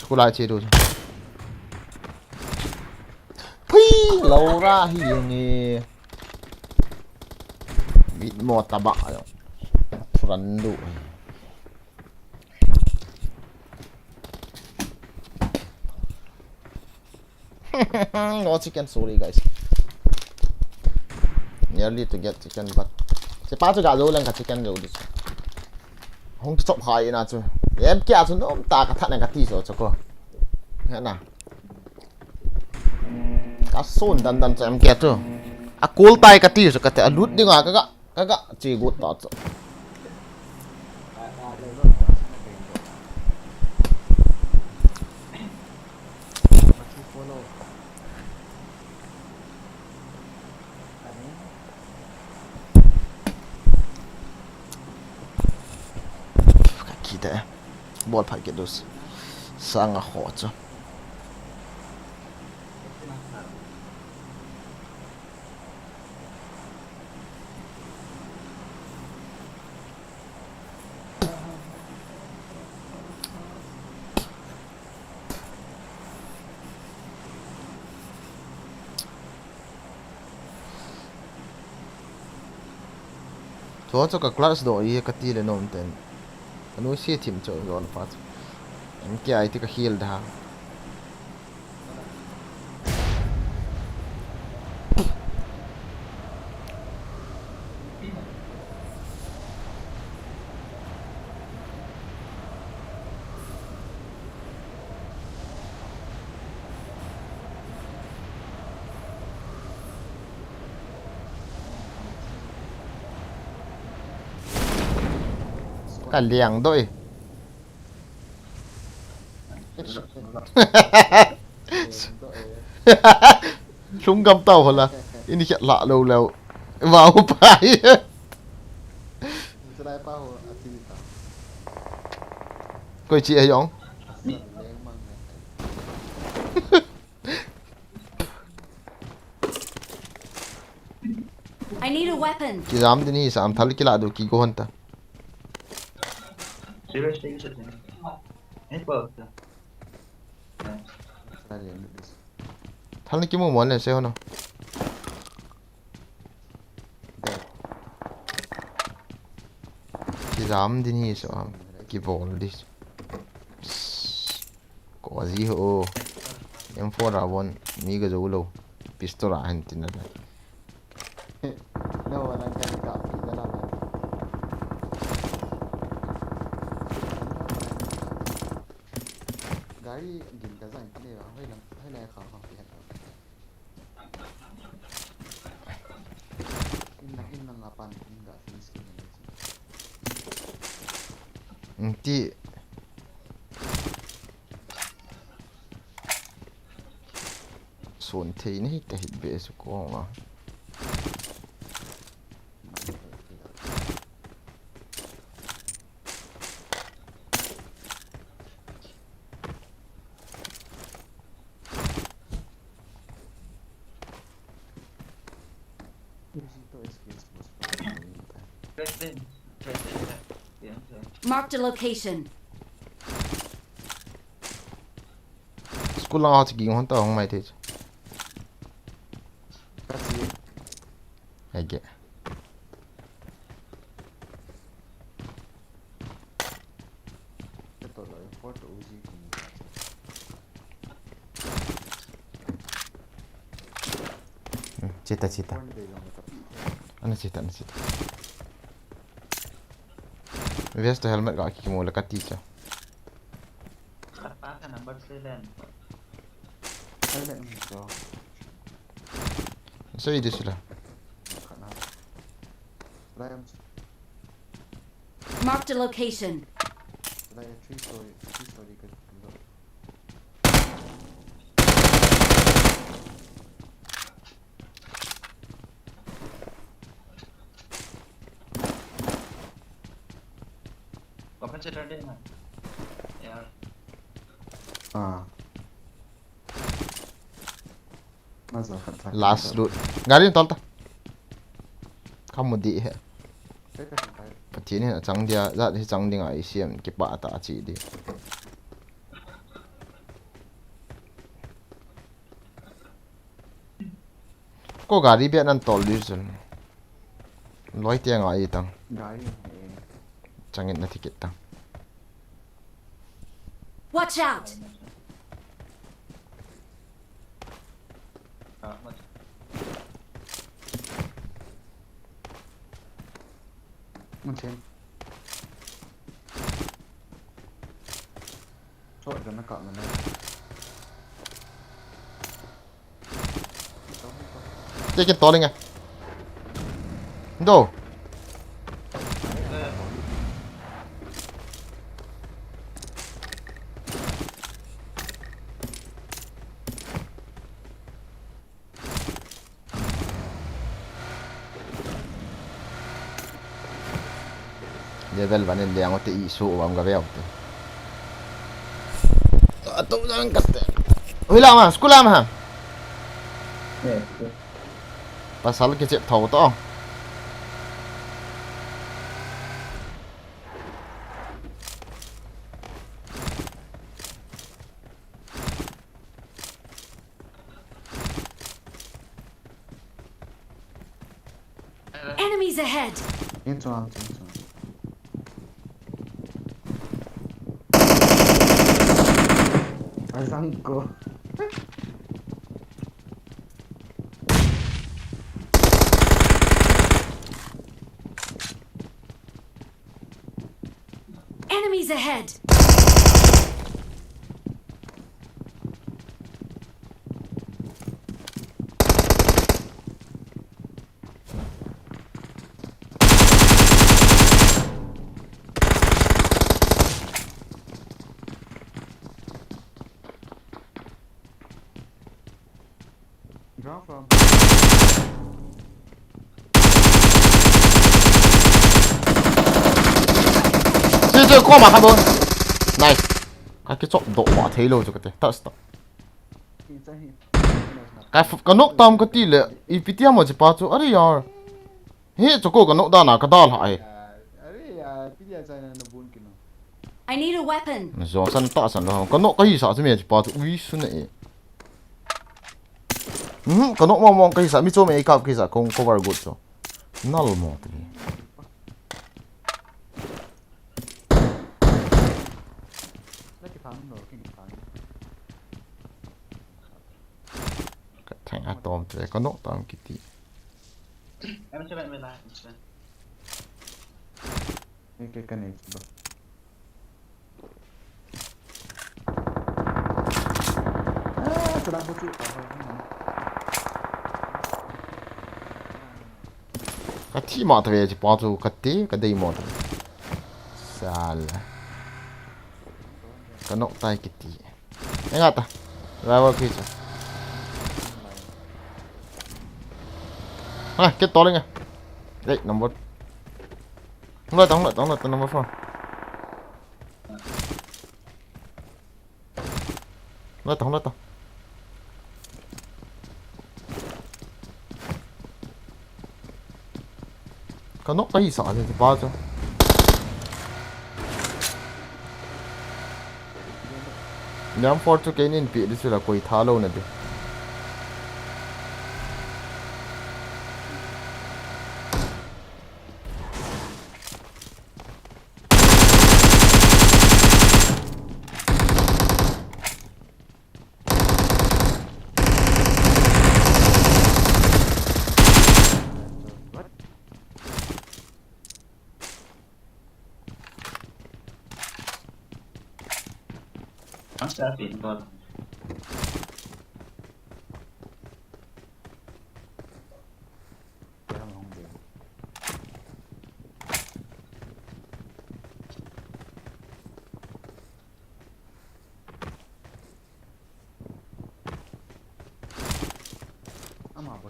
School ai che do. Pui, Laura hi nge. Bit mo taba. Thuran do. No chicken, sorry guys. Nearly to get chicken, but se pa chu ga zo lang ka chicken zo dis. Hong chop hai na chu. Em kia chu nom ta ka that na ka ti so chu ko. He na. Ka sun dan dan chu em kia chu. A kul tai ka ti chu ka te a lut ding a ka ga. Kaga, chi gut ta chu. Ka ki de. Bol phat ke dus. Sanga ho chu. Chu chu ka clutch do i ka ti le nom ten. Ka nu si thim chu zo na pa chu. Em kia i ti ka heal da. Ka liang doi. Lhung gam tau hola. Ini khat la lo lo. Vau pai. Koi chi ayong. I need a weapon. Kijam ding hi sam thal kila du ki go hon ta. Seriously, you should. Hey, Paul. Thal ni kimu mon le se hono. Kijam ding hi so am. Kibol dis. Ko ji ho. M four a bon mi ga jo lo. Pistol a han tin na. No, wala ka ka pi da la la. Gari gin ka zan kine ba, hoi lang, hoi lang kha kha pi ha. In lang, in lang apan, in ga finish kine. Ti. Sun thei nei ta hit be su ko ma. Marked a location. School lang a chi ging hon ta hong mai thei chu. Ka chi. Ai ge. Ka to lo, import Uzi ki. Hmm, chita, chita. Point de jong ka. Ana chita, ana chita. Vest to helmet ga kimu le ka ti cha. Khat pa ka number three len. Helmet ni to. Sei di sila. Khat na. Lai am. Marked a location. Lai a three story, three story ka. Weapon set ready na. Yaar. Ah. Maza khat tha. Last loot. Gari tol ta. Kamu di he. Sai ta sai. Pathen hin achang dia, jat hi chang dinga isiam kipa ta chi di. Ko gari bia nan tol di sun. Loi te nga i tang. Gari. Eh. Changin na ticket tang. Watch out! Ah, mas. Mun chen. Chot jana ka mana. Che kin tol inge. Do. Level one in liang te i su wam ga veu te. Atu jang ka te. Ui la ma, school la ma. Pasal kichep thou to. Enemies ahead! Yin chuang, yin chuang. Azang ko. Enemies ahead! Ground from. Che che ko ma kha bo. Nice. Ka kichop doh ma thei lou chu ka te. Ta stop. Hi cha hi. Ka f- ka nok tam ka ti le. I P T M mo che pa chu. Are yaar. He chu ko ka nok dan a ka dal ha e. Are yaar, P D I China na bun kino. I need a weapon. Zong san ta san lo. Ka nok ka hi sa chu me che pa chu. Ui su na e. Mhm, ka nok mo mo ka hi sa mi cho me ka ki sa kong cover good so. Nal mo ti. Na ki phang no, ki phang. Ka thang atom te ka nok tam kiti. Em se ben me la, em se ben. Ni ke ka ni ba. Ah, sudah buci. Ka thi ma ta ve chi pa chu ka ti ka dei mo ta. Sal. Ka nok tai kiti. Enga ta. Rival creature. Ha, ke to lenga. Hey, number. Hung la ta, hung la ta, hung la ta, number four. Hung la ta, hung la ta. Ka nok ka hi sa le pa chu. Niam four chu keinin pi di chu la koi tha lo na di.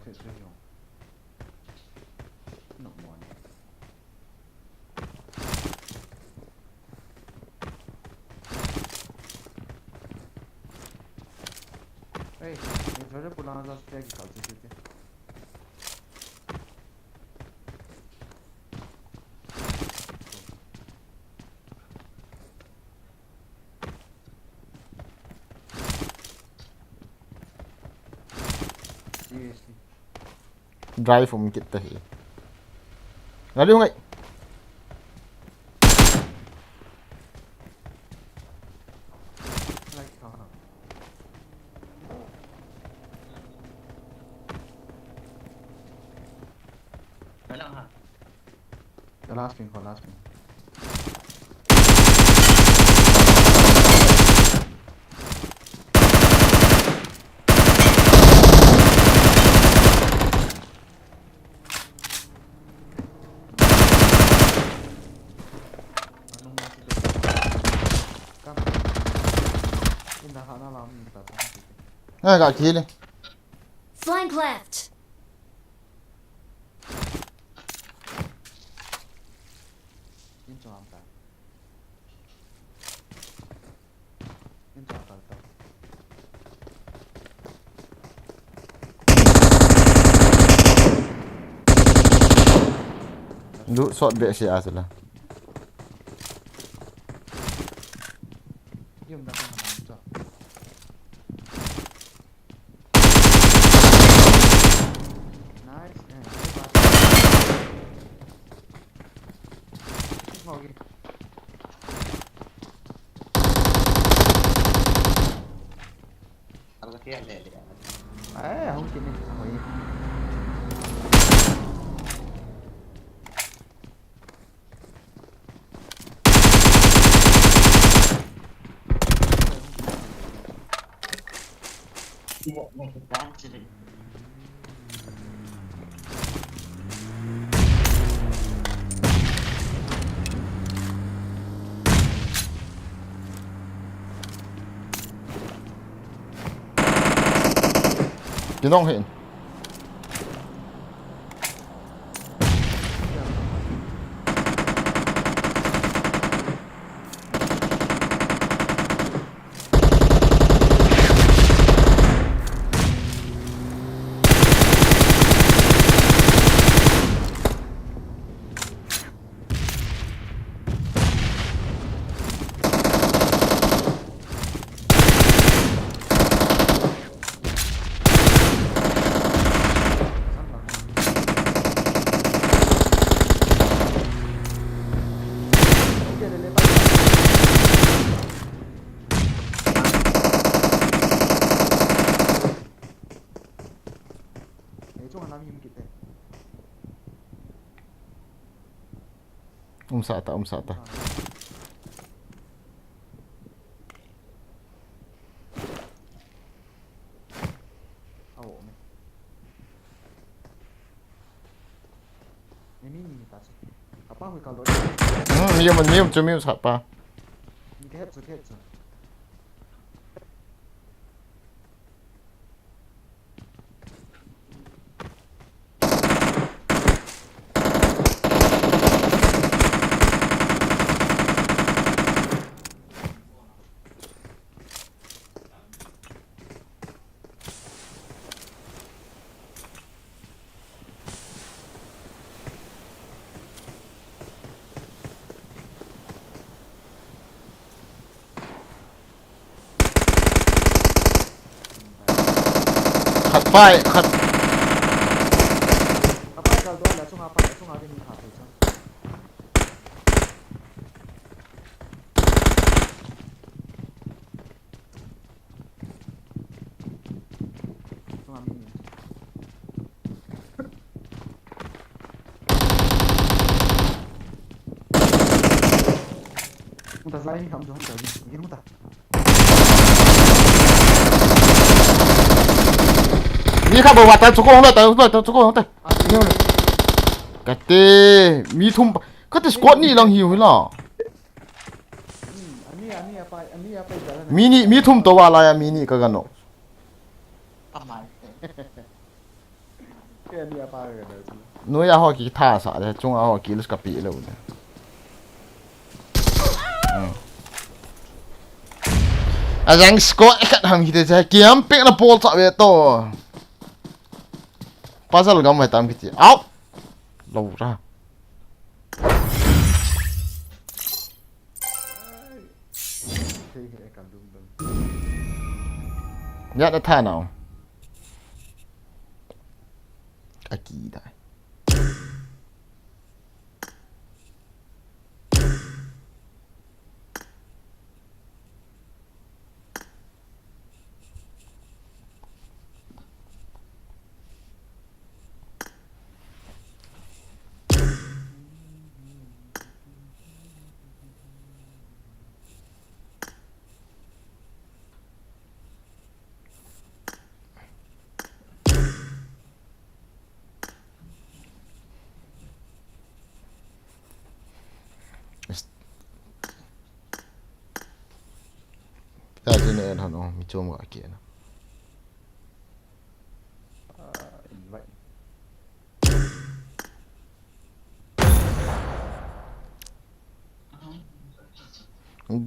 Thei thei jong. Nok mo ni. Ei, ni thore pulang ja se ki kal che che. Seriously. Drive um kit ta hi. Ngali hung ai. Like, uh, Hello, ha. The last ping, the last ping. Come. In the hana lam in the. Ah, got killed. Flank left. In chung am ta. In chung am ta. Lu sot be si a sila. Yum da ka na to. Nice. Eh, very fast. Keep walking. Ang laki ang dede. Eh, hung kini. Ang hoy. Kinong hin. Umsa ta, umsa ta. Hmm, mi um, mi um chu, mi um sa pa. Khat pai, khat. Khat pai kal don la chunga pai, chunga ding khat pai chang. Chunga mi ni. Muta zai ni ham jo ham ta ni. Ni muta. Mi kha bo wa ta chu ko hong ta, ta chu ko hong ta. Kate, mi thum pa. Kate squad ni lang hi hu la. Ani, ani apa, ani apa jalan. Mi ni, mi thum to wa la ya mi ni ka gano. Amai. Noiya ho kitha sa le, chunga ho kilus kapi lou le. Hmm. Ajang squad khat ham kiti cha, kiam pek na pol cha ve to. Puzzle gam ve tam kiti. Au! Lou ra. Ya na tha nau. Aki da. Is-, ta chu ne en han o, mi chom ga ke na. Ah, invite.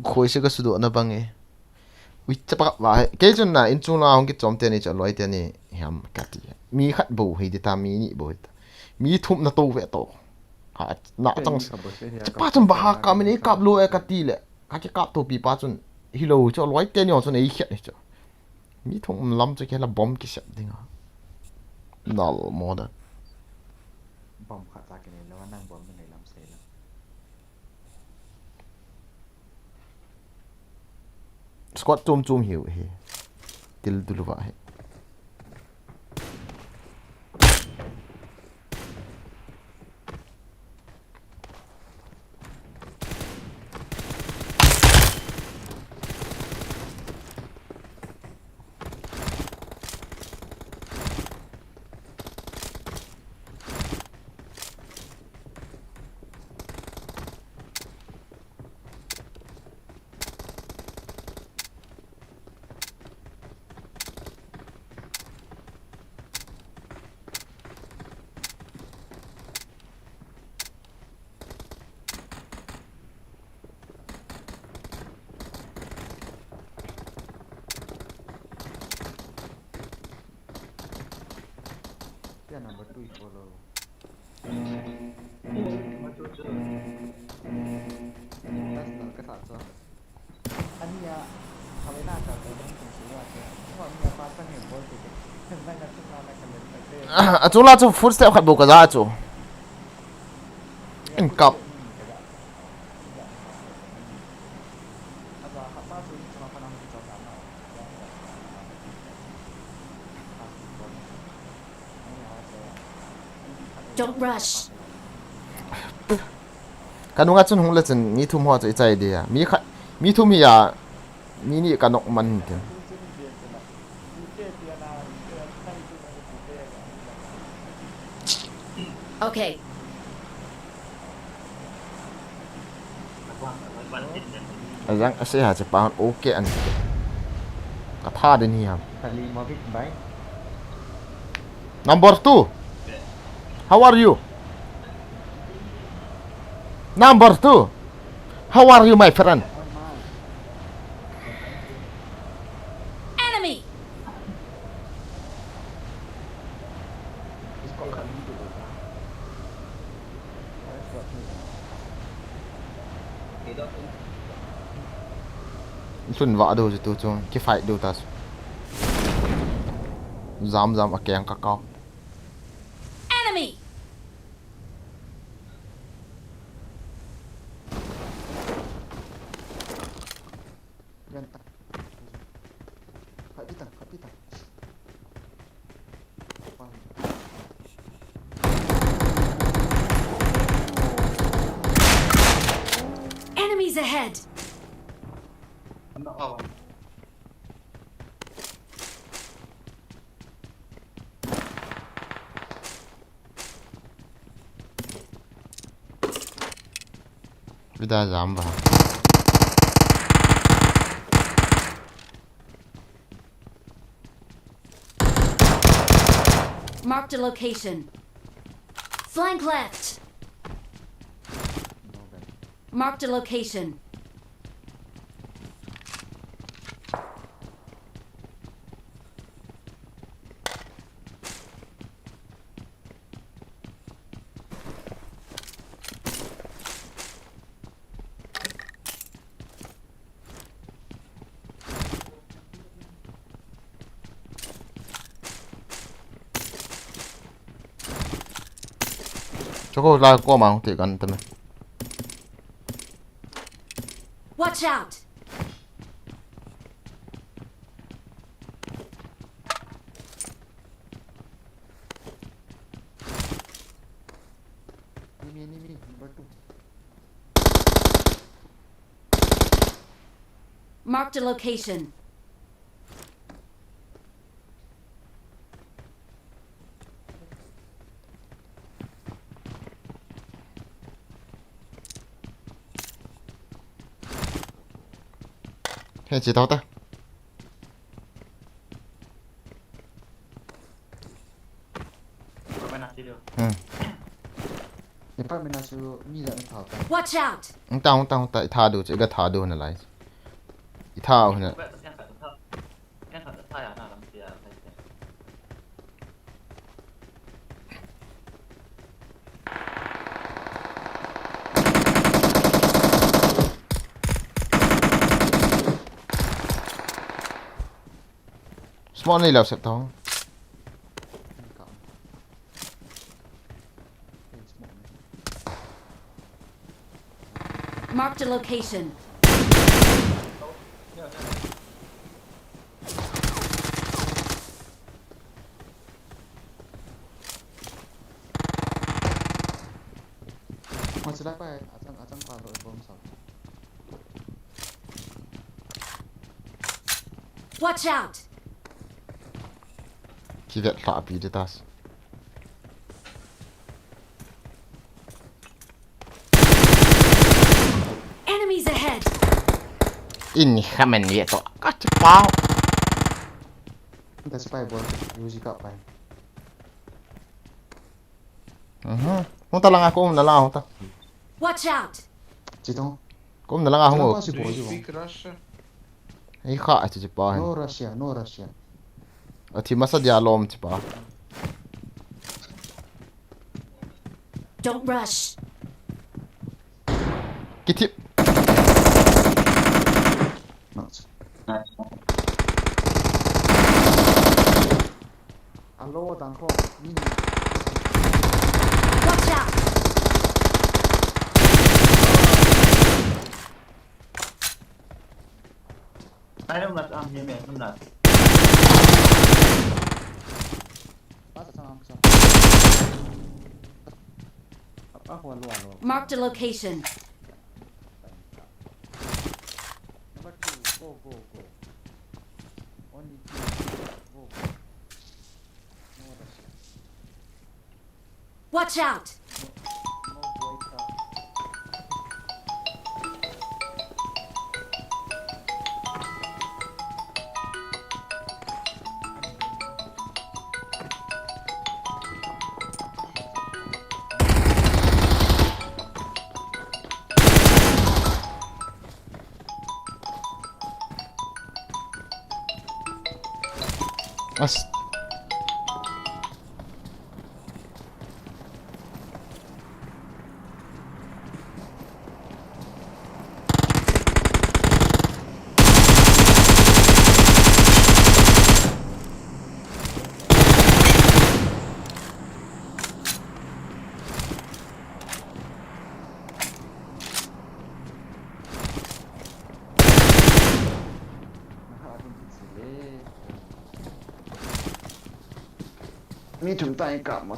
Khoi se ka sudoh na bang e. Ui, chapa va he. Kei chun na, in chung la hung kichom teni chu, loi teni hiam kati. Mi khat bou hi di ta, mi ni bou hi ta. Mi thum na to ve to. Ha, na chang. Chapa chun ba ha ka mi ni kap lo e kati le. Ka kikap to pi pa chun. Hi lo chu, loi teni ho chun ei khet ni chu. Mi thum lam chu kei la bomb kisep ding a. Nal mo da. Bomb khat cha kinei lo, nang bomb kinei lam sei lo. Squad chom chom hiu hi. Til dul va hi. Kya number two follow. Personal ka sa cho. Ani ya, kami na ka ko nang kung suwa kya. Ko ani ya pa sang he bol ke. Nang ka sung na ka le. A chung la chu footstep khat bou ka ja chu. In kap. Don't rush. Ka nunga chun hung le chun mi thum ho chu i chai dia. Mi khat, mi thum hi a, mi ni ka nok man tin. Okay. Ajang ase ha che pa ok an. Ka tha den hi ham. Number two. How are you? Number two. How are you, my friend? Enemy. Sun va do tu chu ki fight do ta. Jam jam a keng ka kau. Enemy. Renta. Kapitang, kapitang. Enemies ahead. Vida jam ba. Marked a location. Flank left. Marked a location. Choco la ko ma te kan te me. Watch out! Enemy, enemy, number two. Marked a location. He chi tau ta. Department na chu mi la na thau ta. Watch out! Hung ta, hung ta, hung ta. I tha du chu, i ga tha du na lai. I tha u na. Smoke nei lou sep tong. Marked a location. Masih dapat, acang, acang kalau bomb satu. Watch out! Kivet lha pi de tas. Enemies ahead! In khamen ye to ka chi pau. Das pai bol, music up pai. Mhm. Hung ta langa ko um na la hung ta. Watch out! Chitong. Ko um na langa hung. Chitong o. Pasi Do bol you ju. Speak Russian? Ei kha a chi pa. No Russia, no Russia. A thi masa dia lom chi pa. Don't rush. Kithip. Nice. Alo, tangkho. Min. Watch out! Ai, lam lat am, ye me, lam lat. Marked a location. Number two, go, go, go. Only two, go, go. No Russia. Watch out! No, no boy car. As. Mi thum ta in kap mo.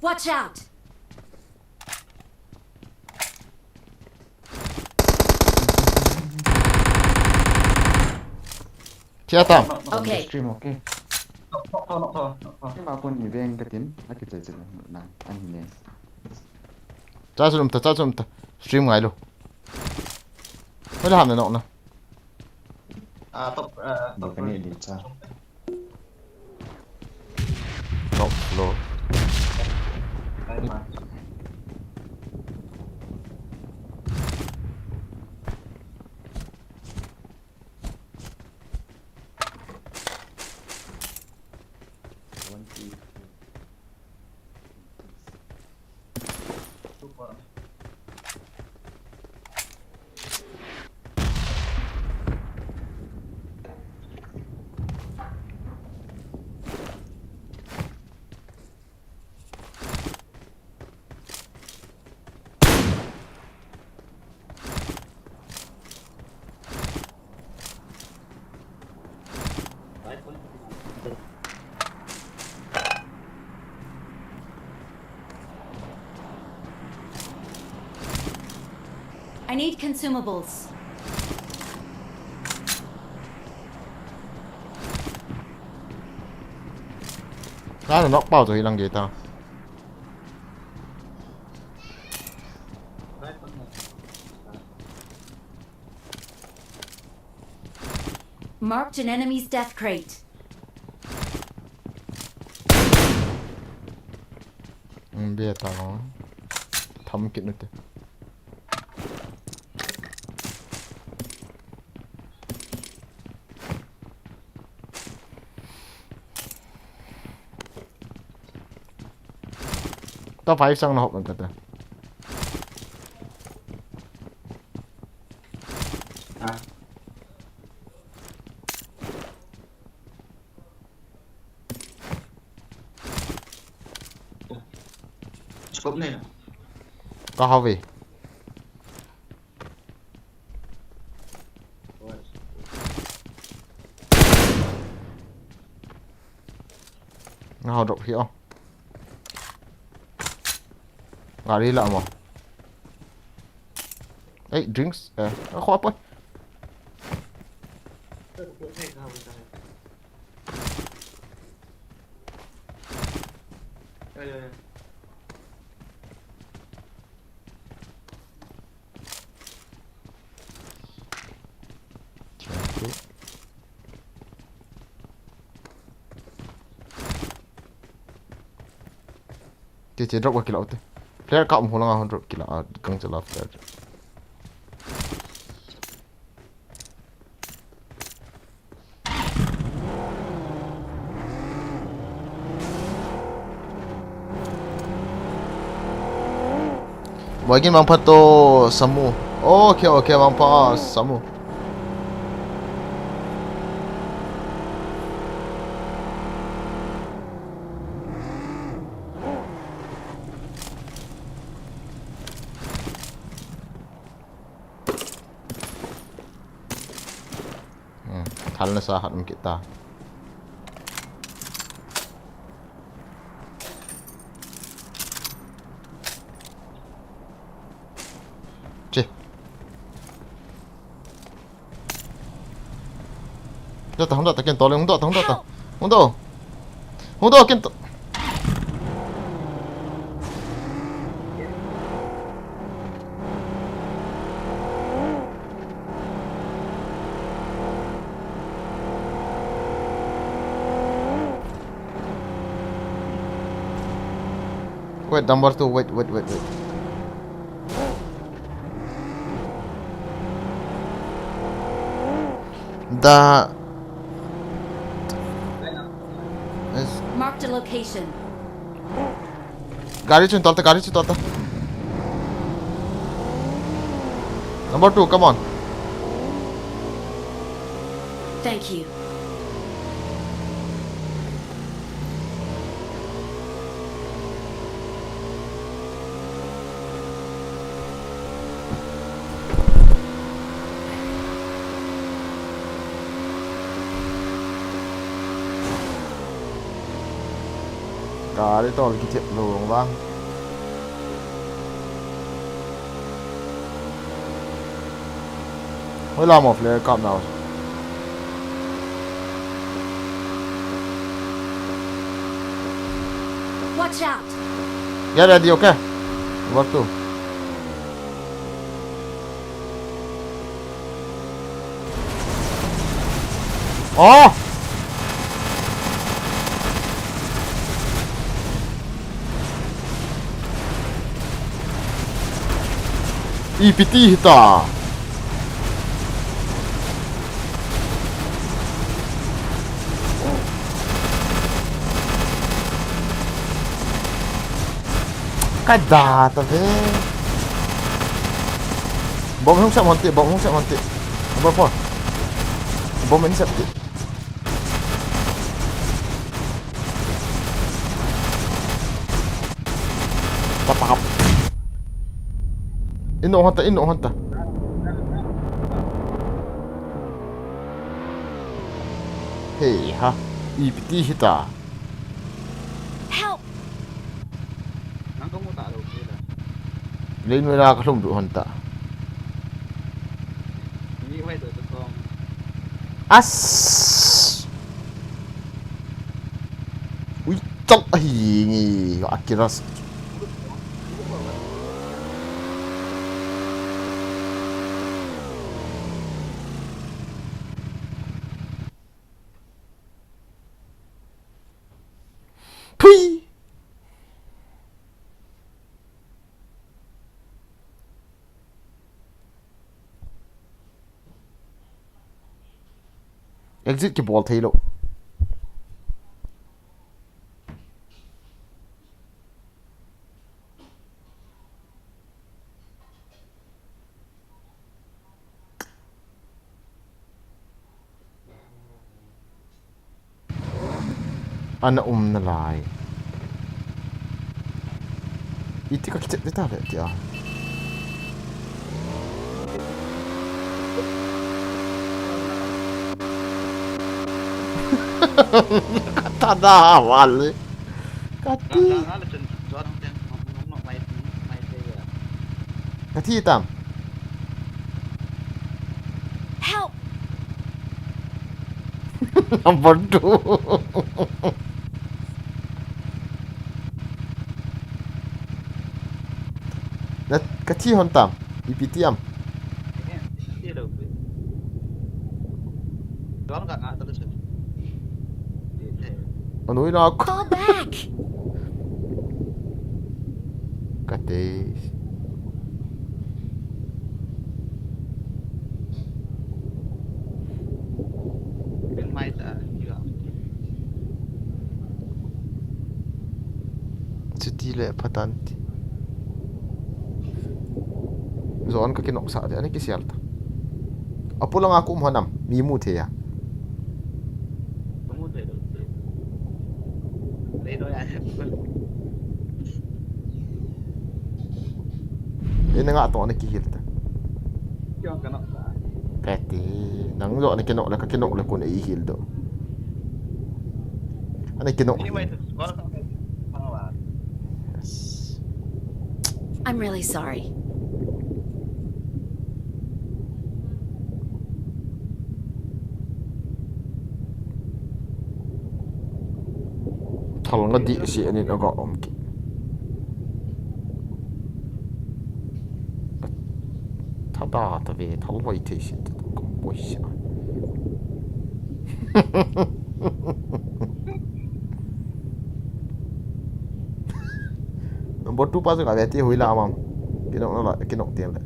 Watch out! Kiata. Okay. Stream okay. Knock, knock, knock, knock, knock. Kima pun ni veng katin. Aki chai chai na. Ani ne. Cha chun um ta, cha chun um ta. Stream ngai lo. Wala ham na nok na. Ah, top, ah, top. Balcony din cha. Top floor. Ay, ma. I need consumables. Nana nok pau to hilang geta. Marked an enemy's death crate. Um, beta. Tham kit nute. Top five sang na hop ang kata. Scope na. Ka hop e. Nga hop drop hi o. Gari la mo. Ei, drinks. Eh, ako apo. Che, che, drop ka kila ute. Flare ka um ho langa hon drop kila, a, kang chala flare. Boy, gin mangphat to Samu. Okay, okay, mangphat Samu. Hmm, thal nasa khat um kit ta. Che. Hung dot ta, hung dot ta, ken to le, hung dot ta, hung dot ta. Hung dot. Hung dot, ken to. Wait, number two, wait, wait, wait, wait. The... Yes. Marked a location. Gari chun tolta, gari chun tolta. Number two, come on. Thank you. Gari tol kithep lou vang. Hoi lam of le kap nau. Watch out! Get ready, okay? Number two. Oh! Ipi ti hita. Ka da ta ve. Bom hung sep hon ti, bom hung sep hon ti. Number four. Bom in sep ti. Patap. Ino hon ta, ino hon ta. Hei ha. Ipi ti hita. Help! Nang ka mu ta lou, kei la. Lei noi la ka lhum du hon ta. Mi vai to to kong. As! Ui, chal ahi ngi, Akiras. Phui! Exit kibol thei lou. Ana um nalai. Iti ka kichep ta le tia. Ka ta da wale. Ka ti. Ka thi tam. Help! Number two. Na, ka thi hon tam. Ipi ti am. Anoi na. Fall back! Ka te. Chuti le pha tan ti. Zon ka kinok sah te, ani kisial ta. Apolang a ka um hon am, mi mu thei a. Ei na nga to na kihil ta. Kati, nang jo na kinok le ka kinok le kun ei hil do. Ani kinok. Yes. I'm really sorry. Thal nga di si anin aga om ki. Thada ta ve, thal hoi thei si ta ka poi si. Number two pa chu ka ve ti hui la mam. Kinok na la, kinok ti le.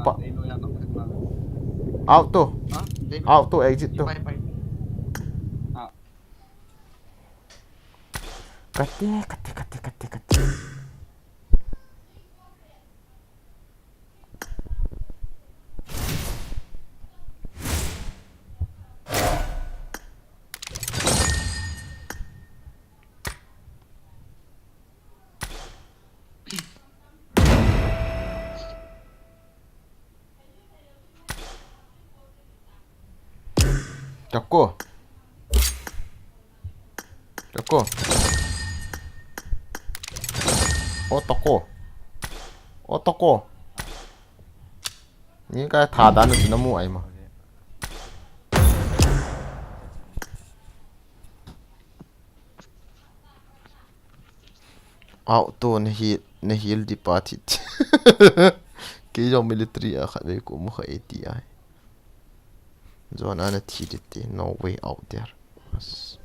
Pa. Auto. Auto exit to. Kate, kate, kate, kate, kate. Toko. Toko. O toko. O toko. Ni ka tha dan chu na mu ai ma. Auto na hi, na hil di pa thi. Kei jong military a khat vei ko mu kha A T I. Zone ana thi di ti, no way out there. Yes.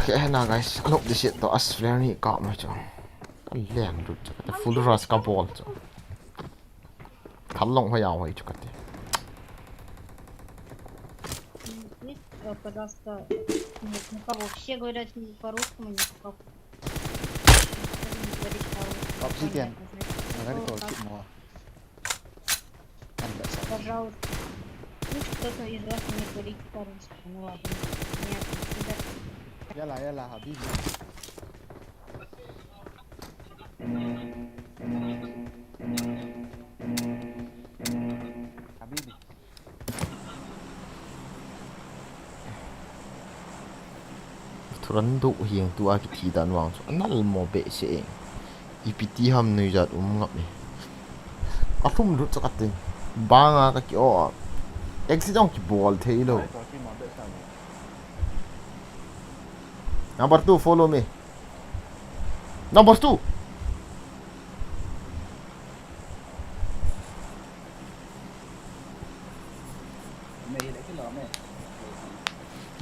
Okay, na guys, alok di sit to as flare ni ka ma chu. Ka leng lut chu, ka full rush ka bol chu. Ka long ho ya ho chu ka ti. Э, пожалуйста, ну, ну кого? Все говорят не по-русскому, не по-, никто не говорит по-русски. Папа, Кен, понятно, значит, на горе никто толки как. Мова. Пожалуйста. Пусть кто-то из вас не говорит по-русски. Ну ладно. Нет, ребят. Яла, яла, Хабиби. Хабиби. Thuran duh hiang tua kithi dan vang chu anal mo behseh e. Ipi ti ham nuijat um ngap e. Alhum lut chu ka ti. Banga ka ki o. Exit jong kibol thei lou. Number two, follow me. Number two.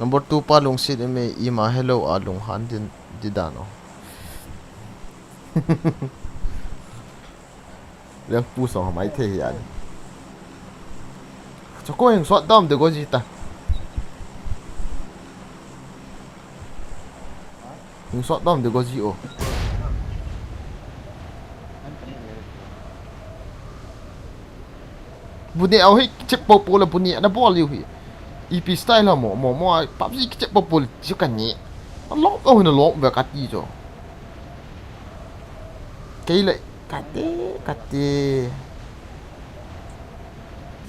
Number two pa lungset e me, ima hello a lunghan din di dan o. Leng pu song mai the hi an. Cho ko hing sot dam de go ji ta. Hing sot dam de go ji o. Bu ne au hi chep po po la bu ne na bol liu hi. Ipi style ha mo, mo, mo, PUBG kichep po po chu ka ni. A lok au na lok ve ka ti cho. Kei le, ka te, ka te.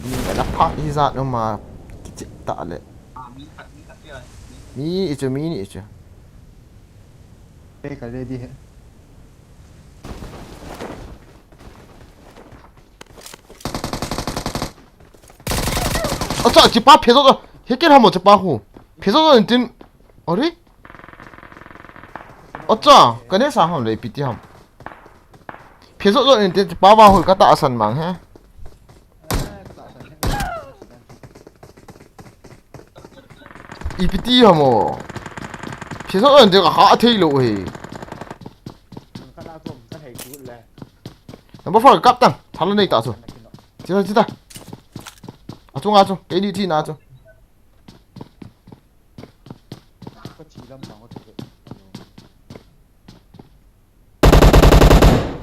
Ni la pha hi za no ma kichep ta le. Mi i chu, mi ni i chu. Kei ka ready he. Acha, chipa phezo to. He ken hamo chipa hu. Phezo to intin. Are? Acha, kane sa ham le piti ham. Phezo to intin chipa ba hu kata asan mang he. Ipi ti hamo. Phezo to intin ka ha thei lo he. Number four, kap tang. Thala nei ta chu. Chi ta, chi ta. Achunga chu. Kei ni thi na chu.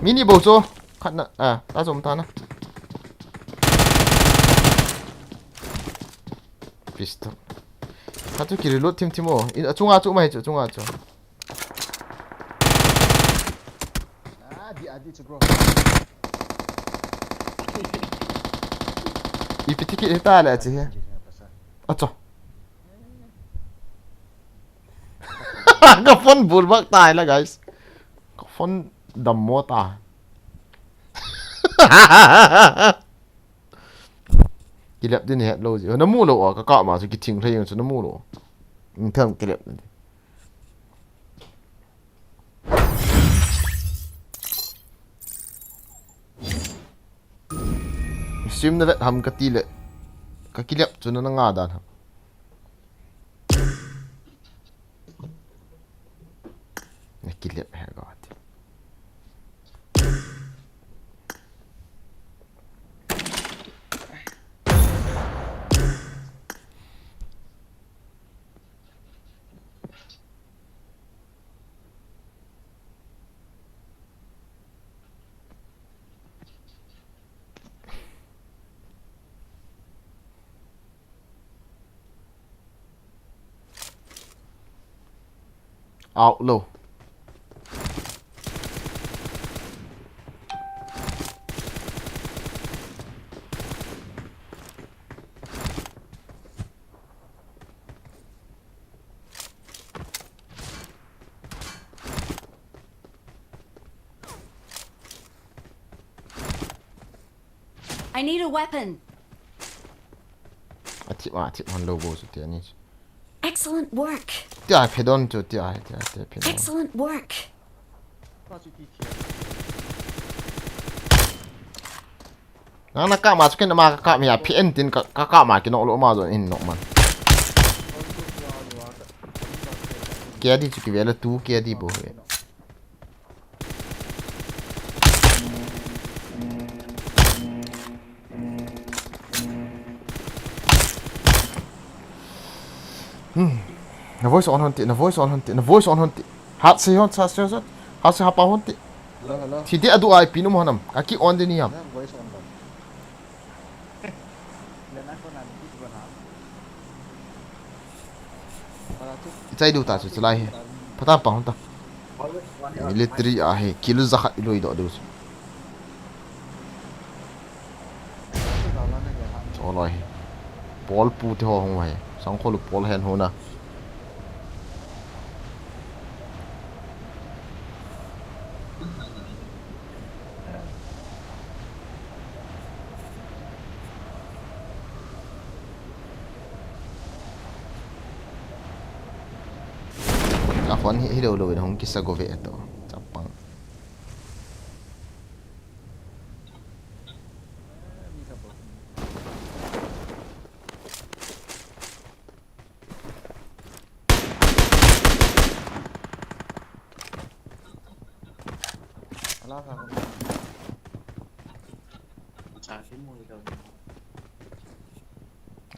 Mi ni bou chu. Khat na. A, ta chu um ta na. Pistol. Khat chu ki reload thim thim o. In achunga chu um ahi chu, achunga chu. Adi, adi chu, bro. Ipi ti kit hita le chi he. Acha. Ka phone bul bak tai la, guys. Ka phone dammo ta. Kilep din het lo ji. Na mu lo a, ka kap ma chu kithing lhei jeng chu na mu lo. Ing them kilep din. Stream na vet ham ka ti le. Ka kilep chu na na nga dan ham. Na kilep he ka ti. Out low. I need a weapon. A thip, a thip han lo bo chu tia ni chu. Excellent work. Tia phe don chu tia, tia, tia phe don. Excellent work. Nang na kap ma chu ken ma ka kap mi a phe en tin ka, ka kap ma ki nok lo ma jo in nok man. Kia di chu ki vela tu kia di bo ve. Hmm. Na voice on hon ti, na voice on hon ti, na voice on hon ti. Hat se hon, hat se hon, hat se hapa hon ti. Hello, hello. Thi de adu ai pinu mo hanam. Ka ki on de ni ham. Na voice on hon. Ichai du ta chu chulai hi. Phatah pang ta. Military a hi kill za khat ilui do du. Choloi hi. Pawl pu te ho hung vai. Sangkhol u pawl hen hona. Ka phone hi, hi lo lo in hung kisa go ve to. Chapang.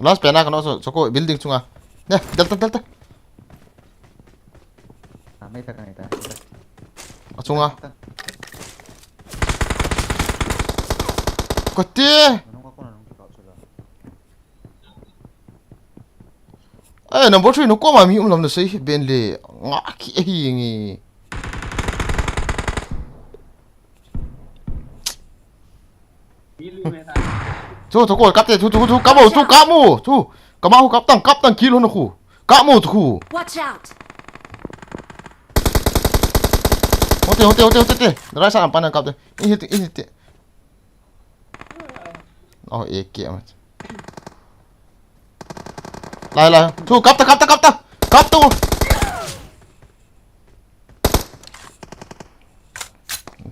Last pen a kano so, so ko building chunga. Ne, delta, delta. A mai ta ka nai ta. A chunga. Ko ti. Nung ka ko na nung ki pa chula. Eh, number three, no koma mi um lam na sei, ben le, nga ki ahi ngi. Chu, chu, ko, kap te, chu, chu, chu, kap mo, chu, kap mo, chu. Kap mo, kap tang, kap tang, kilo na khu. Kap mo, chu khu. Watch out! Hote, hote, hote, hote, te. Right side, pan kap te. Ini te, ini te. Oh, A K amat. Lai, lai. Chu, kap ta, kap ta, kap ta. Kap tu.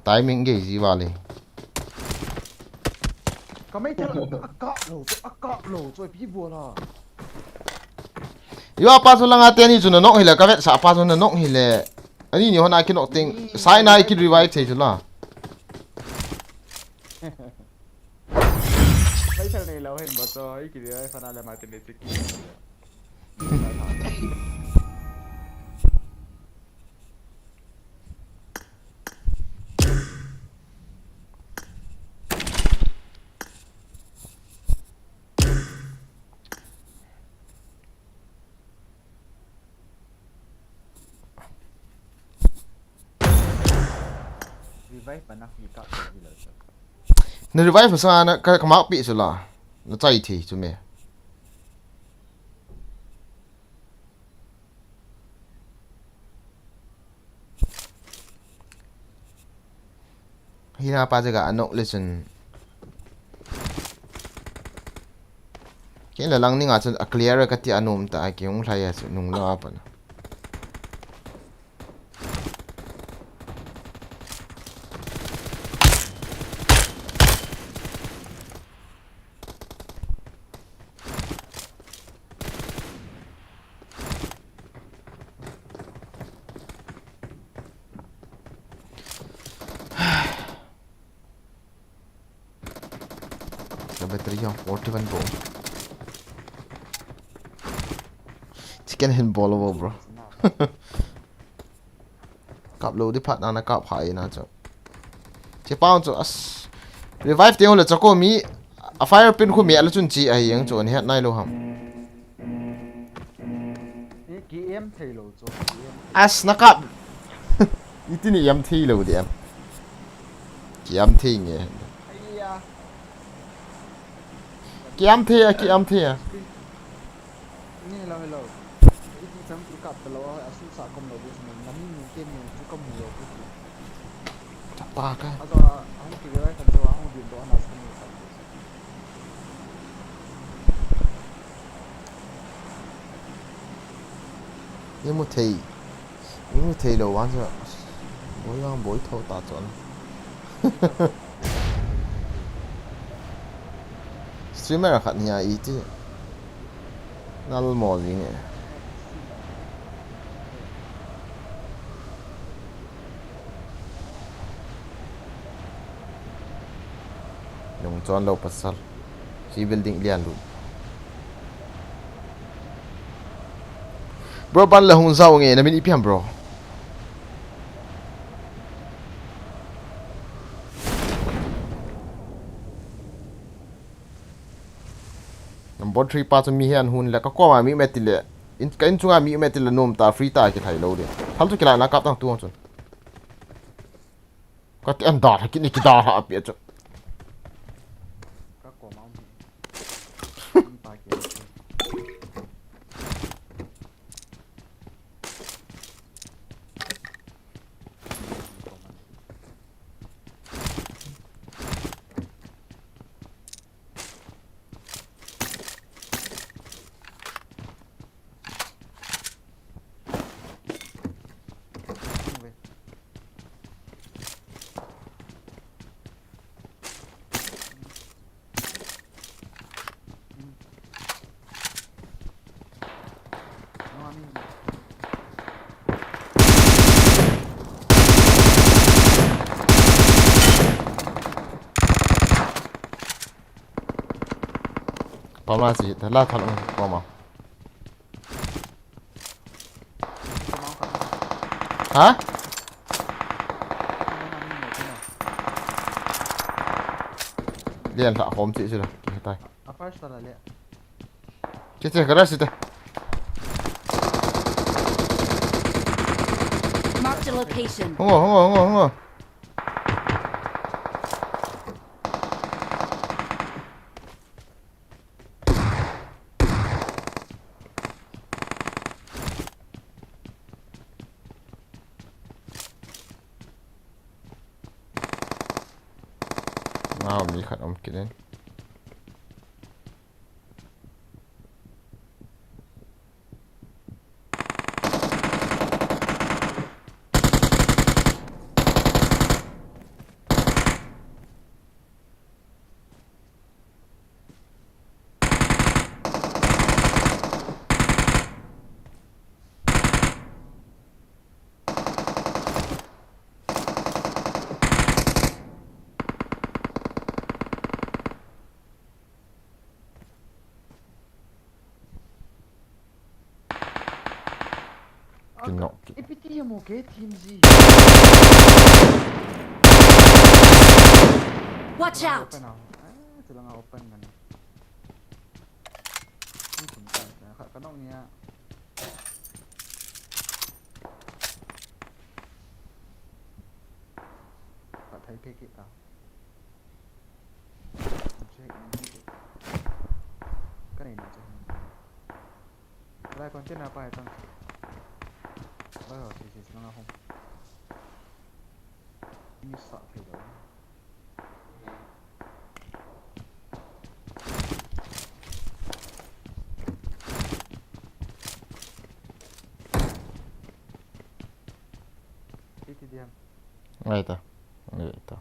Timing ge ji vale. Ka mai ta, a kap lo, a kap lo, chu pi bo la. Yo, apa chu langa teni chu na nok hile, ka vetsah apa chu na nok hile. Ani ni hon a ki nok ting, sai na i ki revive thei chu la. Mai thal nei lo hen bo cho, i ki revive fana le ma te ne te ki. Revive mana hi ka ko hi lo. Na revive sa na ka, ka mak pi chu la. Na chai thi chu me. Hina pa jega anok le chun. Ken la lang ninga chun a clear ka ti anom ta, a ki hung lhai a chu nung la pa na. Ka battery jong forty-one bou. Chicken hin bol bou, bro. Kap lou di phat na na kap hai na chu. Che pang chu as revive te le chako mi a fire pin khu mi ala chun chi ahi yang chu ni het nai lo ham. Ki em thei lou chu, ki em thei. As na kap. Iti ni em thei lou diam. Ki em thei nge. Aiya. Ki em thei a, ki em thei a. Ni hello, hello. Iti chang tu kap ta lou a, asu sa kom lou bu sum. Nami ni ke ni tu kom lou bu. Chapa ka. Ato a, ahung ki rai kan to, ahung din to, ana sa ni sa. Imu thei. Imu thei lou vang chu. Boi vang boi tho ta chon. Streamer khat ni a iti. Nal mo jing e. Lungchon lou pasal. Hi building lian lut. Bro, ban le hung jao nge, na min ipi ham, bro? Number three pa chu mi hian hun le ka koma mi um e ti le. In, ka in chunga mi um e ti le nom ta, free ta, ki thai lo de. Thal chu kila na kap tang tu chun. Ka ti an da tha ki ni ki da tha api chu. Ka koma um hi. An pa ki. Pama si, tala thalang pama. Ha? Lian la khom chi chi la. Ki tai. A first la le. Che che, garage te. Marked a location. Hungo, hungo, hungo, hungo. Wow, mi khat um kit in. Kino. Ipi ti mo ke team Z. Watch out! Open ah. Eh, tu langa open kan. Ni kum kan. Ka, ka nok ni a. Ka thai pe ki ta. Check ni. Ka nei na check. Lai container pa hai tang. Lai ho, si, si, si, langa hom. Ni sa phei lo. Iti diam. Ngai ta. Ngai ta.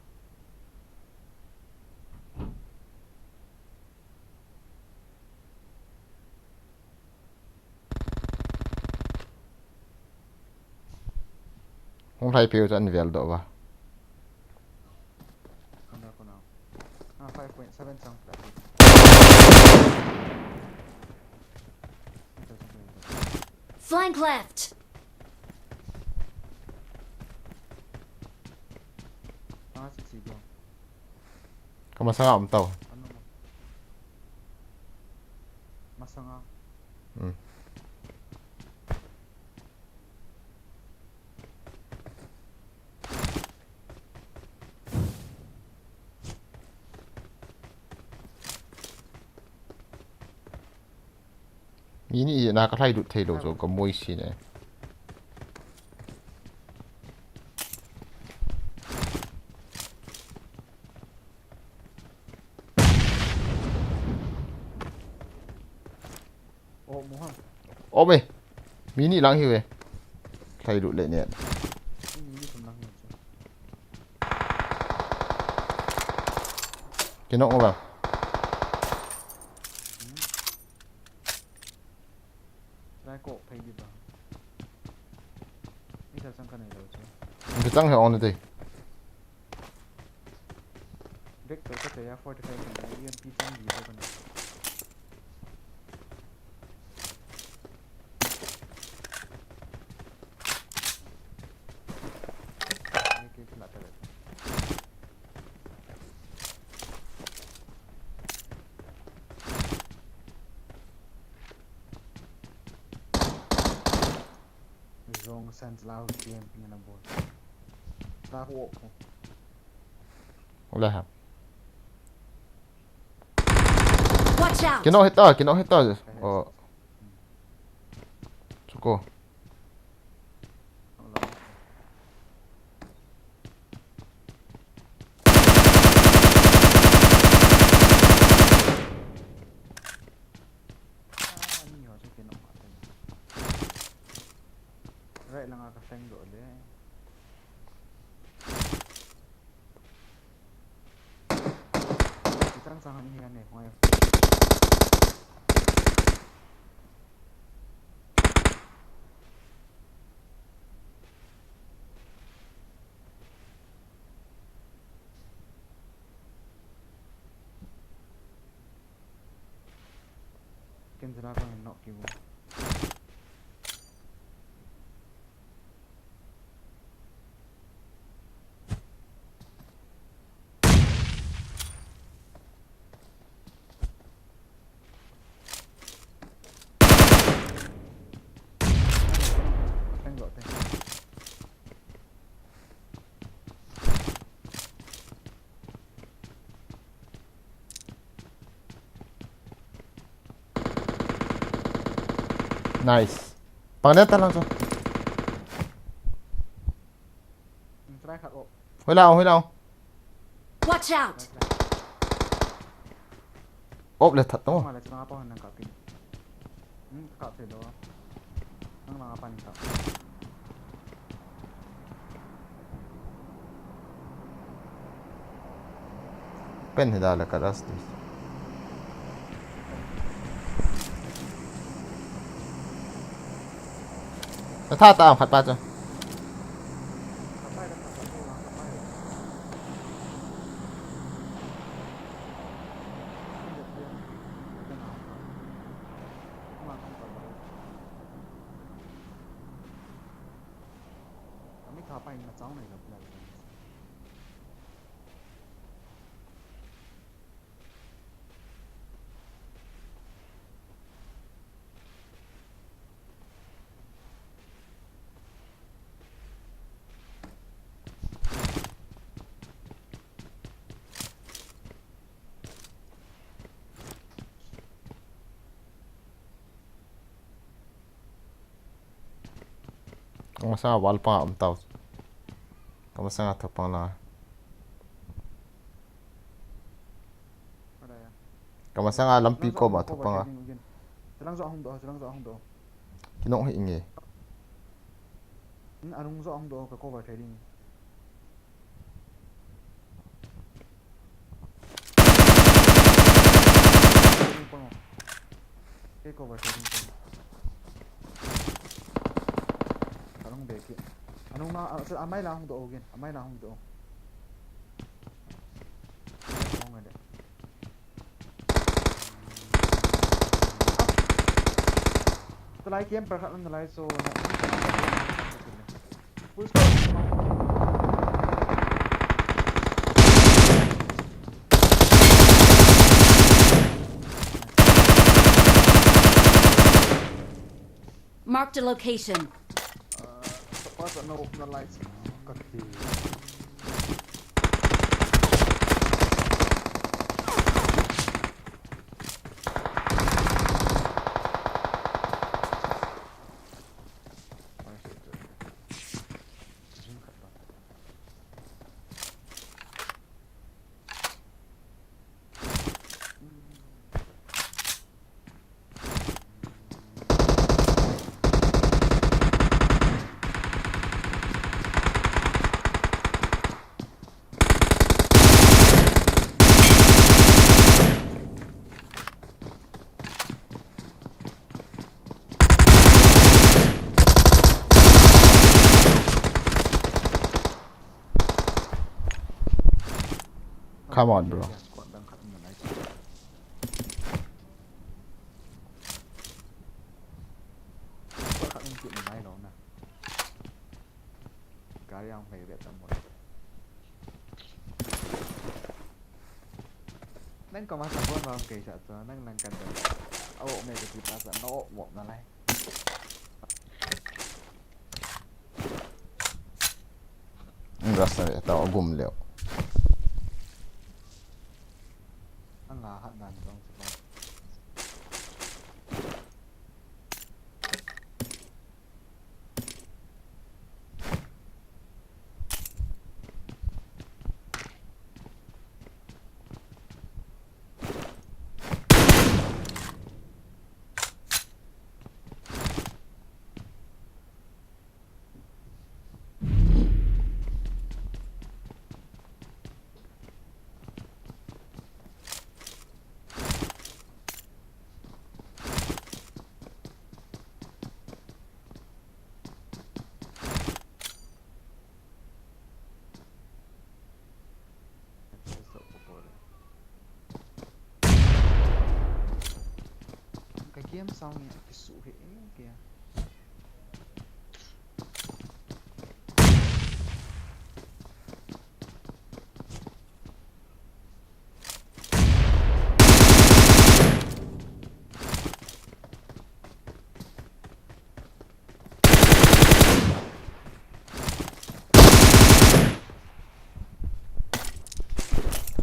Hung lai piu chan vel do ba. Kona, kona. Ah, five point seven chang pla. Flank left. Ah, si, si, go. Ka masanga um tau. Ano mo? Masanga. Hmm. Ini na ka lhai lut thei lo jo ka moi si ne. Oh, Mohan. Oh, be. Mini lang hi ve. Lhai lut le ne. Mini kum lang hi. Kino ba. Try ko phai di ba. Ni sa sang ka nei lo chu. Ni chang he on de. Break to ka ya forty-five ka na E M P chang di ba ka na. Ni ke kila ta. Zong san la hu game ping na bol. La hu ko. Hola ha. Watch out! Kino hita, kino hita. Oh. Chuko. Right lang aka flank do le. Chang chang ni hia ne hoi. Ken jala ko nok ki bu. Nice. Pang ne ta lang cho. Try khat o. Hoi lao, hoi lao. Watch out! Op le that to. Mala chana pa han ka pi. Hmm, ka thei lo. Nang na pa ni ka. Pen hi da le ka ras ti. Na tha ta khat pa chu. Ka masanga wall panga um tau. Ka masanga thapang langa. Ka masanga lampi koma thapanga. Chelang jo hung do, chelang jo hung do. Kinong hi inge. Anung jo hung do ka cover thei ding. Take over, take over. Anung beki. Anung na, ah, sir, amai la hung do again. Amai la hung do. Hung ade. Tulai camper khat nalai so. Marked a location. Come on, bro. Squad dang khat um nalai. Squad khat um kit nalai lou na. Gari ang hlei vet tam mo. Nang koma support vang kei sa chu, nang nang kan dang. Awo me ka ti pa sa, na wo mo nalai. Rush na le, ta gum leo. Anga hat nan tong sa. Ka game sound hi kisu he e kei.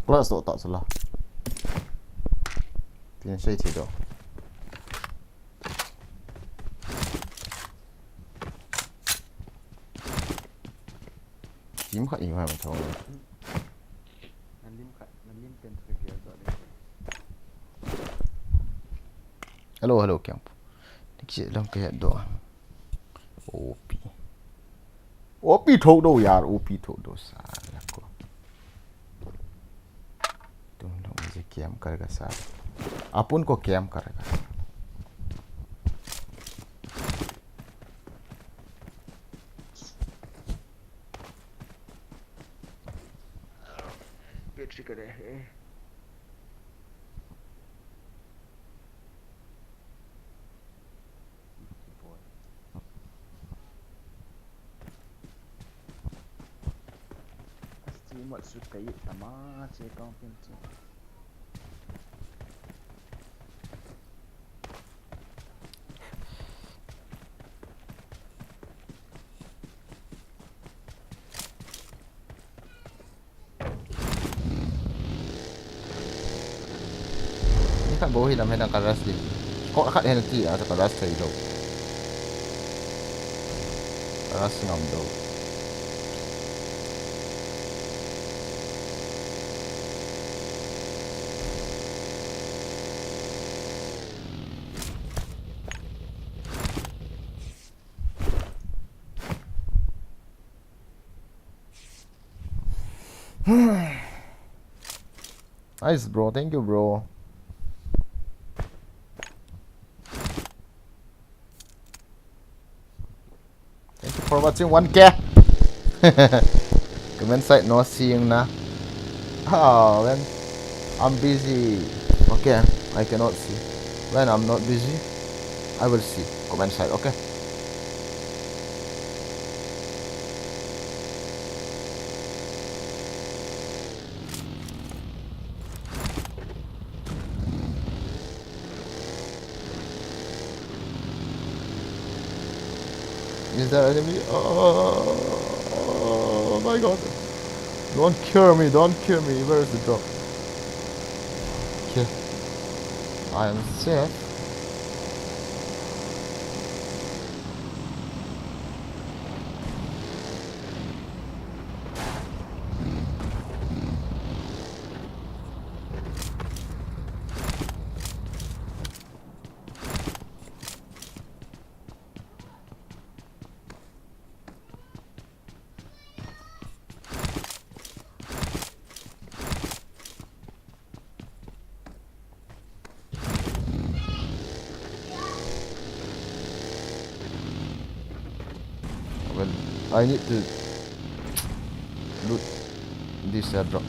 Class to ta sala. Tin sei thi do. Team khat i ngai ma thong. Na lim khat, na lim pen thre gear do le. Hello, hello, camp. Ni ki long ke do. O P. O P tho do yaar, O P tho do sala ko. Tum long je camp kar ka sa. Apun ko camp kar ka sa. Battery kare hai. Stream mat su kai tama che kong pin chu. Ni khat bou hi lam hi dang ka rush di. Ko khat hen ti a ka rush thei lou. Ka rush ngam lou. Nice, bro. Thank you, bro. Thank you for watching one K. Comment side no seeing na. Ah, when I'm busy. Okay, I cannot see. When I'm not busy, I will see. Comment side, okay? Is there enemy? Oh, oh my God. Don't kill me, don't kill me. Where is the drop? Okay. I am safe. Well, I need to loot this airdrop.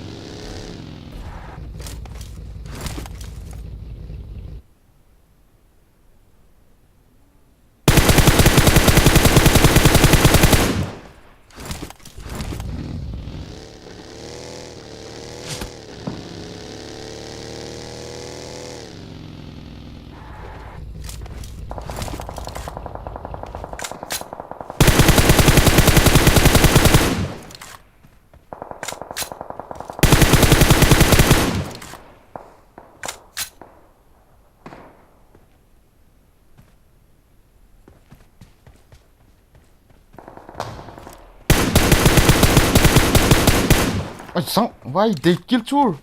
Ai, sang, why they kill Chur?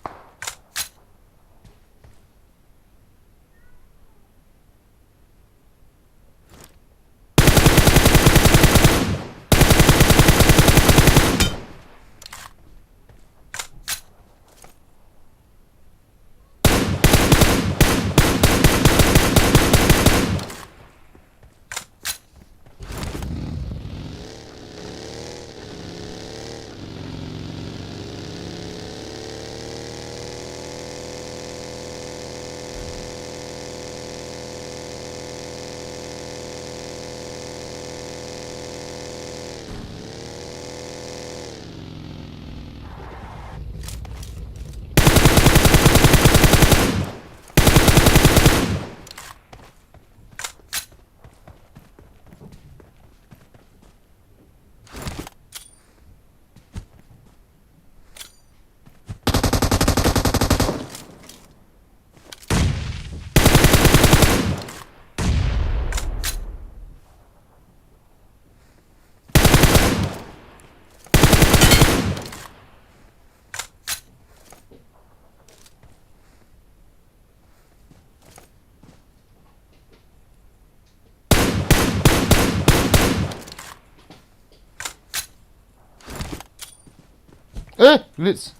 Eh, glitch.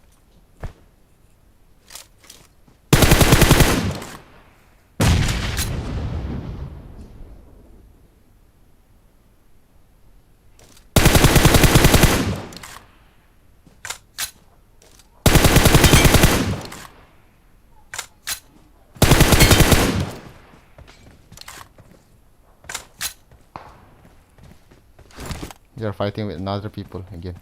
They are fighting with another people again.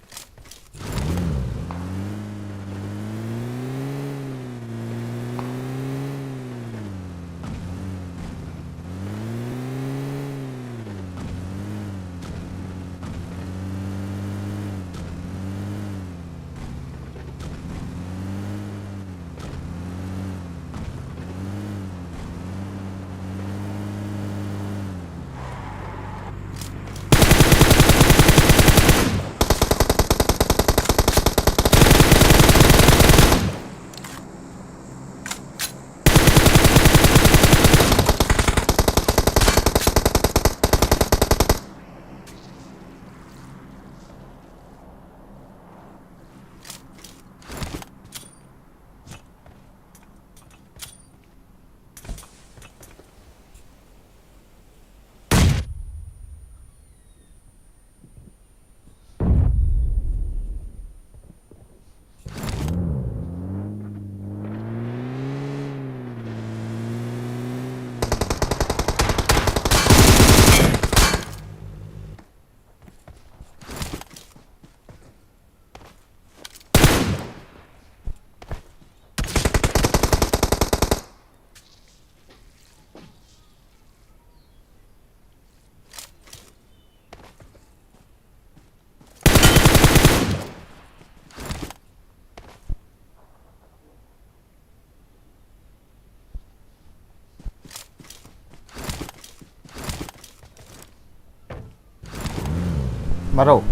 Maro.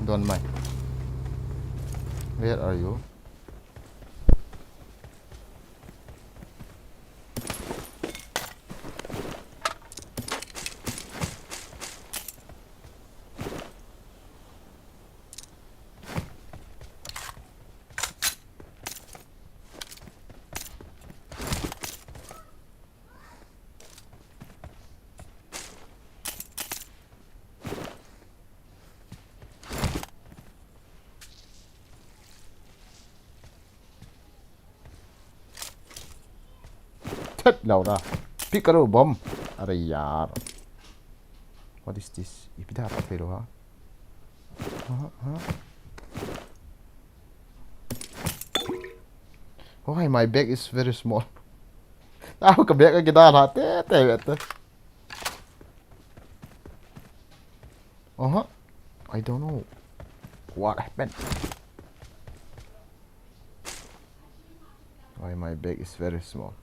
Don't mind. Where are you? Thet lou da. Pick karo bomb. Are yaar. What is this? Ipi da pa thei lou ha? Ha, ha. Why my bag is very small? Au ka bag ka kida la te te te. Uh-huh. I don't know what happened. Why my bag is very small.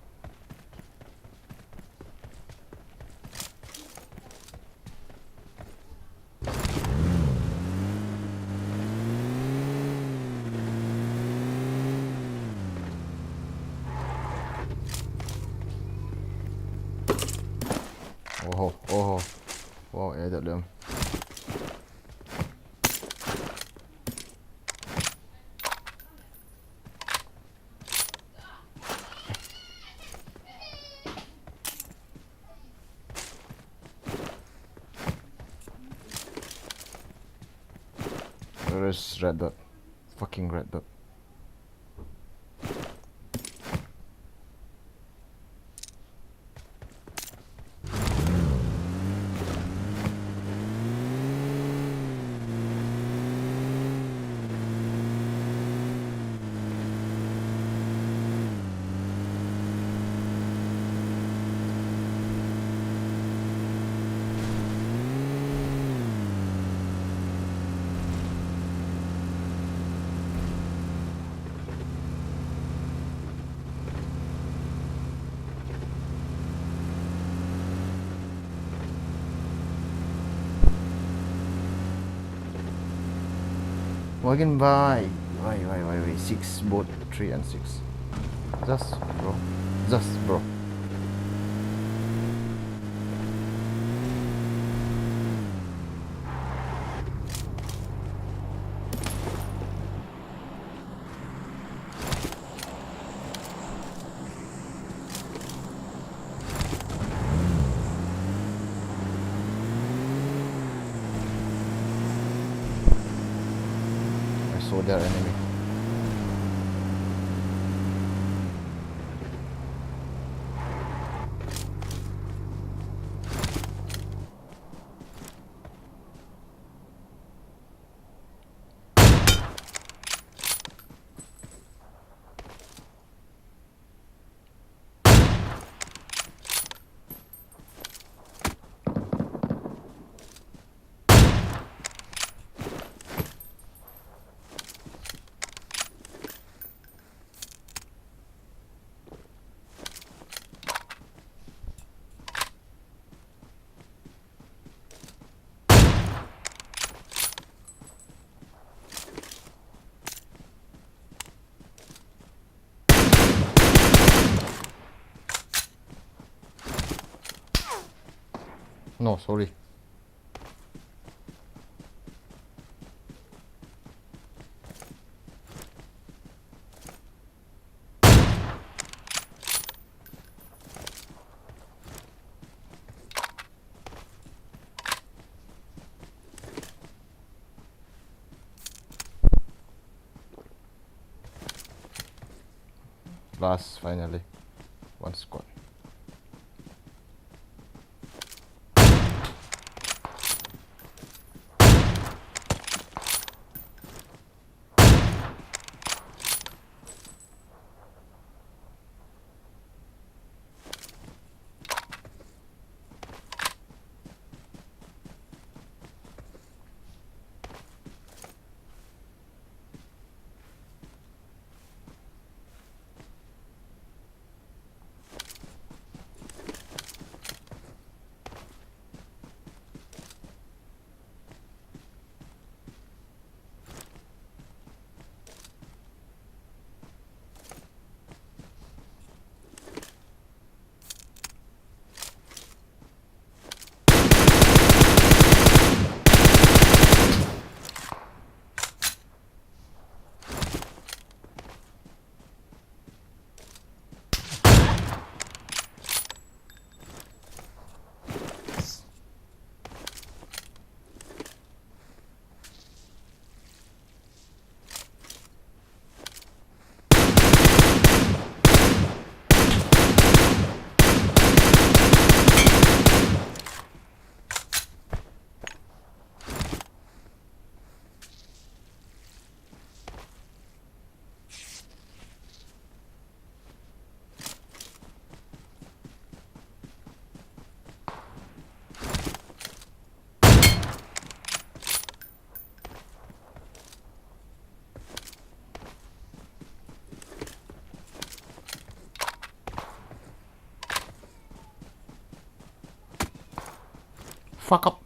Oho, oho. Wow, eh, that them. Where is red dot? Fucking red dot. Wagon by. Why, why, why, why? Six, both three and six. Just, bro. Just, bro. I saw their enemy. No, sorry. Last, finally. One squad. Fuck up.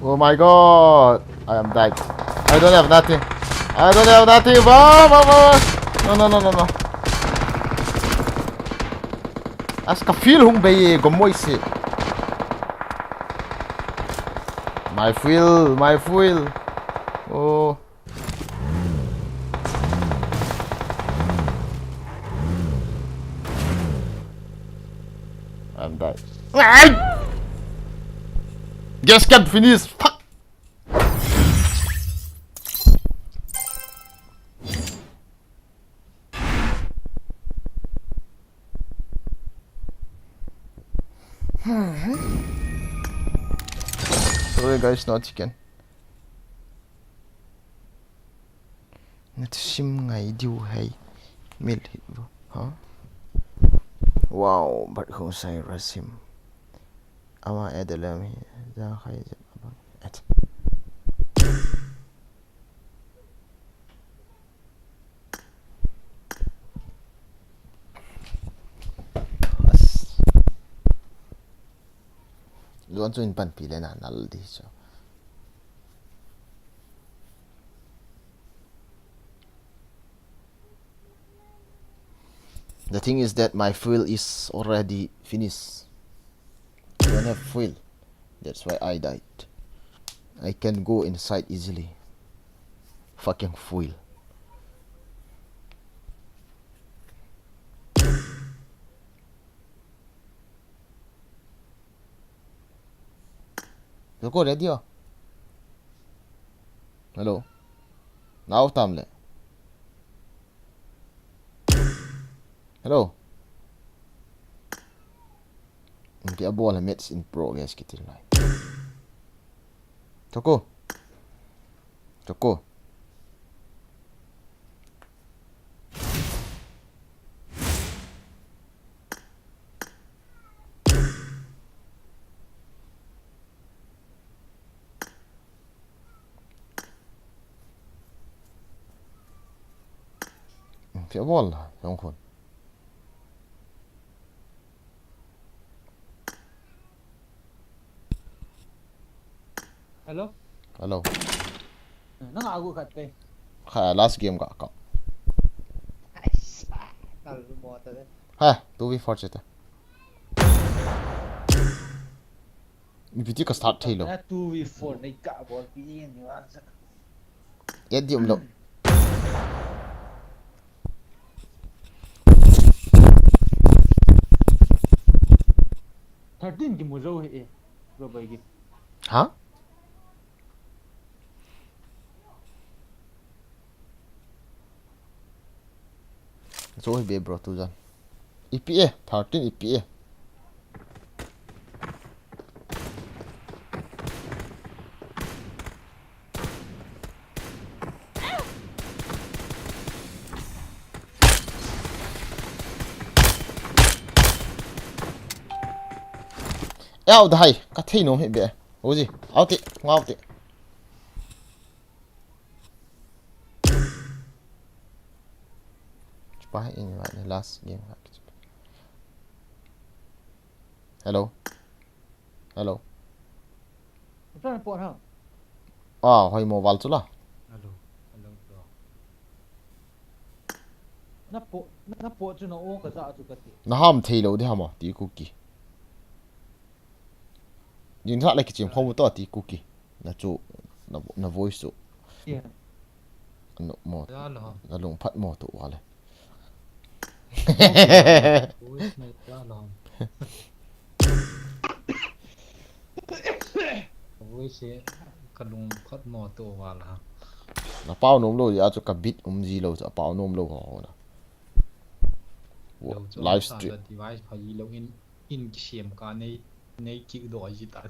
Oh my god! I am dead. I don't have nothing. I don't have nothing. Wow, wow, wow, wow. No, no, no, no, no. As ka fuel hung bei e, gomoi se. My fuel, my fuel. Oh. I'm dead. Ai! Gas can finish. Fuck. Sorry guys, no chicken. Nasim ngai diu hai. Mil hit bu. Ha? Wow, but kung sai rasim. Ama edelem hi. Ja khai ja. Et. Luan chu in panpi le na nal di chu. The thing is that my fuel is already finished. I don't have fuel. That's why I died. I can go inside easily. Fucking fuel. Hello. Now tam le. Hello. Inti a ball a match in progress kiti lai. Toko. Toko. Fia bol la, jong khun. Hello? Hello. Nang agu khat te. Ha, last game ka ka. Ai sa, kal mo ta de. Ha, two v four chete. Ipi ti ka start thei lou. Na two v four nei ka bol pi ni wa sa. Yet di um lou. Thirteen ki mu jou he e. Bro bai ki. Ha? Zo hi be bro tu jan. Ipi e, thirteen ipi e. Out dai, ka thei nom hi be. Uzi, out ti, ngau ti. Chupa in right the last game. Hello. Hello. Ito na po ha. Ah, hoy mobile chula. Hello. Hello, bro. Na po, na po chu na o ka za chu ka ti. Na ham thei lou di hama ti ku ki. Din sa le ki chim khom to ti ku ki. Na chu, na, na voice chu. Yeah. No mo. Ya lo. Na lung phat mo tu wa le. Voice na ya lo. Voice ka lung phat mo tu wa la. Na pau nom lou ya chu ka bit um ji lou chu a pau nom lou ho na. Lou chu live sa stream. Device pha ji lou in, in ki siam ka nei, nei ki do ji ta.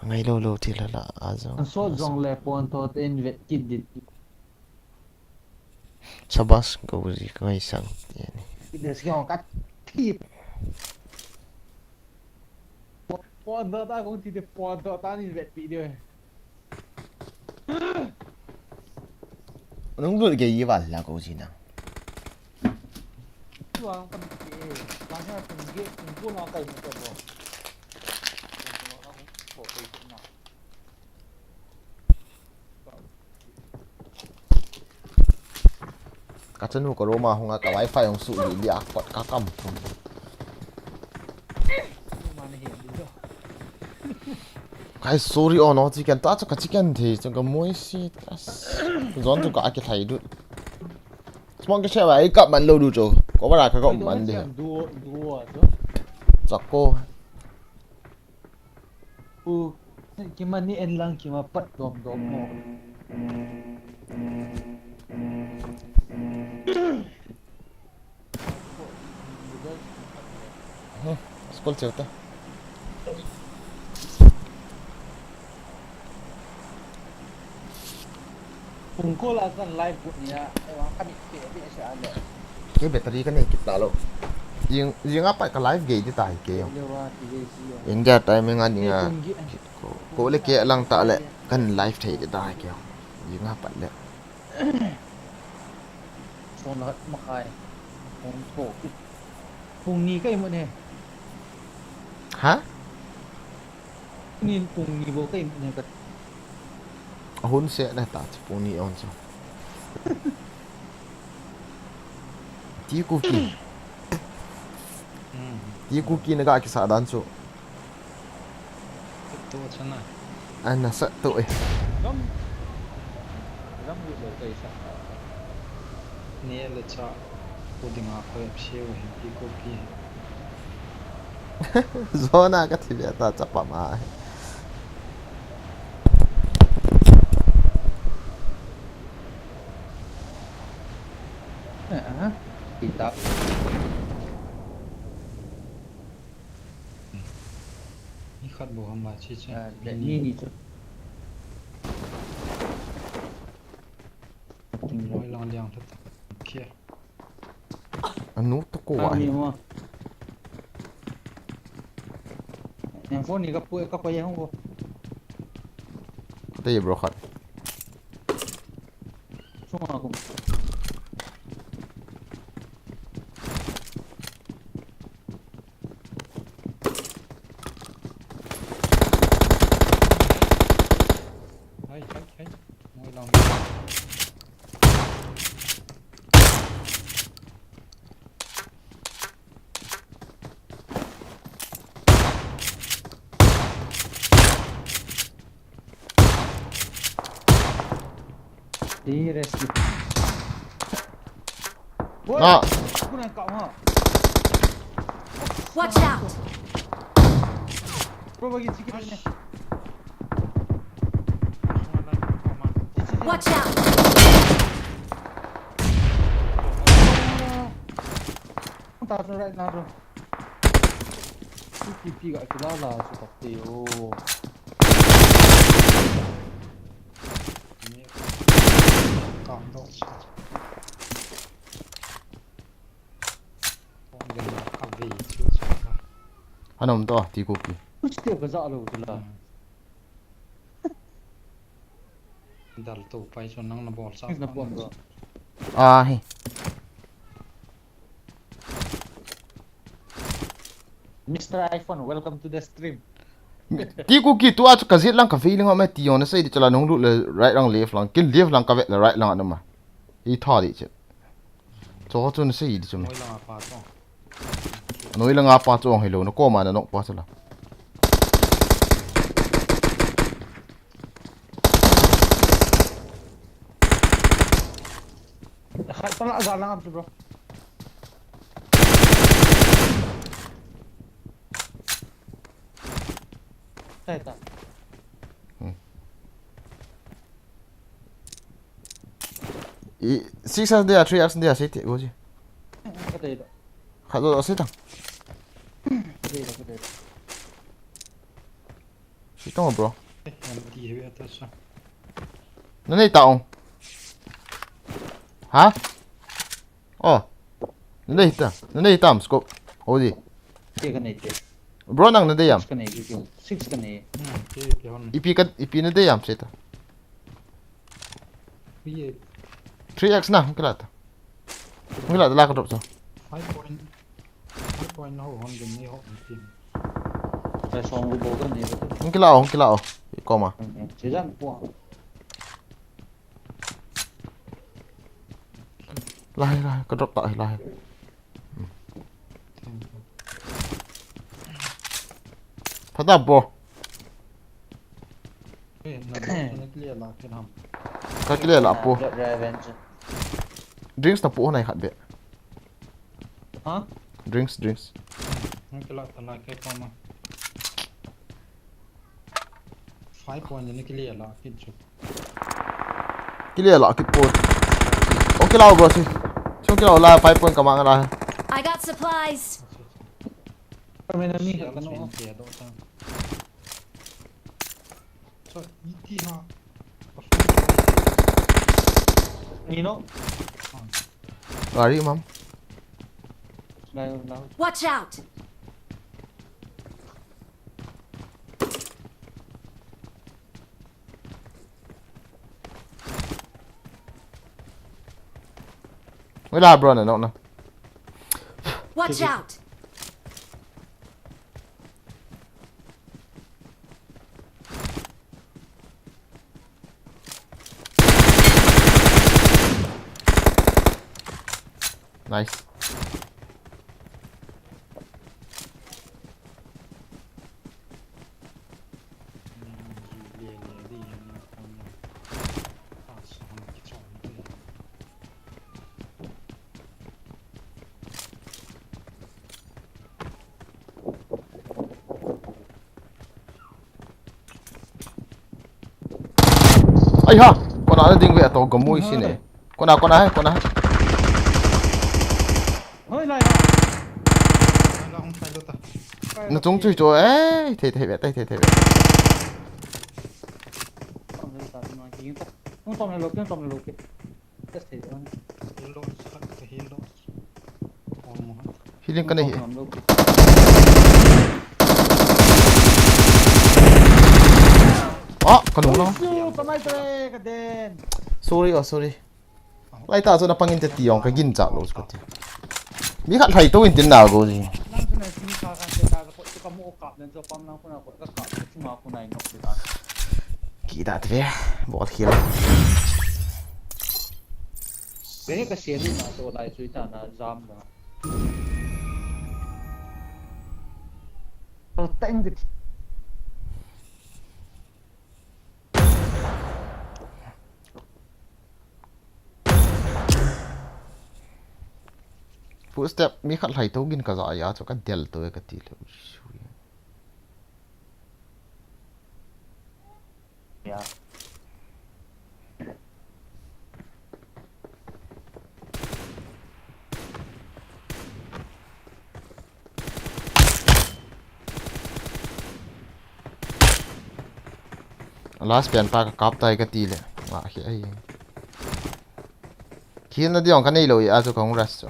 Ngai lou lou ti la la a jong. An sot jong le pon to te in vet kit dit. Sabas ko ji ka ngai sang. Ki des ki hong kat. Tip. Pon to ta kong ti te pon to ta ni vet pi de. Nung lut ge yi val la ko ji na. Tuang kan ke, kan ha kan ge, kan pun a kai ni ko. Ka chanu ka room a hung a ka wifi hung suh li li a kot ka kam. Kai sorry o no chicken ta chu ka chicken thei chu ka moi si. Zon chu ka ki thai du. Smoke ke shewa ai kap man lo du chu. Ko bara ka kap man de. Duo, duo a chu. Chako. U, kima ni en lang kima pat dom dom mo. Hmm, school cheu ta. Kung ko la san live bu ni a, e wa ka ni ke be se a le. Ke battery ka nei kit ta lo. Jing, jing a pat ka live gei di ta hi ke yo. India timing a ni a. Ko, ko le ke lang ta le kan live thei di ta hi ke yo. Jing a pat le. Phone hat ma khai. Phone ko. Phone ni kai mo ne. Ha? Ni pung ni bo kai ne ka. Ahun se na ta pung ni on so. Ti ku ki. Hmm. Ti ku ki na ga ki sa dan so. Tu chana. Ana sa tu eh. Ram. Ram wi lo kai sa. Ni le cha. Ko dinga ko siu hin ti ko pi. Zona ka thi ve ta chapa ma. Eh, ah, kita. Ni khat bo ham ma chi chi. Ah, ni, ni chu. Ting loi lang liang tha ta. Kia. Anu to ko wa. Ni mo. Yang phone ni ka pu ka pa yang ko. Te bro khat. Sunga ko. Hai, hai, hai. Ngoi lang. Ti rescue. Woi, ah. Kuna kau ha. Watch out! Bro, bagi sikit ni. Watch out! Tahan right now, bro. T P ga kilala sa pati, oh. Kang do sa. Kong den ka ve chu sa. Anom to, ti ko ki. Push te ka za lo tula. Hmm. Dal to pai chu nang na bol sa. Na bol do. Ah, hi. Mister iPhone, welcome to the stream. Ti ko ki tu a chu ka zit lang ka ve ling ma ti on sei di chala nung lu le right lang left lang kin left lang ka ve le right lang anuma. I tha di che. Cho chu na sei di chu. Noi lang a pa chu. Noi lang a pa chu ong hilo na ko ma na nok pa chu la. Hai, pala ga lang chu bro. Sai ta. Hmm. I, six as dia, three as dia, siti, goji. Ka dei da. Khat lo, sita. Ka dei da, ka dei da. Sita, bro. Eh, empty heavy attack sa. Na nei ta ong. Ha? Oh. Na nei ta. Na nei tam scope. Odi. Ke ka nei te. Bro nang na dei am. Six ka nei ke. Six ka nei. Hmm, ke, ke hon. Ipi ka, ipi na dei am seta. Ye. Three X na, hung kila ta. Hung kila ta la ka drop sa. Five point. Five point ho hon din ni ho tin. Hung kila o, hung kila o. Ikoma. Lai, lai, ka drop ta, lai. Phatah bro. Ka clear la pu. Drinks na pu nai khat be. Ha? Drinks, drinks. Hung kila ta lai ke koma. Five point ni clear la kit chu. Clear la kit pu. Hung kila bro si. Hung kila la five point ka mang la. I got supplies. Kami na mi ka no. So, iti ha. Ni no. Gari mam. Watch out! Wala bro na no na. Watch out! Nice. Ai ha, kona na ding ve to gamui si ne. Kona, kona hai, kona hai. Hoi, lai, lai. Lai, lai, hung sai lo ta. Na chung chui cho, eh, thei, thei ve, thei, thei, thei ve. Hung tom lo, hung tom lo, hung tom lo. Just thei ve. Heal lo, heal lo. Healing ka nei hi. Ah, ka nung nung. Sorry, oh, sorry. Lai ta chu na pangin te ti ong ka gin cha lo chu ka ti. Mi khat hai to in tin na go ji. Ki da te ve, bol khel. Beni ka sian na to lai chui ta na jam na. To teng dik. Footstep mi khat lai to gin ka ja ya chu ka del to ka ti le. Last pen pa ka kap tai ka ti le. Nga hi ai. Khel na di ong ka nei lo i a chu ka hung rush chu.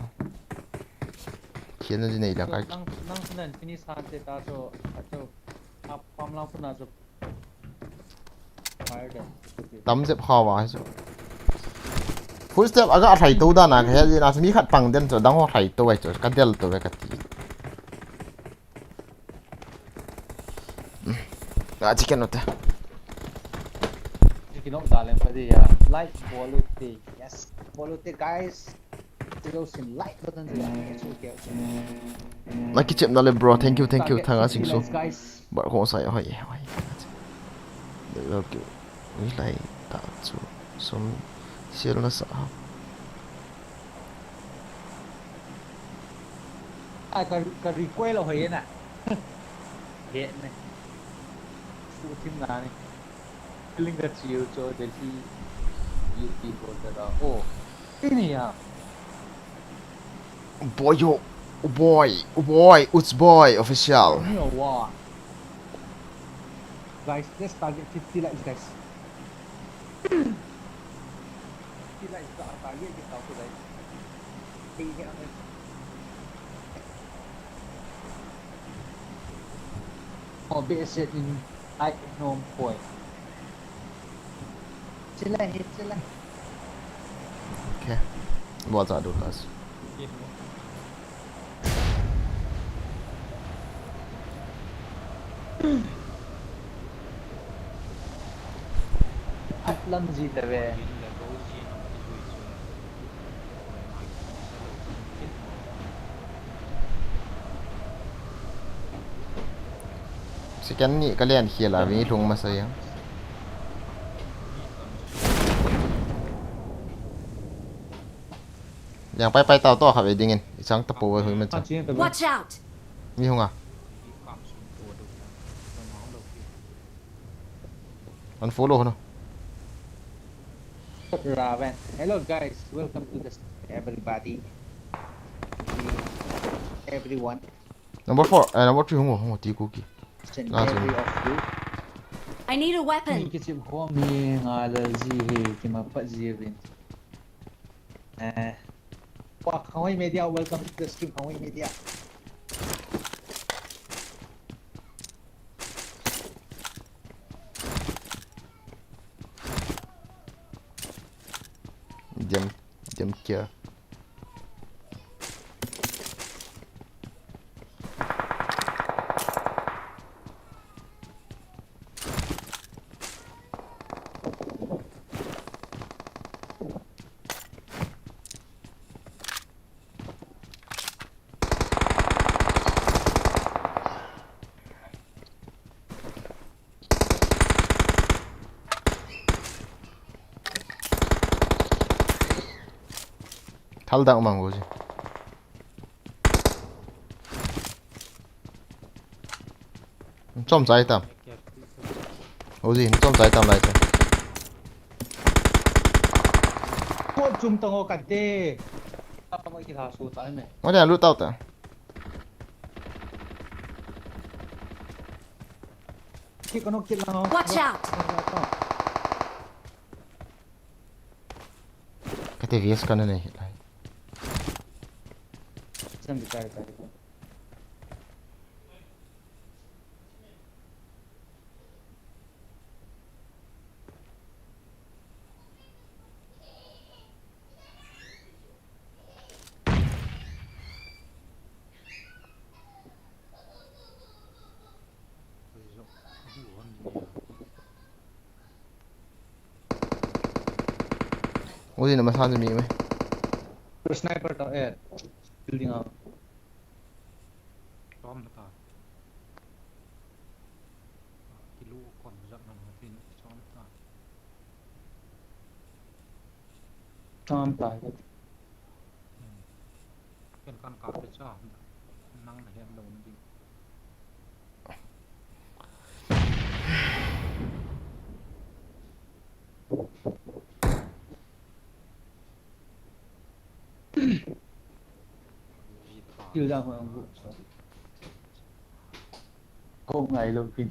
Khel na di nei la ka. Nang, nang sinan finish han te ta chu, a chu, a pam lang puna chu. Tam jep kha wa chu. Footstep aga a thai to da na ka he na mi khat pang den chu dang ho thai to ai chu ka del to ka ti. Ah, chicken hote. Chicken hok daleng pha dia. Like bol ute. Yes. Bol ute, guys. Tilo sin like button dia. Yes, okay, okay. Na kichep na le bro. Thank you, thank you. Thanga sing so. Guys. Bar ko sai hoi hoi. Love you. Ui lai ta chu. Som sial na sa. Ai, ka, ka recoil ho ye na. He ne. Su thim na ni. Feeling ka chiu cho Delhi U P ko ta da. Oh. Ini ya. Boy yo. Boy. Boy. Uts boy official. Ni wa. Guys, let's target fifty likes, guys. Fifty likes ka target kita ko, guys. Hey, hey, hey. Oh, be set in I home point. Chila, hey, chila. Okay. What's up, Lucas? Yes, bro. Atlam ji ta ve. Second ni ka len khel a, mi lhung masa jeng. Jang pai pai tao to kha ve ding in. I chang ta po ve hui ma cha. Watch out! Mi hung a. An follow no. Raven. Hello guys, welcome to the stream, everybody. Everyone. Number four, eh, number three hung o, hung o, ti ku ki. Each and every of you. I need a weapon. Ki chim khom hi nga la ji hi, ki ma pa ji vin. Eh. Wa, Khawai Media, welcome to the stream, Khawai Media. Dem, dem kia. Thal dang mang go ji. Chom chai tam. Oji, chom chai tam lai ta. Ko chum tang o kate. Apa mai ki tha su ta me. Mo dia lu tau ta. Ki kono ki la. Watch out. Kate V S kana nei lai. Sam bichar ta. Ui, na masa mi me. Sniper ta, eh, building a. Tom ta. Kilu kon jak man tin som ta. Tom ta. Ken kan ka pe cha. Nang na hian lo na ding. Kill down ho ang group so. Ko ngai lo pin.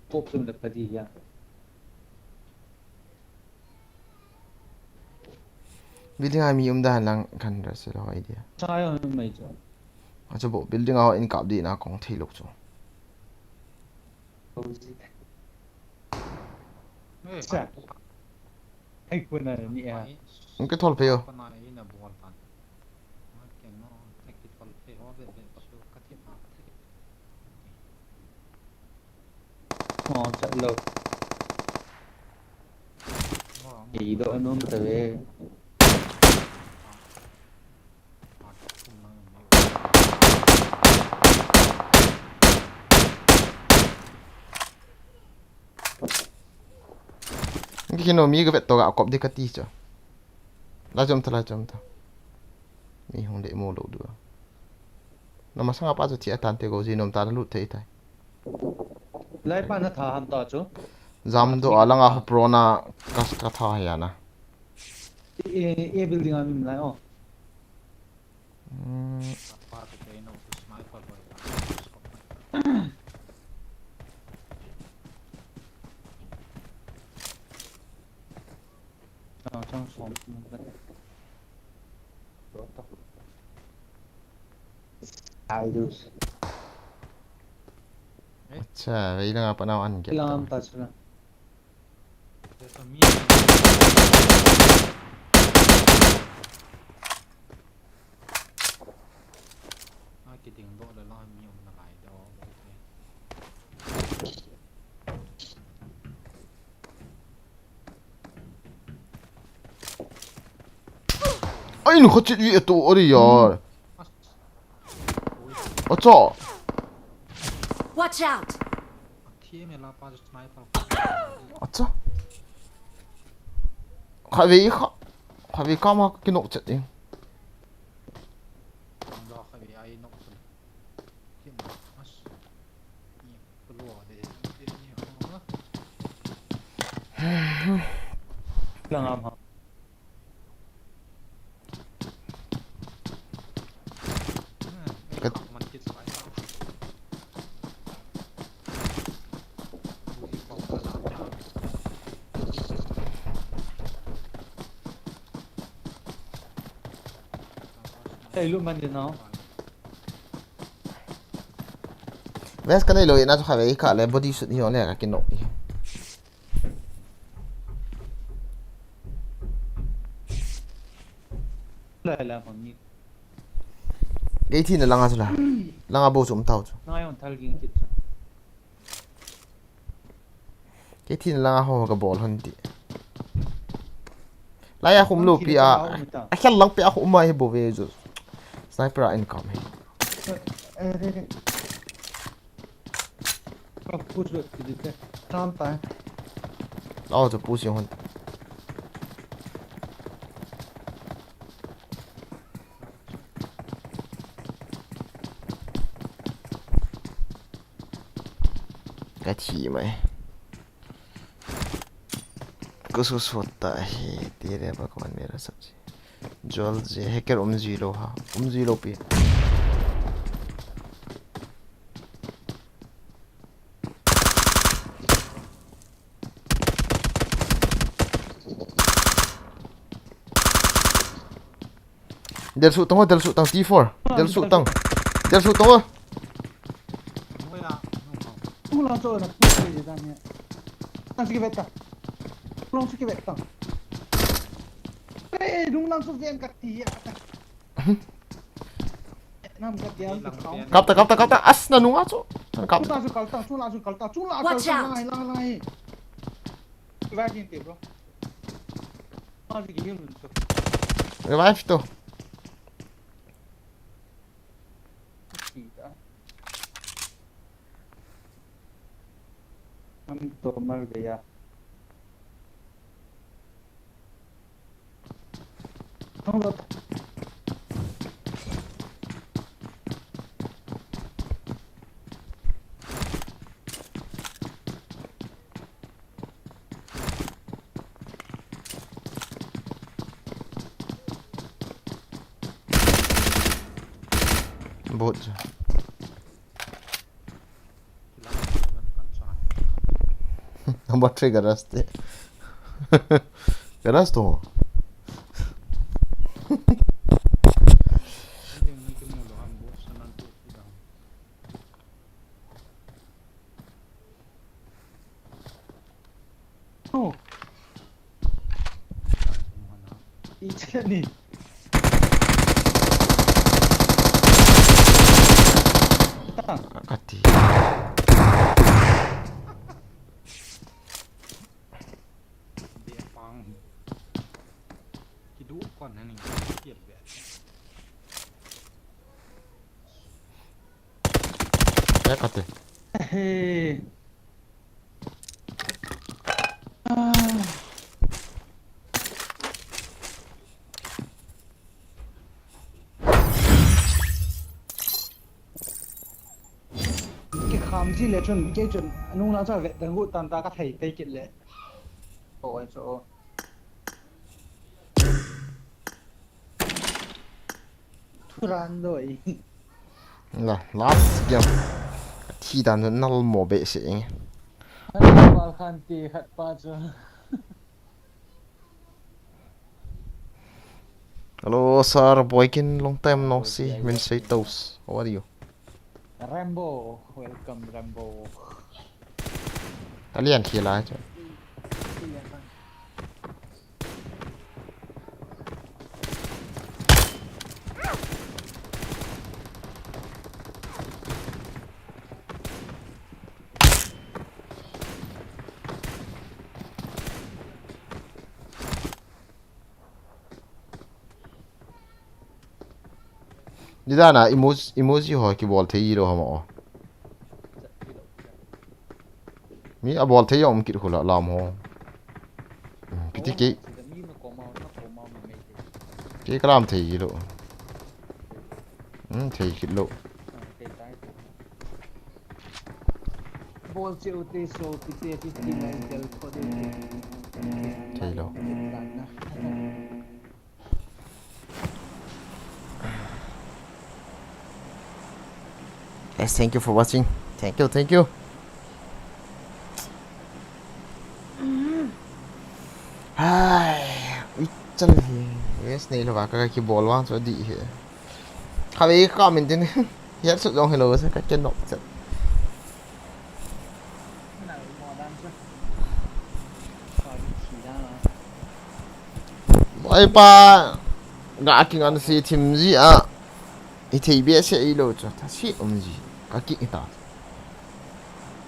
Pop sum da padi ya. Building a mi um da lang kan ra se lo idea. Cha yo mai cho. A cho bo building a ho in kap di na kong thei lo cho. Ko ji. Sa. Ai, ko na ni a. Ang ke thol pe yo. Oh, chat lo. Ei do anom ta ve. Ngi kino mi ka vet to ga kop di ka ti cho. La chom ta, la chom ta. Mi hung de mo lo du. Na masanga pa chu thi atan te go ji nom ta lut thei tai. Lai pa na tha ham ta chu. Jam do a langa ho pro na kas ka tha ya na. E, e, e building a mi lai o. Hmm. Chang, chang, som, som, som. Ai, dus. Acha, vei langa pa nau an ke. Lam ta chuna. A kiding doh le la mi um na lai doh. Ai, nu khat chit i eto ari yar. Acha. Watch out! Thiam e la pa sniper. Acha. Khatvei kha. Khatvei kama kinok chet e. Ang da khatvei ai nok. Thiam. As. Ni ko lo de. Ni ko lo. Lang am ha. Kat- Hey, look, man, you know. Vest ka nei lou, na chu khatvei kha le body suit hi o le ka kinok hi. La la, hon ni. Kei thina langa chu la. Langa bou chu um tau chu. Ngai on thal ging kit chu. Kei thina langa ho ka bol hon ti. Lai a khum lou pi a. A khel lang pi a khum mai bou ve chu. Sniper a income hi. Eh, eh, eh, eh. Ka push back kiti te. Tam tai. Aw, chu push jong hon. Ka thi mai. Kusu sota hi, tire ba kon mera sabji. Jol je, hacker um ji lou ha. Um ji lou pi. Del su tang, del su tang, T four. Del su tang. Del su tang. Nung lang chu na push le dan ya. Nung lang chu kivet ta. Nung lang chu kivet ta. Eh, nung lang chu ven ka ti ya. Nam ka ti ya. Kap ta, kap ta, kap ta. As na nung a chu. Kap. Chu la chu kal ta, chu la chu kal ta, chu la kal ta. Watch out. Lai, lai, lai. Revive din te, bro. Ma chu ki heal nun chu. Revive to. Sita. Am to mar gaya. Thong lo. Bot. Number three garage te. Garage to. Oh. Ichani. Kati. Bepang. Kidu kon hani. Kiel be. Ya kate. Hey. Ah. Kikham ji le chun, kei chun, nung lang cha ve, dang gu tan ta ka thei te kit le. Oi, so. Thuran doi. La, last game. Thi dan chu nal mo be se ing. Khat pa khan ti khat pa chu. Hello, sir. Boykin, long time no see. Min say toast. How are you? Rambo, welcome, Rambo. Talian khi lai chu. Nidana emoji, emoji ho kibol thei lou ham o. Mi abol thei jong um kit khu la lam ho. Hmm, kiti ke. Ke kalam thei lou. Hmm, thei kit lou. Bol che u te so, pi te, pi te, lai tel kho de te. Thei lou. Guys, thank you for watching. Thank you, thank you. Hai, ichal hi. Yes, nei lo ba ka kibol vang chu di hi. Khatvei ka min tin. Hiat sut jong hello sa ka ken nok chat. Boy pa, ga king an si thim ji a. I thei be se i lo chu, tha si um ji. Ka ki ta.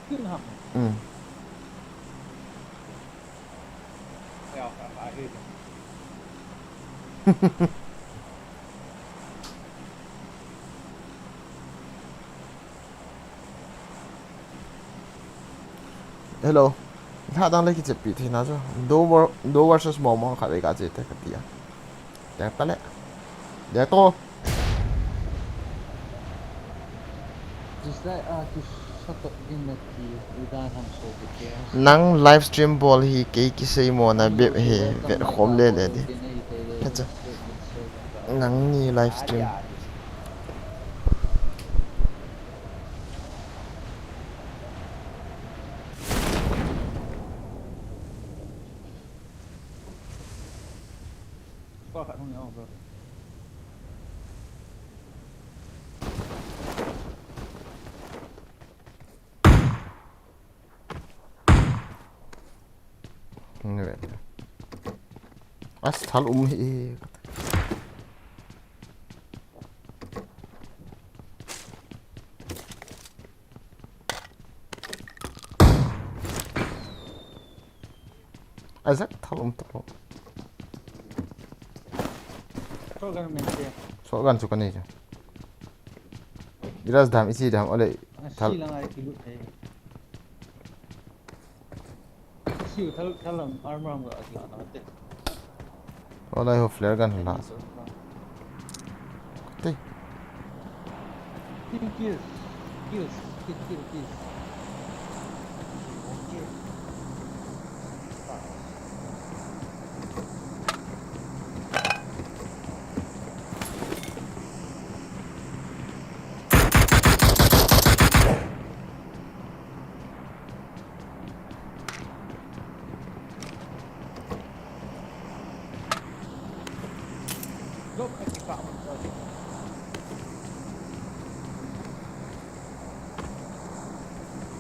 Kin ham. Mm. Ya, I, I hate him. Hello. Lha dang le kichepi thei na chu. Do ver-, do versus Momong khatvei ka che te ka tia. Te ta le. De to. Just like, ah, to shut up in the tea. Nang live stream bol hi kei kisei mo na bep he vet khom le le di. Kacha. Nang ni live stream. As thal um hi. Isaac, thal um talo. Shotgun min te. Shotgun chu ka nei chu. Iras dam, isi dam, ole, thal. Si lang ai kilut thei. Si thal, thal lam armor am ga ati ana te. Ole, ho flare gun la. Te. Kill, kill. Kills. Kill, kill, kills. Okay.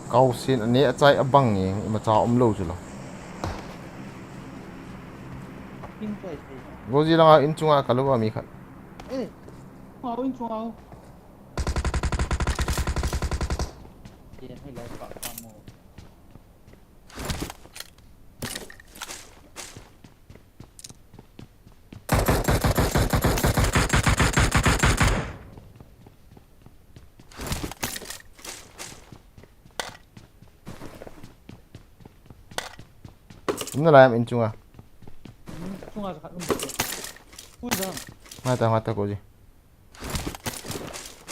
Kau sin ane achai abang nge, imacha umlou chu lo. Goji langa in chunga kalu a mi khat. Eh, mau in chunga. Ke hai lai pa pa mo. Umna lai am in chunga. Chunga sa khat um. Ui da. Mata, mata ko ji.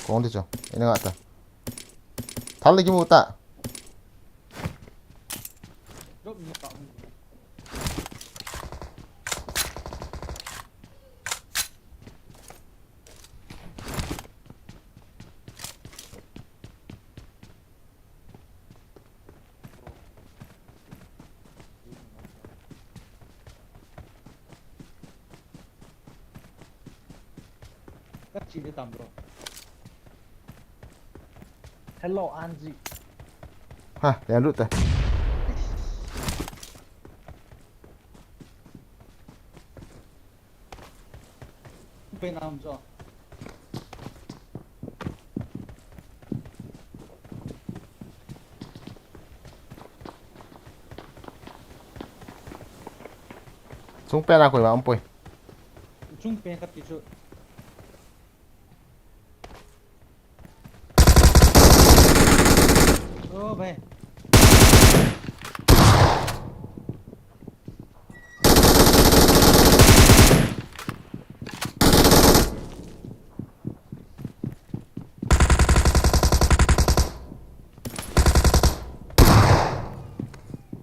Kong ti chu. Ina nga ta. Thal le kimu ta. Ka chi de tam lo. Hello, Angie. Ha, ya lut ta. Pe nam jo. Chung pen a koima um poi. Chung pen khat ti chu. तो भाई।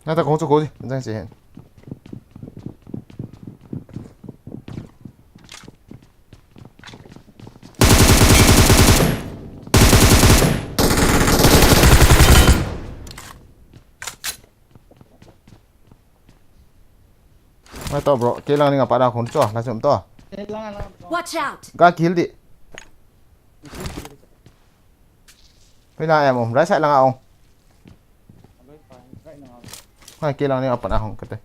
Nata kong chu ko di, jang che hen. Mai to bro, kei lang ning a pat a khun cho, na chum to. Kei lang a lang. Watch out! Ga kill di. Hoi na em um, right side lang a ong. Right side lang a. Mai kei lang ning a pat a hung kate.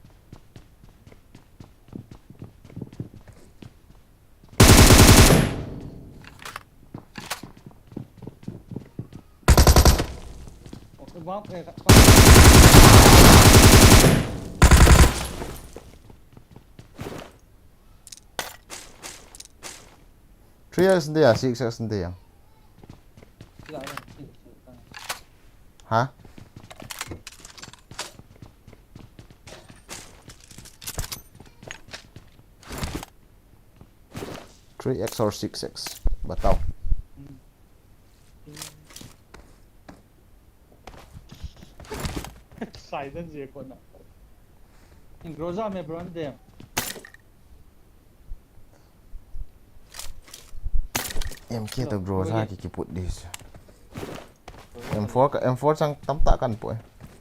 Three X nte ya, six X nte ya. Ha? Three X or six X? Batao. Silence je kona. Groza me bro ante. M K to Groza ki ki put this. M four ka, M four chang tamtah kan pu e.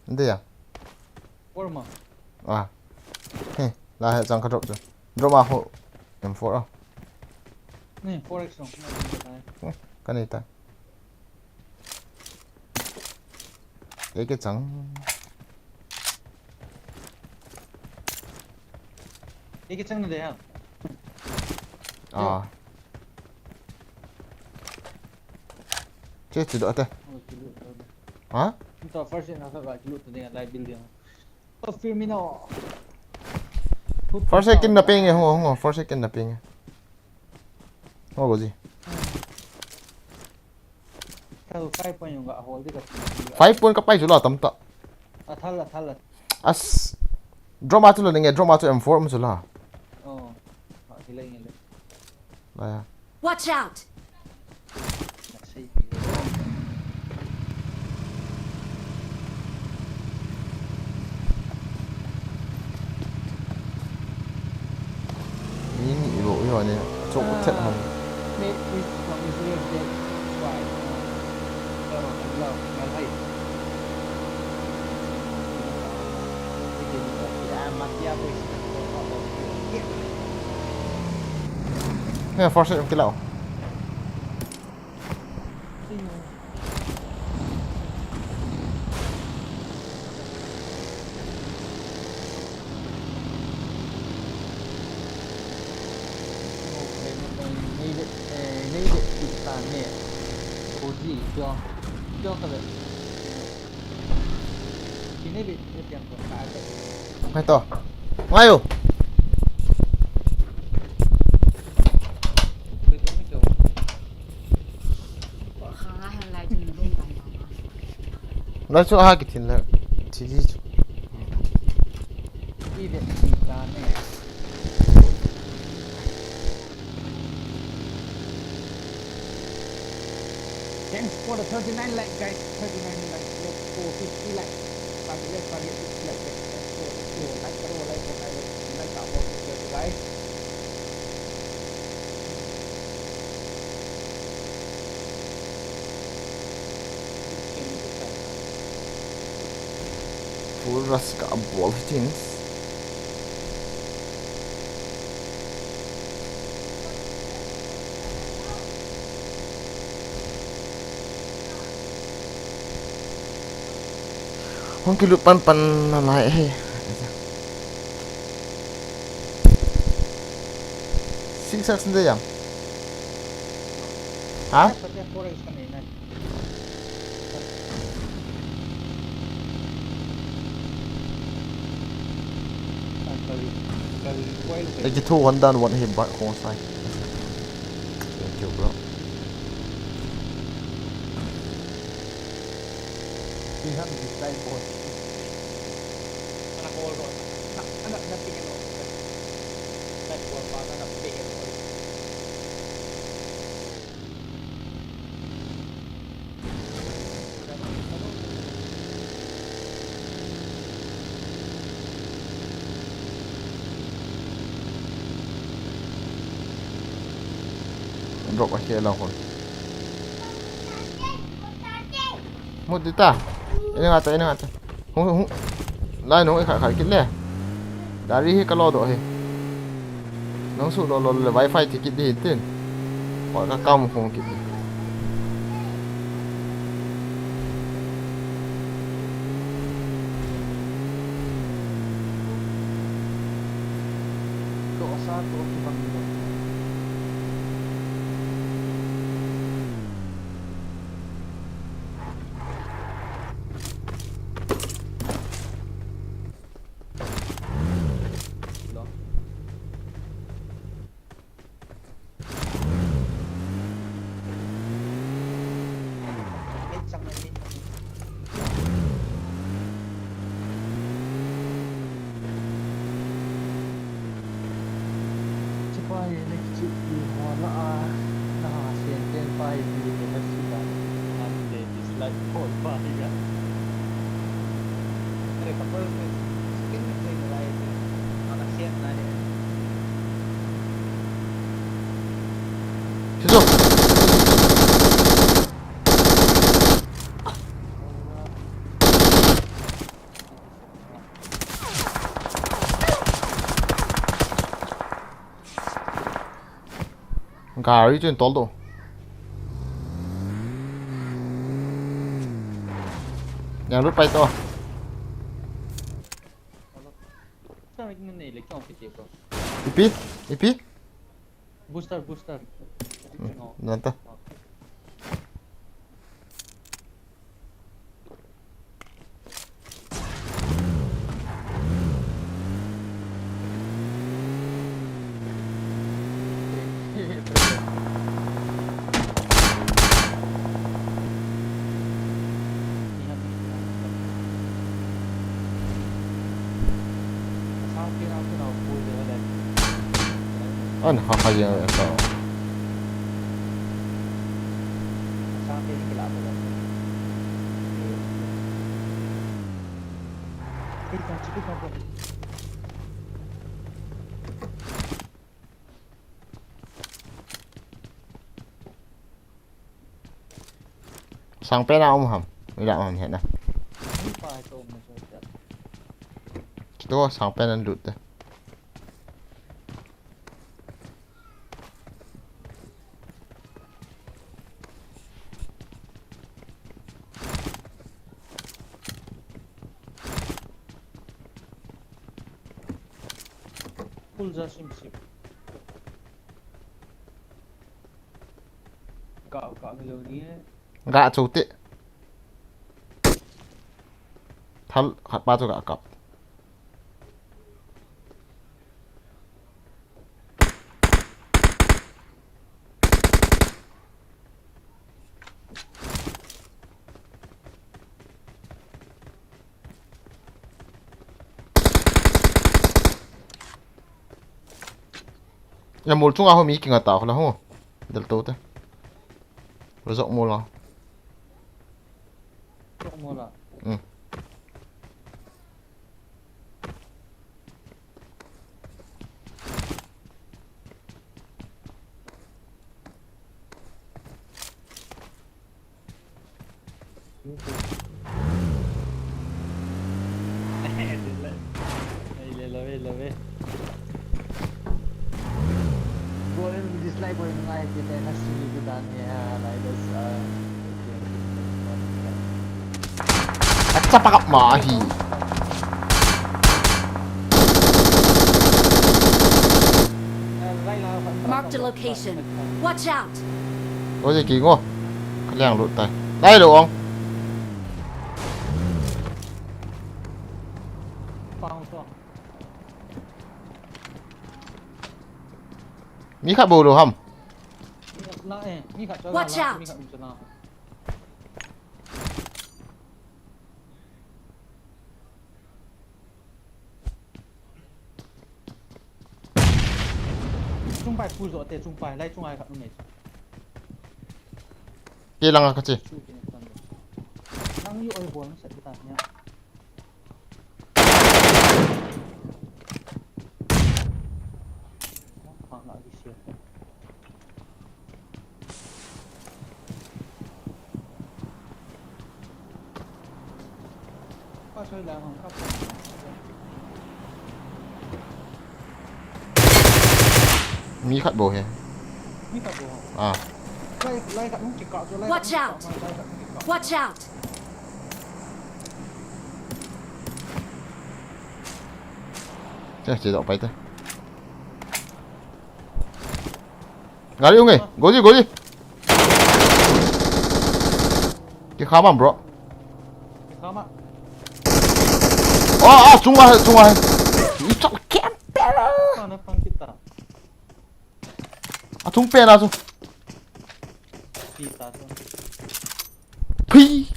Nte ya. Four ma. Ah. He, la he chang ka drop chu. Drop a ho. M four a. Ni four X no. Ka nei ta. Ei ke chang. Ei ke chang na de ha. Ah. Che che do ate. Ha? Nto first in asa ga kilu to de lai building. Oh, Firmino. First second na ping e, ho ho. First second na ping e. Ho go ji. Thal five point yung ga hold ka. Five point ka pai chu la tamtah. A thal a thal a. As. Drop ma chu lo ninge, drop ma chu M four ma chu la. Oh. Ha, hilai nge le. Aya. Watch out! Na sei pi. Ni ni ilo ilo ni. Chok chet ham. Mate is from Israel, that's why. Hello, hello, hello. He force it, kill out. Ngai to. Ngai u. Lai chu ha ki thin la. Thi ji chu. Thanks for the thirty-nine like, guys. Thirty-nine like. Let's go fifty like. Target, let's target fifty like, guys. Let's go, let's go. Like करो, like करो, like करो, guys. Full rush ka bol hitin. Hung kilut pan pan nalai e. Six X nte ya. Ha? Eki thu wan dan wan hi bai khong sai. Thank you, bro. Ni ham dislike bol. Ana bol bol. Ana, ana, ana ping bol. Dislike bol pa ana ping bol. Drop ahi la hon. Mut di ta. Ina nga ta, ina nga ta. Hung, hung. Lai nung i kha kha kit le. Dari hi ka lo do hi. Nung su lo lo le wifi ti kit di hin tin. Ko ka kam hung kit di. To sa to ki bang do. Chipai electric pi ho la a, na ha sen ten pai pi le na si ta. An le dislike bol pai ga. Are couple se skin me play na lai se. Ana sen na le. Siso. Gari chun tol do. Yang lut pai to. Sir, ngun nei le chong kiti ko. Ipi? Ipi? Booster, booster. Hmm, nanta. An ha ha ya ka. Sang pen a um ham. Ila um ham hena. Kito sang pen an lut te. Full ja sim sim. Ka, ka mi lo ni e. Ga chu te. Thal khat pa chu ga kap. Ya mol chunga ho mi kinga ta ho la ho. Del to te. Rozok mol la. Rozok mol la. Hmm. Acha pakap ma ahi. Marked a location. Watch out! Oi, ki ngo. Kaliang lut tai. Lai lo ong. Mi khat bou lou ham. Watch out! Chungpai pu jo te, chungpai lai chunga khat um nei. Ke langa ka che. Chu ke tan. Nang yu oi bol sa kita nia. Khang la ki sia. Mi khat bou he. Mi khat bou. Ah. Watch out! Watch out! Che, che, dok pai te. Gari unge, goli, goli. Kikha ma, bro. Kikha ma. Oh, ah, chunga hai, chunga hai. Ichok camper. Kana pang kita. Achung pen a chu. Kita chu. Phi.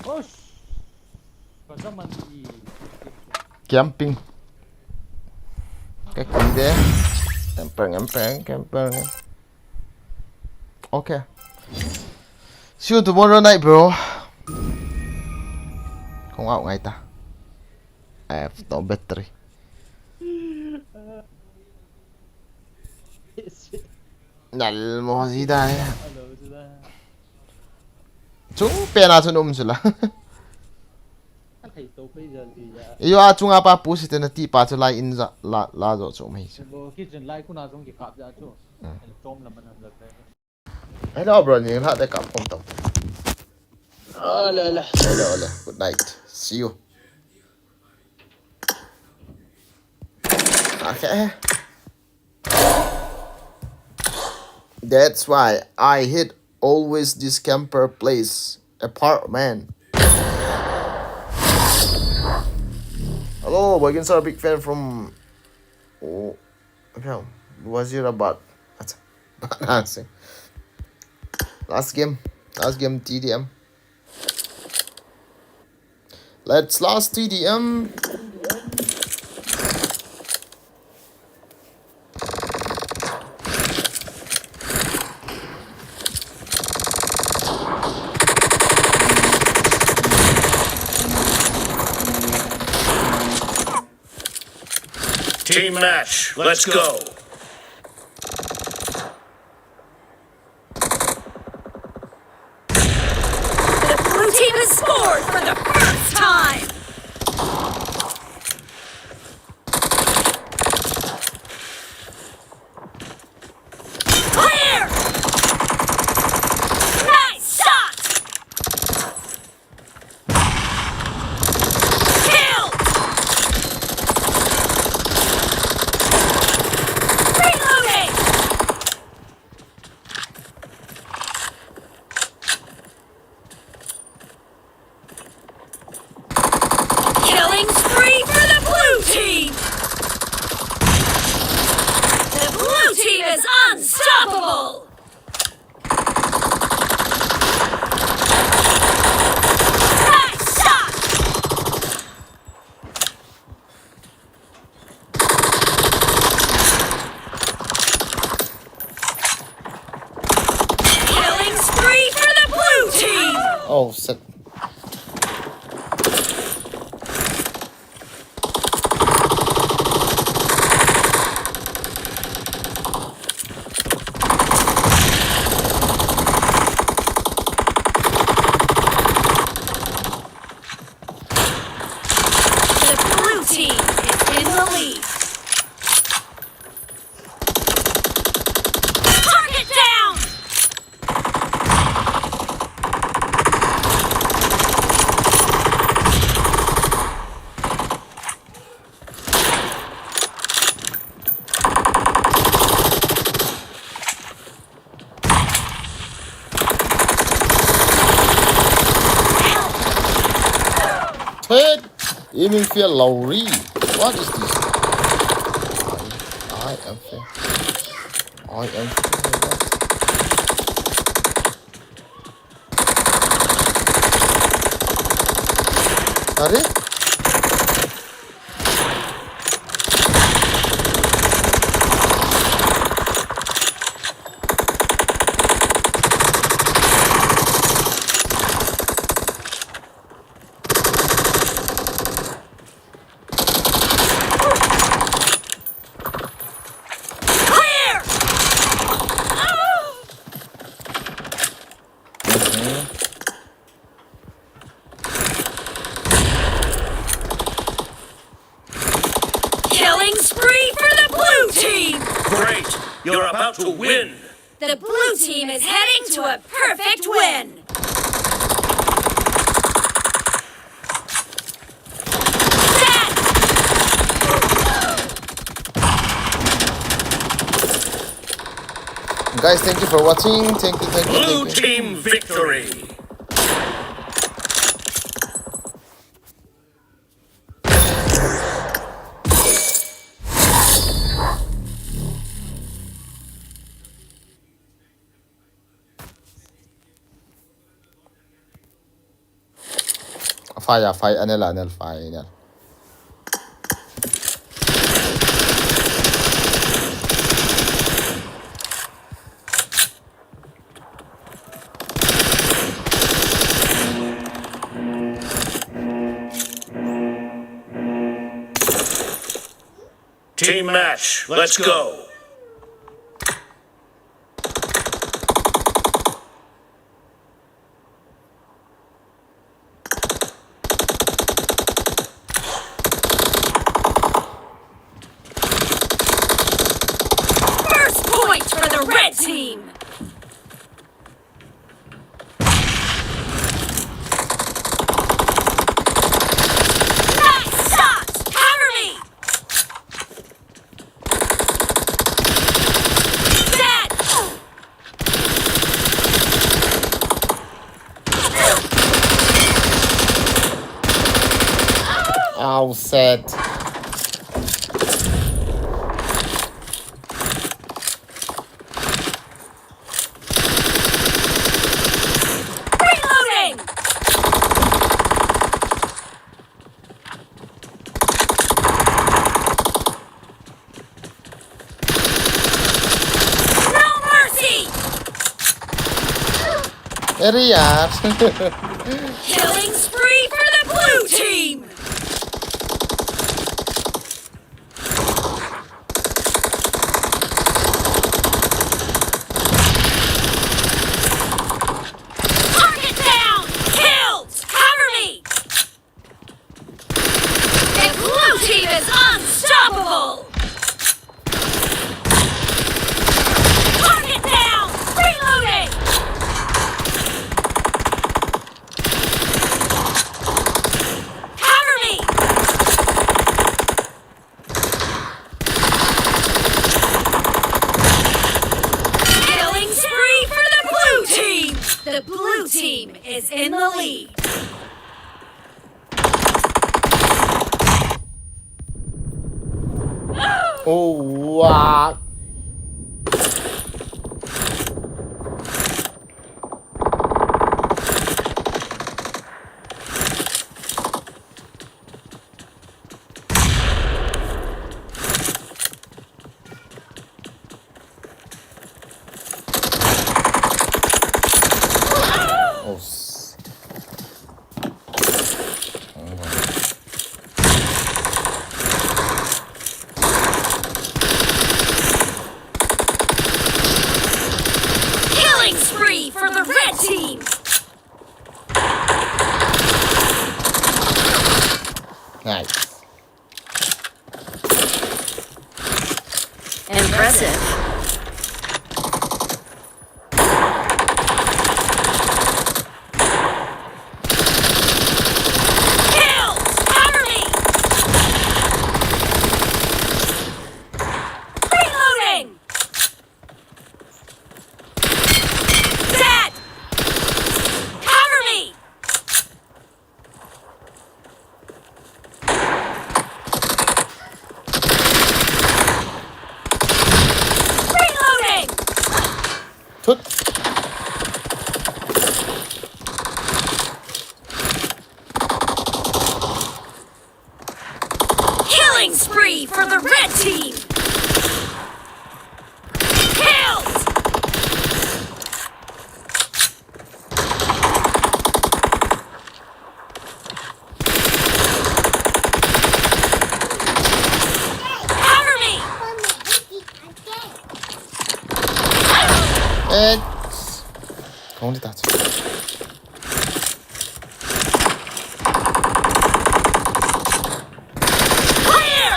Osh. Camping. Kaki de. Camping, camping, camping. Okay. See you tomorrow night, bro. Kong out ngai ta. I have no battery. Nal mo si da ya. Chung pen a chun um sula. Iyo a chunga pa pu si te na ti pa chu lai in ja la la jo chu mai chu. Hello, bro, ni la de kap om tau. Hello, hello. Good night. See you. Okay. That's why I hate always this camper place apartment. Hello, Boy Ginsar, big fan from, oh, from Wazirabad. Last game, last game T D M. Let's last T D M. Team match, let's go. The blue team has scored for the first time. Clear! Nice shot! Kill! Reloading! Killing spree for the blue team! The blue team is unstoppable! Nice shot! Killing spree for the blue team! Oh, shit. The blue team is in the lead. Target down! Ted, aiming fail lowry. What is this? I, I am fail. I am fail. What? Are? Clear! Killing spree for the blue team! Great! You're about to win! The blue team is heading to a perfect win! Dead! Guys, thank you for watching. Thank you, thank you, thank you. Blue team victory! Fire, fire, Anel, Anel, fire, Anel. Team match, let's go. First point for the red team. Nice shot! Cover me! Dead! Ow, set. Reloading! No mercy! Area. Killing spree for the blue team! Target down! Killed! Cover me! The blue team is unstoppable! Target down! Reloading! Cover me! Killing spree for the blue team! The blue team is in the lead. Oh, wow. Oh, s-, Killing spree for the red team! Nice. Impressive. Kills! Cover me! Reloading! Dead! Cover me! Spree for the red team! Killed! Cover me! Eh. Kamu di tacho. Clear!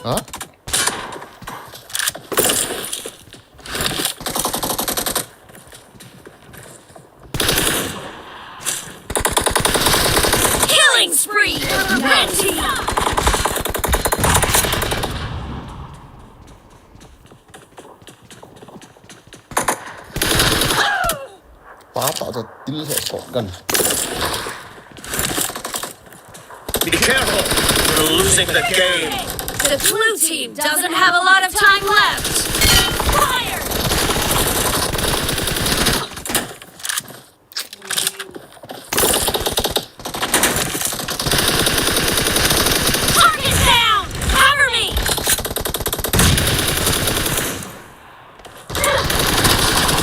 Ha? Killing spree for the red team! Pa ta cho til he shotgun. Be careful! You're losing the game! The blue team doesn't have a lot of time left! Fire! Target down! Cover me!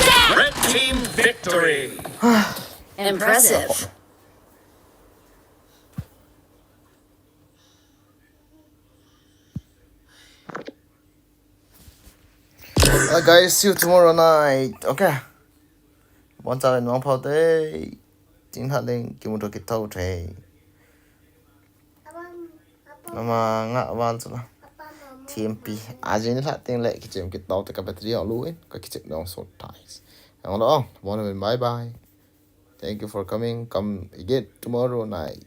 Down! Red team victory! Impressive. Uh, guys, see you tomorrow night. Okay. Bon cha len mang phau te. Tin ha len kimu to kit thau te. Ama nga van cha la. T M P. Ajin ha ting le kichem kit tau te ka battery on lu in. Ka kichem nong so tais. Ang lo. Bon bye bye. Thank you for coming. Come again tomorrow night.